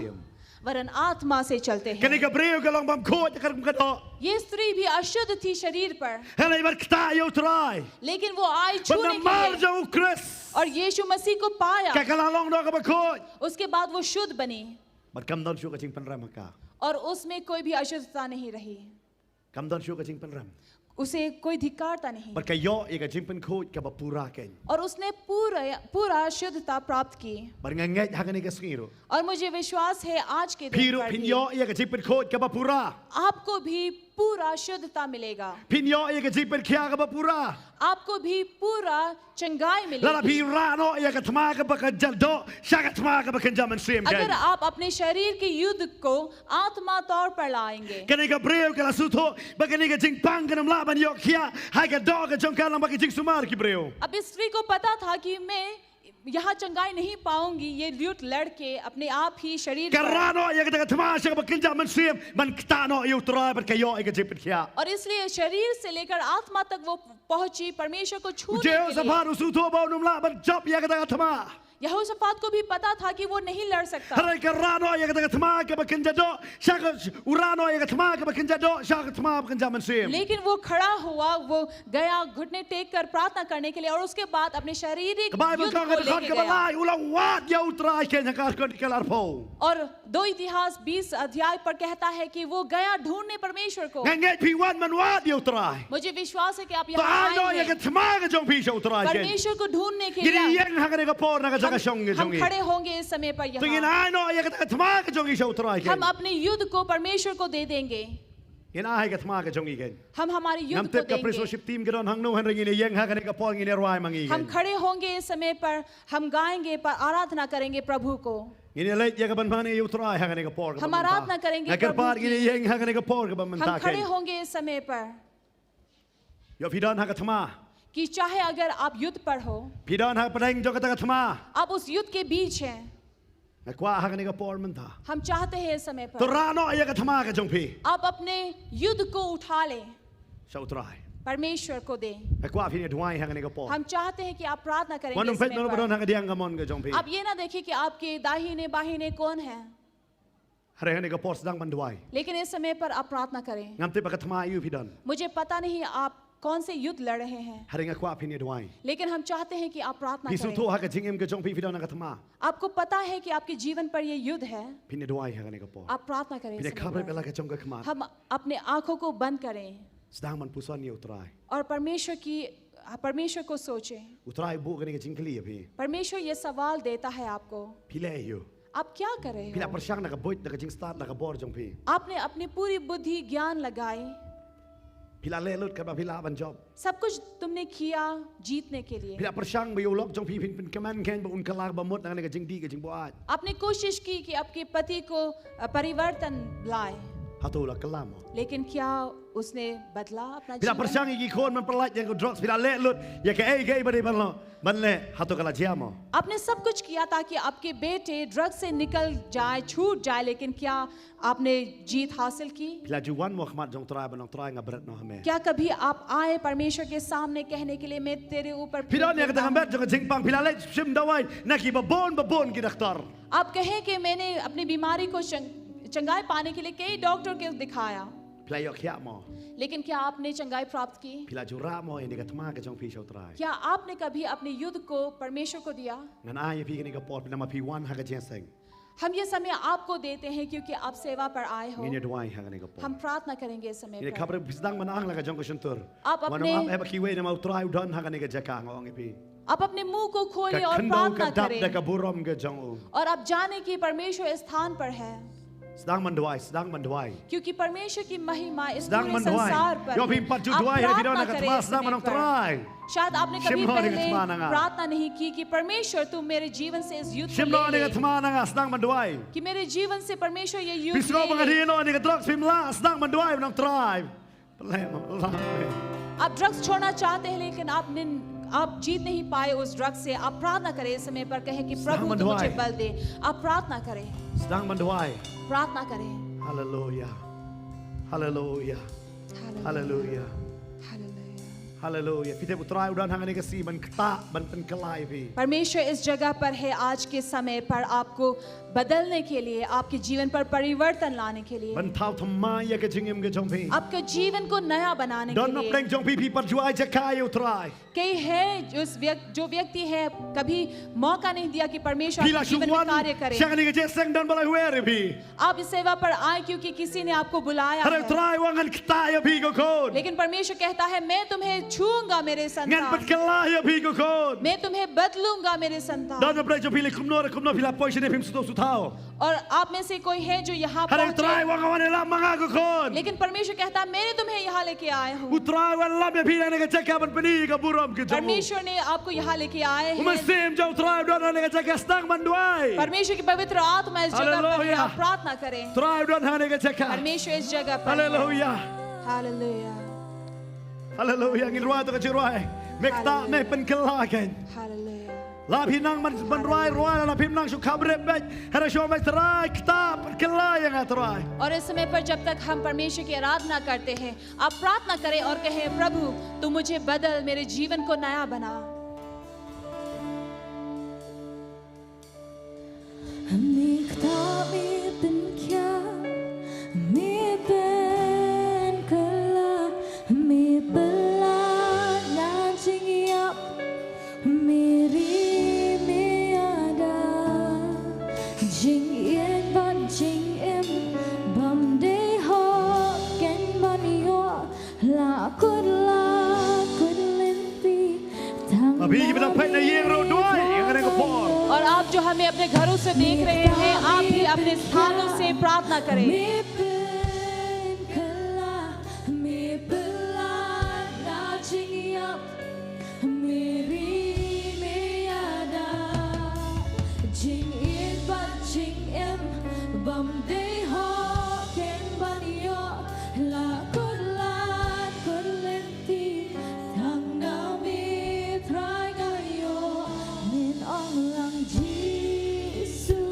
वरन आत्मा से चलते हैं। Kane ka briew ka long bym khuid katkum ka doh. ये स्त्री भी अशुद्ध थी शरीर पर। Hynrei bad ktah ïa u Trai. लेकिन वो आई छूने के लिए। Bad namar jong u Khrist. और यीशु मसीह को पाया। Ka, ka la long noh kaba khuid. उसके बाद वो शुद्ध बनी। Bad kam don shuh ka jingpynrem ha ka. और उसमें कोई भी अशुद्धता नहीं रही। Kam don shuh ka jingpynrem. उसे कोई धिक्कारता नहीं। Bad ka ïoh ïa ka jingpynkhuid kaba pura kein. और उसने पूरा, पूरा शुद्धता प्राप्त की। Bad nga ngeit ha kane ka sngi ruh. और मुझे विश्वास है आज के दिन पर भी phi ruh phin ïoh ïa ka jingpynkhuid kaba pura. आपको भी पूरा शुद्धता मिलेगा। Phin ïoh ïa ka jingpynkhiah kaba pura. आपको भी पूरा चंगाई मिलेगी। Lada phi rah noh ïa ka thma kaba kynja doh sha ka thma kaba kynja mynsiem kein. अगर आप अपने शरीर के युद्ध को आत्मा तौर पर लाएंगे। Kane ka briew ka la sngewthuh ba kane ka jingpang kan ym lah ban ïoh khiah ha ka doh ka jong ka namar ki jingsumar ki briew. अब इस स्त्री को पता था कि मैं यहाँ चंगाई नहीं पाऊंगी, ये लूट लड़ के अपने आप ही शरीर पर। Ka rah noh ïa kata ka thma sha kaba kynja mynsiem ban ktah noh ïa u Trai bad ka ïoh ïa ka jingpynkhiah. और इसलिए शरीर से लेकर आत्मा तक वो पहुंची, परमेश्वर को छूने के लिए। U Jehoshaphat u sngewthuh ba un ym lah ban jop ïa kata ka thma. यहोशापात को भी पता था कि वो नहीं लड़ सकता। Hynrei ka rah noh ïa kata ka thma kaba kynja doh sha ka, u rah noh ïa ka thma kaba kynja doh sha ka thma ba kynja mynsiem. लेकिन वो खड़ा हुआ, वो गया घुटने टेक कर प्रार्थना करने के लिए और उसके बाद अपने शारीरिक युद्ध को लेके गया। Ka Baibl ka ong ha ka dkhot kaba lai, u la wad ïa u Trai kein ha ka Ar Chronicle arphew. और दो इतिहास बीस अध्याय पर कहता है कि वो गया ढूंढने परमेश्वर को। Nga ngeit phi wan ban wad ïa u Trai. मुझे विश्वास है कि आप यहाँ आएंगे। To ai noh ïa ka thma ka jong phi sha u Trai kein. परमेश्वर को ढूंढने के लिए। Ngin ïeng ha kane ka por na ka jaka shong ka jong ngi. हम खड़े होंगे इस समय पर यहाँ। To ngin ai noh ïa ka thma ka jong ngi sha u Trai kein. हम अपने युद्ध को परमेश्वर को दे देंगे। Ngin ai ka thma ka jong ngi kein. हम हमारे युद्ध को देंगे। Ngam tip ka praise worship team ka don hangno, hynrei ngin ïeng ha kane ka por, ngin ïa rwai ma ngi kein. हम खड़े होंगे इस समय पर, हम गाएंगे, पर आराधना करेंगे प्रभु को। Ngin ïa leit ïa ka ban mane ïa u Trai ha kane ka por kaba mynta. हम आराधना करेंगे प्रभु की। Nga kyrpad ngin ïa ïeng ha kane ka por kaba mynta kein. हम खड़े होंगे इस समय पर। Ïoh phi don ha ka thma. कि चाहे अगर आप युद्ध पर हो, phi don ha pdeng jong kata ka thma. आप उस युद्ध के बीच हैं। Nga kwah ha kane ka por mynta. हम चाहते हैं इस समय पर। To rah noh ïa ka thma ka jong phi. आप अपने युद्ध को उठा लें। Sha u Trai. परमेश्वर को दें। Nga kwah phin ïa duwai ha kane ka por. हम चाहते हैं कि आप प्रार्थना करें इस समय पर। Wat nym peit na u ba don ha ka diang kamon ka jong phi. आप ये ना देखें कि आपके दाहिने बाहिने कौन है। Hynrei ha kane ka por sdang ban duwai. लेकिन इस समय पर आप प्रार्थना करें। Ngam tip ha ka thma aïu phi don. मुझे पता नहीं आप कौन से युद्ध लड़ रहे हैं। Hynrei nga kwah phin ïa duwai. लेकिन हम चाहते हैं कि आप प्रार्थना करें। Phi sngewthuh ha ka jingim ka jong phi phi don ha ka thma. आपको पता है कि आपके जीवन पर ये युद्ध है। Phin ïa duwai ha kane ka por. आप प्रार्थना करें इस समय पर। Phin ïa khapriap ïa la ka jong ka khmat. हम अपने आंखों को बंद करें। Sdang ban puson ïa u Trai. और परमेश्वर की, परमेश्वर को सोचें। U Trai u buh kane ka jingkylli ïa phi. परमेश्वर ये सवाल देता है आपको। Phi leh aïu. आप क्या कर रहे हो? Phi la pyrshang da ka buit, da ka jingstad, da ka bor jong phi. आपने अपनी पूरी बुद्धि ज्ञान लगाई। Phi la leh lut katba phi lah ban jop. सब कुछ तुमने किया जीतने के लिए। Phi la pyrshang ba ïa u lok jong phi phin pynkmen kein ba un kylla ba mut na kane ka jingdih ka jingbuaid. आपने कोशिश की कि आपके पति को अ, परिवर्तन लाए, Hato u la kylla mo? लेकिन क्या उसने बदला अपना Phi la जीवन? pyrshang ïa ki khun ban pyllait ïa ka drugs, phi la leh lut ïa kaei kaei ba dei ban long, ban leh, hato ka la jia mo? आपने सब कुछ किया ताकि आपके बेटे ड्रग से निकल जाए, छूट जाए, लेकिन क्या आपने जीत हासिल की? Phi la ju wan mo ha khmat jong u Trai ban ong, Trai, nga bret noh ha me? क्या कभी आप आए परमेश्वर के सामने कहने के लिए, मैं तेरे ऊपर Phi don ïa kata ka met jong ka jingpang, phi la leit shim dawai na ki babun babun ki doktor. आप कहें कि मैंने अपनी बीमारी को चंग, चंगाई पाने के लिए कई डॉक्टर को दिखाया, Phi la ïoh khiah mo? लेकिन क्या आपने चंगाई प्राप्त की? Phi la ju rah mo ïa kane ka thma ka jong phi sha u Trai? क्या आपने कभी अपने युद्ध को परमेश्वर को दिया? Ngan ai ïa phi kane ka por, namar phi wan ha ka jingïaseng. हम ये समय आपको देते हैं क्योंकि आप सेवा पर आए हो। Ngin ïa duwai ha kane ka por. हम प्रार्थना करेंगे इस समय Ngin ïa पर। khapbriew, phi sdang ban ang la ka jong ka shyntur. आप Wan अपने ong, ap, eh, ba kiwei, namar u Trai u don ha kane ka jaka, nga ong ïa phi. आप अपने मुंह को खोलिए Ka और khyndew प्रार्थना ka dap da करें ka burom ka jong u. और आप जाने कि परमेश्वर इस स्थान पर है, Sdang ban duwai, sdang ban duwai. क्योंकि परमेश्वर की महिमा इस Sdang पूरे ban duwai. संसार पर Ïoh phi है। pat ju आप duwai, phi don प्रार्थना na ka करें thma, इस sdang ban समय ong, पर। Trai, शायद आपने कभी shim noh ïa ka पहले thma na nga. प्रार्थना नहीं की कि परमेश्वर, तुम मेरे जीवन से इस युद्ध को Shim noh ïa ले ka ले, thma na nga, sdang ban duwai. कि मेरे जीवन से परमेश्वर ये Phi युद्ध sngew ba nga ले ले। dih noh ïa ka drugs, phim lah, sdang ban duwai ban ong, Trai, pyllait mo, lah mo. आप ड्रग्स छोड़ना चाहते हैं लेकिन आप निन, आप जीत नहीं पाए उस ड्रग्स से। आप प्रार्थना करें इस समय पर, कहें कि Sdang प्रभु, ban तुम मुझे duwai. बल दे। आप प्रार्थना करें, Sdang ban duwai. प्रार्थना करें। Haleluia. Haleluia. Haleluia. हालेलुया। Haleluia. Phi tip u Trai u don ha kane ka sngi ban ktah, ban pynkylla ïa phi. परमेश्वर इस जगह पर है आज के समय पर आपको बदलने के लिए, आपके जीवन पर परिवर्तन लाने के लिए, Ban thaw thymmai ïa ka jingim ka jong phi. आपके जीवन को नया बनाने Don के लिए। napdeng jong phi, phi pat ju ai jaka ïa u Trai. कई है जो उस व्यक्ति, जो व्यक्ति है कभी मौका नहीं दिया कि परमेश्वर Phi la आपके shu जीवन में wan कार्य sha करे। kane ka jingïaseng, don ba la wer ïa phi. आप इस सेवा पर आए क्योंकि किसी ने आपको बुलाया Hynrei u है, Trai u ong, ngan ktah ïa phi ko khun. लेकिन परमेश्वर कहता है, मैं तुम्हें छूऊंगा मेरे Ngan संतान, pynkylla ïa phi ko khun. मैं तुम्हें बदलूंगा मेरे संतान। Don napdeng jong phi lei kumno re kumno, phi la poi shane phim sngewthuh sngewthuh. और आप में से कोई है जो यहाँ Hynrei u Trai u पहुंचे, ong, nga wan ïalam ma nga ko khun. लेकिन परमेश्वर कहता है, मैंने तुम्हें यहाँ लेके आया हूँ। U Trai u wan lam ïa phi na kane ka jaka ban pyni ïa ka burom ka jong u. परमेश्वर ने आपको यहाँ लेके आए U हैं। Mynsiem jong u Trai u don ha kane ka jaka, sdang ban duwai. परमेश्वर की पवित्र आत्मा इस जगह पर है, Haleluia. आप प्रार्थना करें। Trai u don ha kane ka jaka. परमेश्वर इस जगह पर है। Haleluia. हालेलुया। Haleluya, ngin rwai to ka jingrwai. Me ktah, me pynkylla kein. हालेलुया। La phi nang ban, ban rwai, rwai, la phim nang shu khapbrip beit. Hynrei shu ong, Trai, ktah, pynkylla ïa nga, Trai. और इस समय पर जब तक हम परमेश्वर की आराधना करते हैं, आप प्रार्थना करें और कहें, प्रभु, तू मुझे बदल, मेरे जीवन को नया बना। Me ktah, me pynkylla, me pynkylla, me pynlait na jingïap, me ri me ïada. Jingïeit bad jingim bym dei hok kein ban ïoh, la kut la kut lynti. Tang Api ki bynta peit na ïing ruh, duwai ïa kane ka por. और आप जो हमें अपने घरों से देख रहे हैं, आप भी अपने स्थानों से प्रार्थना करें। Me pynkylla, me pynlait na jingïap, me ri me ïada. Jingïeit bad jingim bym dei hok kein ban ïoh, la kut la kut lynti. Tang na me Trai nga ïoh, men ong lang Jisu.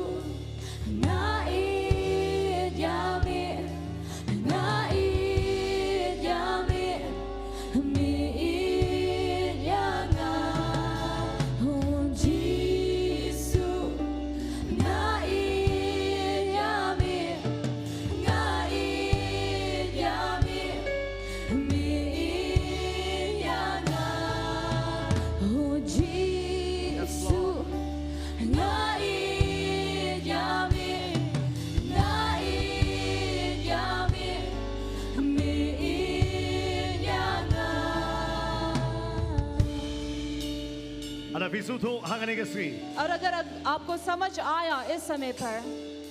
Nga ïeit ïa me, nga ïeit ïa me, me ïeit ïa nga. Oh Jisu, nga ïeit ïa me, nga ïeit ïa me, me ïeit ïa nga. Oh Jisu, nga ïeit ïa me, nga ïeit ïa me, me ïeit ïa nga. Lada phi sngewthuh ha kane ka sngi, और अगर आप, आपको समझ आया इस समय पर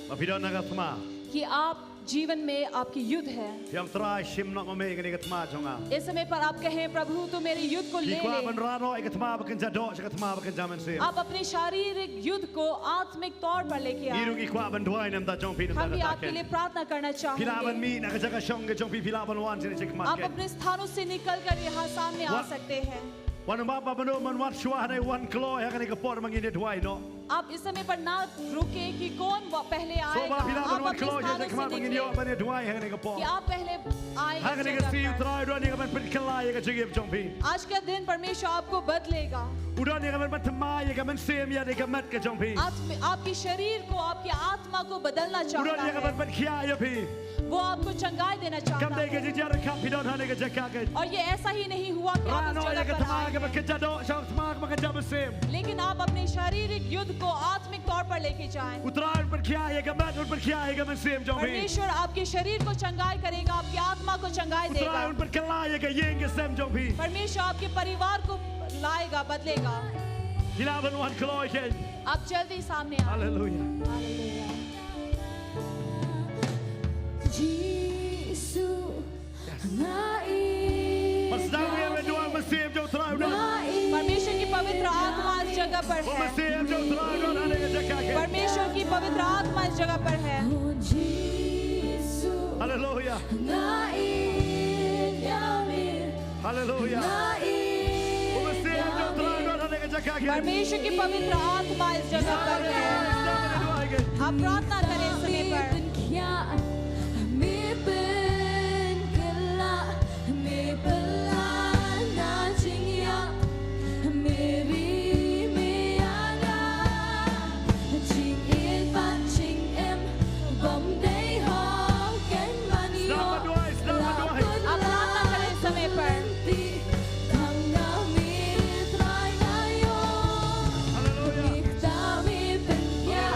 ba phi don na ka thma, कि आप जीवन में आपकी युद्ध है। Phi ong, Trai, shim noh ma me ïa kane ka thma jong nga. इस समय पर आप कहें, प्रभु, तू मेरी युद्ध को ले ले। Phi kwah ban rah noh ïa ka thma ba kynja doh sha ka thma ba kynja mynsiem. आप अपने शारीरिक युद्ध को आत्मिक तौर पर लेके आए। Ngi ruh ngi kwah ban duwai na ka bynta jong phi na ka bynta ka ktien. हम भी आपके लिए प्रार्थना करना चाहेंगे। Phi lah ban mih na ka jaka shong ka jong phi, phi lah ban wan sha kane ka jaka khmat. आप अपने स्थानों से निकल कर यहाँ सामने आ सकते हैं। Wat, wat, wat, wat, wat, wat, shuwa hangne, wan kloi ha kane ka por ba ngin ïa duwai noh. आप इस समय पर ना रुके कि कौन व-, पहले आएगा। Shuwa ba phi lah ban wan kloi ha ka jaka khmat ba ngin ïoh ban ïa duwai ha kane ka por. कि आप पहले आए इस जगह पर। Ha kane ka sngi U Trai u don ïa kaban pynkylla ïa ka jingim jong phi. आज का दिन परमेश्वर आपको बदलेगा। U don ïa kaban pynthma ïa ka mynsiem ïa ka met ka jong phi. आप, आपकी शरीर को, आपकी आत्मा को बदलना चाहता है। U don ïa kaban pynkhiah ïa phi. वो आपको चंगाई देना चाहता है। Kam dei ka jingjarkhap phi don hangne ka jaka kein. और ये ऐसा ही नहीं हुआ कि आप इस जगह पर आए हैं। Rah noh ïa ka thma kaba kynja doh sha ka thma kaba kynja mynsiem. लेकिन आप अपने शारीरिक युद्ध को आत्मिक तौर पर लेके जाएं। U Trai un pynkhiah ïa ka met, un pynkhiah ïa ka mynsiem jong phi. परमेश्वर आपके शरीर को चंगाई करेगा, आपकी आत्मा को चंगाई देगा। U Trai un pynkylla ïa ka ïing ka sem jong phi. परमेश्वर आपके परिवार को लाएगा, बदलेगा। Phi lah ban wan kloi kein. आप जल्दी सामने आएं। Hallelujah. Hallelujah. Jisu, nga ïeit. Bad sdang ïa ka duwai mynsiem jong U Trai u don. Nga ïeit. परमेश्वर की पवित्र आत्मा इस जगह पर है। Mynsiem jong U Trai u don hangne ka jaka kein. परमेश्वर की पवित्र आत्मा इस जगह पर है। Oh, Jisu. Hallelujah. Nga ïeit ïa me. Hallelujah. Nga ïeit ïa me. Mynsiem jong U Trai u don hangne ka jaka kein. परमेश्वर की पवित्र आत्मा इस जगह पर है। Sdang ïa ka duwai kein. आप प्रार्थना करें इस समय पर। Me pynkylla, me pynkylla na jingïap, me ri me ïada, jingïeit bad jingim bym dei hok kein ban ïoh. Sdang ban duwai, sdang ban duwai. आप प्रार्थना करें इस समय पर। Tang na me Trai nga ïoh. Hallelujah. Bad me pynkylla,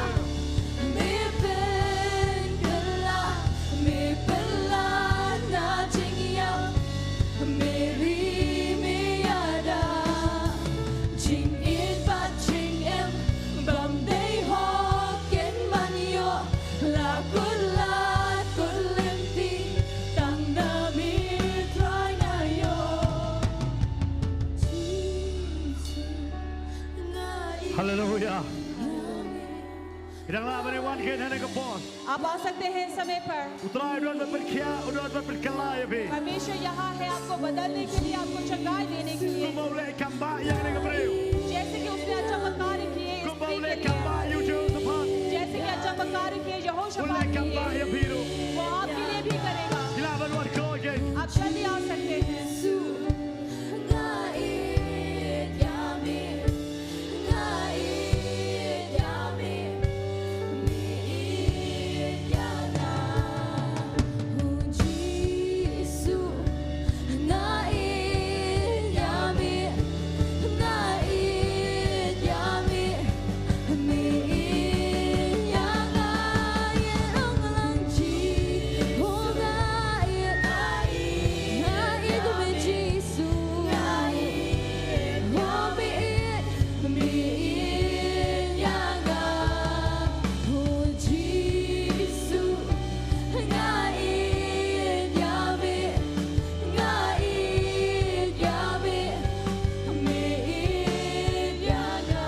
me pynkylla, me pynkylla na jingïap, me ri me ïada, jingïeit bad jingim bym dei hok kein ban ïoh. La kut lad kut lynti, tang na me Trai nga ïoh. Jisu, nga ïeit. Hallelujah. Phi dang lah ban wan kein hangne ka por. आप आ सकते हैं इस समय पर। U Trai u don ban pynkhiah, u don ban pynkylla ïa phi. परमेश्वर यहाँ है आपको बदलने के लिए, आपको चंगाई देने के लिए। Kumba u leh kam bha ïa kane ka briew. जैसे कि उसने अचंबा कार्य किए इस स्त्री के लिए। Kumba u leh kam bha ïa u Jehoshaphat. जैसे कि अचंबा कार्य किए यहोशापात के लिए। U leh kam bha ïa phi ruh. वो आपके लिए भी करेगा। Phi lah ban wan kloi kein. आप जल्दी आ सकते हैं। Jisu, nga ïeit ïa me. Nga ïeit ïa me, me ïeit ïa nga. Oh Jisu, nga ïeit ïa me, nga ïeit ïa me, me ïeit ïa nga. Ïeit ong lang Jisu, oh nga ïeit, nga ïeit ïa me Jisu. Nga ïeit ïa me, me ïeit ïa nga. Oh Jisu, nga ïeit ïa me, nga ïeit ïa me, me ïeit ïa nga.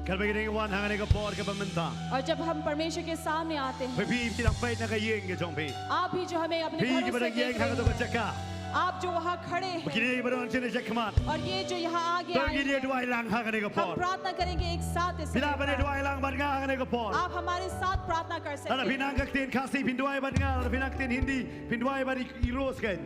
Katba ngi dang wan hangne ka por kaba mynta. और जब हम परमेश्वर के सामने आते हैं, phi, phi, phi dang peit na ka ïing ka jong phi. आप भी जो हमें अपने घरों से देख रहे हैं, phi kiba dang ïeng ha kato ka jaka. आप जो वहाँ खड़े हैं, phi, kiba don shane shakhmat. और ये जो यहाँ आगे आए हैं, to ngin ïa duwai lang ha kane ka por. हम प्रार्थना करेंगे एक साथ इस समय पर। Phi lah ban ïa duwai lang bad nga ha kane ka por. आप हमारे साथ प्रार्थना कर सकते हैं। Lada phi nang ka ktien Khasi phin duwai bad nga, lada phi nang ka ktien Hindi phin duwai bad i, i Rose kein.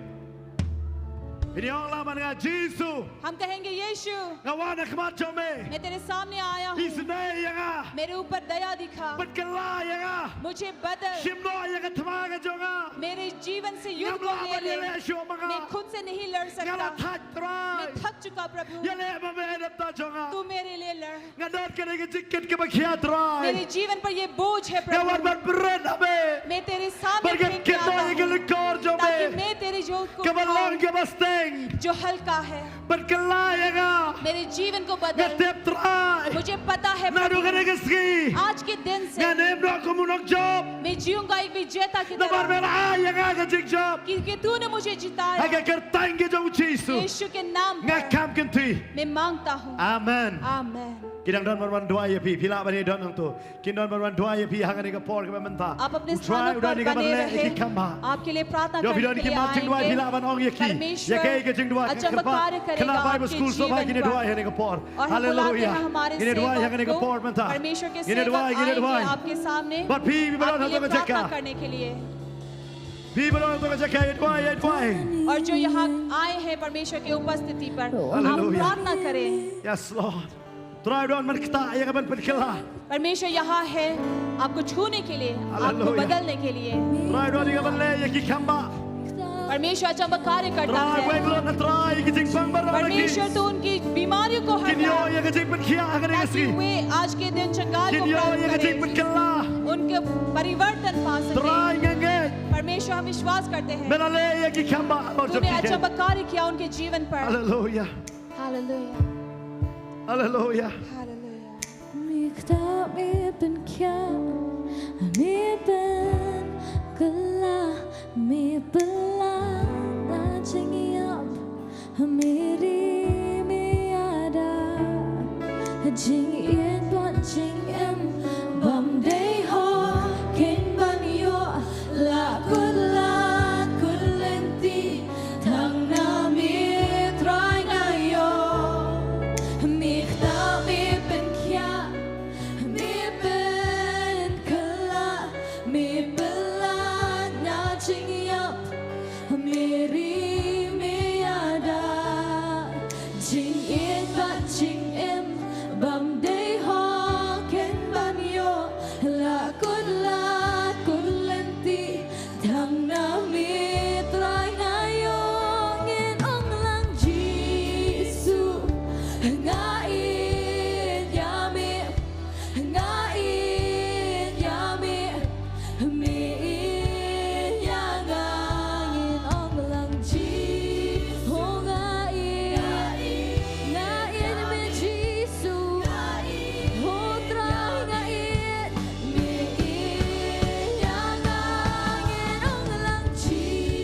Phin ong lang bad nga, Jisu. हम कहेंगे, यीशु, nga wan ha khmat jong me. मैं तेरे सामने आया हूँ। Isynei ïa nga. मेरे ऊपर दया दिखा। Pynkylla ïa nga. मुझे बदल। Shim noh ïa ka thma ka jong nga. मेरे जीवन से युद्ध को ले ले। Ngam lah ban ïaleh shuh ma nga. मैं खुद से नहीं लड़ सकता। Nga la thait, Trai. मैं थक चुका, प्रभु। Ïaleh ma me na ka bynta jong nga. तू मेरे लिए लड़। Nga don kane ka jingkit kaba khia, Trai. मेरे जीवन पर ये बोझ है, प्रभु। Nga wan ban bret ha me. मैं तेरे सामने फेंक के आता हूँ, bad ngan kit noh ïa ka lyngkor jong me, ताकि मैं तेरे जो को Kaba long kaba steng. जो हल्का है। Ban kylla ïa nga. मेरे जीवन को बदल। Nga tip Trai. मुझे पता है Naduh प्रभु, kane ka sngi. आज के दिन से Ngan im noh kum u nongjop. मैं जीऊंगा एक विजेता की Namar me तरह, la ai ïa nga ka jingjop. क्योंकि तूने मुझे जिताया। Ha ka kyrteng ka jong u Jisu. यीशु के नाम Nga पर kam kynti. मैं मांगता हूँ। Amen. आमेन। Ki dang don ban wan duwai ïa phi, phi lah ban ïa don hangto. Kin don ban wan duwai ïa phi ha kane ka por kaba mynta. आप अपने U Trai स्थानों u don पर ïa ka ban बने leh ïa ki रहें। kham bha. आपके लिए प्रार्थना Ïoh phi करने don के ki लिए mat jingduwai phi आएंगे। lah ban ong ïa ki. Ïa Perमेश्वर kaei ka jingduwai ka अचंबा kyrpad. कार्य Khynnah करेगा Bible आपके School sngewbha जीवन ngin ïa duwai पर। ha kane ka por. और हम बुलाते Haleluia. हैं हमारे Ngin ïa duwai ha सेवक kane ka को, por mynta. परमेश्वर के Ngin ïa सेवक duwai, ngin ïa आएंगे duwai. आपके सामने, Bad phi, phi ba don आपके ha to लिए ka jaka. प्रार्थना करने के लिए। Phi ba don ha to ka jaka, ïa duwai, ïa duwai. और जो यहाँ आए हैं परमेश्वर के उपस्थिति पर, आप Hallelujah. प्रार्थना करें। Yes, Lord. Trai u don ban ktah ïa ka ban pynkylla. परमेश्वर यहाँ है आपको छूने के लिए, आपको Hallelujah. बदलने के लिए। Trai u don ïa ka ban leh ïa ki kham bha. परमेश्वर अचंबा कार्य करता Trai है। weng lut na Trai ïa ki jingpang baroh na ki. परमेश्वर तो उनकी बीमारियों को Kin ïoh हटा, ïa ka jingpynkhiah ha kane ka ताकि sngi. वे आज के दिन कंगाल Kin को ïoh प्राप्त ïa ka करें, jingpynkhylla. उनके परिवर्तन पा सके। Trai nga ngeit. परमेश्वर हम विश्वास करते हैं। Me la leh ïa ki kham bha, Lord, तूने jong ki. अचंबा कार्य किया उनके जीवन पर। Hallelujah. हालेलुया। Hallelujah. हालेलुया। Me ktah, me pynkhiah, me pynkylla, me pynlait na jingïap, me ri me ïada, jingïeit bad jingim bym dei hok kin ban ïoh, la kut lad kut lynti, tang na me Trai nga ïoh. Me ktah, me pynkhiah, me pynkylla, me pynlait na jingïap, me ri me ïada, jingïeit bad jingim bym dei hok kin ban ïoh, la kut lad kut lynti, tang na me Trai nga ïoh. Ngin ong lang Jisu, nga ïeit ïa me, nga ïeit ïa me, me ïeit ïa nga. Ngin ong lang Jisu, nga ïeit, nga ïeit ïa me Jisu. Oh Trai nga ïeit, me ïeit ïa nga. Ngin ong lang Jisu.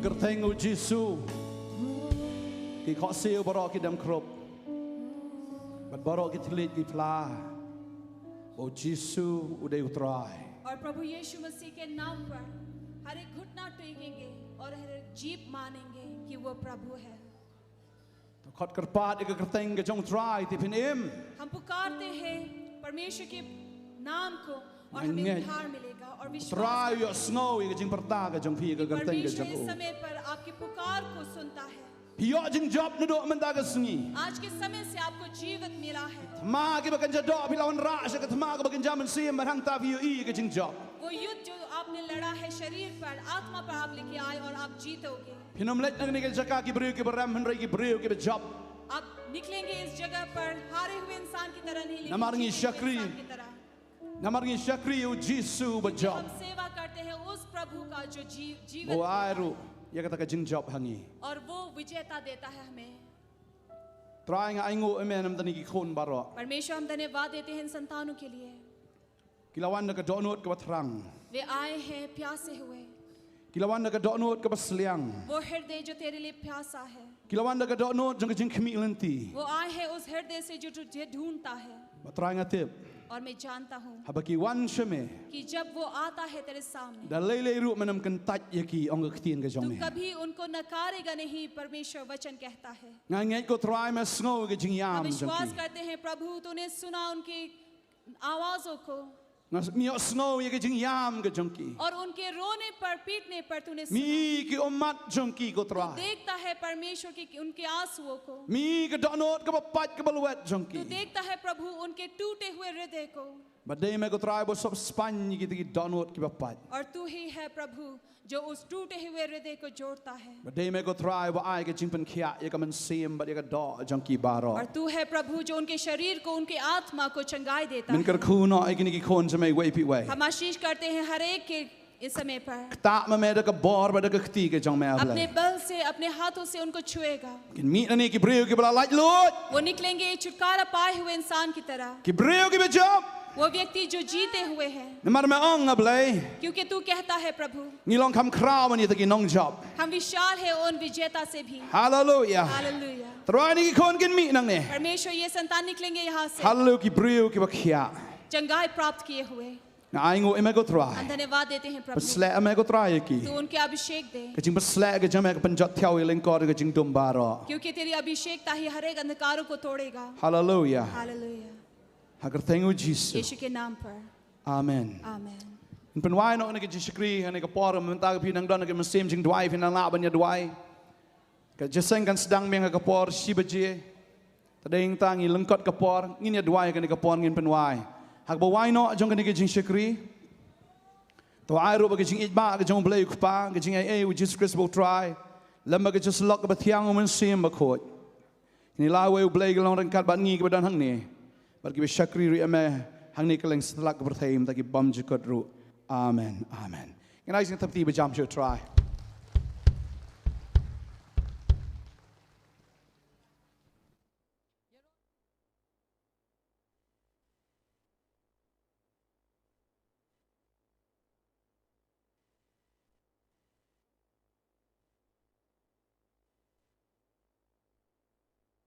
Kyrteng u Jisu. Ki khohsiew baroh ki dem khrup. Bad baroh ki thylliej ki phla. Ba u Jisu u dei u Trai. और प्रभु यीशु मसीह के नाम पर हर एक घुटना टेकेंगे और हर एक जीभ मानेंगे कि वो प्रभु है। To khot kyrpad ïa ka kyrteng ka jong u Trai te phin im. हम पुकारते हैं परमेश्वर के नाम को और हमें उद्धार मिलेगा और विश्वास Trai u ïohsngew ïa ka jingpyrta ka jong phi ïa ka kyrteng ka jong u. इस समय पर आपकी पुकार को सुनता है। Phi ïoh jingjop naduh mynta ka sngi. आज के समय से आपको जीवित मिला है। Thma kiba kynja doh phi la wanrah sha ka thma kaba kynja mynsiem bad hangta phi ïohi ïa ka jingjop. वो युद्ध जो आपने लड़ा है शरीर पर, आत्मा पर आप लेके आए और आप जीतोगे। Phin ym leit na kane ka jaka ki briew kiba rem hynrei ki briew kiba jop. आप निकलेंगे इस जगह पर हारे हुए इंसान की तरह नहीं, लेकिन Namar ngi shakri. Namar ngi shakri ïa u Jisu ba jop. हम सेवा करते हैं उस प्रभु का जो जी-, जीवित Ba u ai ruh ïa kata ka jingjop ha ngi. और वो विजेता देता है हमें। Trai nga ainguh ïa me namar kine ki khun baroh. परमेश्वर हम धन्यवाद देते हैं इन संतानों के लिए। Ki la wan da ka dohnud kaba thrang. वे आए हैं प्यासे हुए। Ki la wan da ka dohnud kaba sliang. वो हृदय जो तेरे लिए प्यासा है। Ki la wan da ka dohnud jong ka jingkhmih lynti. वो आए हैं उस हृदय से जो तुझे ढूंढता है। Bad Trai nga tip. और मैं जानता हूँ Haba ki wan sha me. कि जब वो आता है तेरे सामने, Da lei lei ruh men ym kyntait ïa ki, ong ka ktien ka jong me. तू कभी उनको नकारेगा नहीं, परमेश्वर वचन कहता है। Nga ngeit ko Trai me sngew ka jingïam jong ki. हम विश्वास करते हैं प्रभु तूने सुना उनकी आवाजों को। Nga, me ïohsngew ïa ka jingïam ka jong ki. और उनके रोने पर, पीटने पर तूने सुना। Me ïohi ki ummat jong ki ko Trai. तू देखता है परमेश्वर की, उनके आंसुओं को। Me ïohi ka dohnud kaba pait kaba lwet jong ki. तू देखता है प्रभु उनके टूटे हुए हृदय को। Bad dei me ko Trai ba u sop spaiñ ïa kita ki dohnud kiba pait. और तू ही है प्रभु जो उस टूटे हुए हृदय को जोड़ता है। Bad dei me ko Trai ba u ai ka jingpynkhiah ïa ka mynsiem bad ïa ka doh jong ki baroh. और तू है प्रभु जो उनके शरीर को, उनके आत्मा को चंगाई देता है। Men kyrkhu noh ïa kine ki khun jong me iwei pa iwei. हम आशीष करते हैं हर एक के इस समय पर। Ktah ma me da ka bor bad da ka kti ka jong me, A Blei. अपने बल से, अपने हाथों से उनको छुएगा। Kin mih nangne ki briew kiba la laitluid. वो निकलेंगे छुटकारा पाए हुए इंसान की तरह। Ki briew kiba jop. वो व्यक्ति जो जीते हुए हैं। Namar me ong, A Blei. क्योंकि तू कहता है प्रभु। Ngi long kham khraw ban ïa kita ki nongjop. हम विशाल है उन विजेता से भी। Haleluia. हालेलुया। Trai kine ki khun kin mih nangne. परमेश्वर ये संतान निकलेंगे यहाँ से। Haleluia, ki briew kiba khiah. चंगाई प्राप्त किए हुए। Nga ainguh ïa me ko Trai. हम धन्यवाद देते हैं प्रभु। Pynshlur ïa me ko Trai ïa ki. तू उनके अभिषेक दे। Ka jingpynshlur ka jong me ka pynjot thiaw ïa lyngkor ka jingdum baroh. क्योंकि तेरी अभिषेकता ही हर एक अंधकारों को तोड़ेगा। Haleluia. हालेलुया। Ha ka kyrteng u Jisu. यीशु के नाम पर। Amen. आमेन। Ngin pynwai noh ïa kane ka jingshakri, ha kane ka por, mynta ka phi nang don ha ka mynsiem jingduwai, phi nang lah ban ïa duwai. Ka jingïaseng kan sdang biang ha ka por shi baje. Te dei nangta ngi lyngkot ka por, ngin ïa duwai ha kane ka por ngin pynwai. Ha kaba wai noh jong kane ka jingshakri. To ai ruh ba ka jingïeit ba ka jong U Blei U Kpa, ka jingaiei U Jisu Khrist ba U Trai. Lem bad ka jingsyllok kaba thiang U Mynsiem Bakhuid. Kine lai wei U Blei ki long ryngkat bad ngi kiba don hangne. Bad kiba shakri ruh ïa me, hangne kylleng satlak ka pyrthei, mynta ki bymjukut ruh. Amen. Amen. Ngin ai ka jingthap kti ba jam sha U Trai.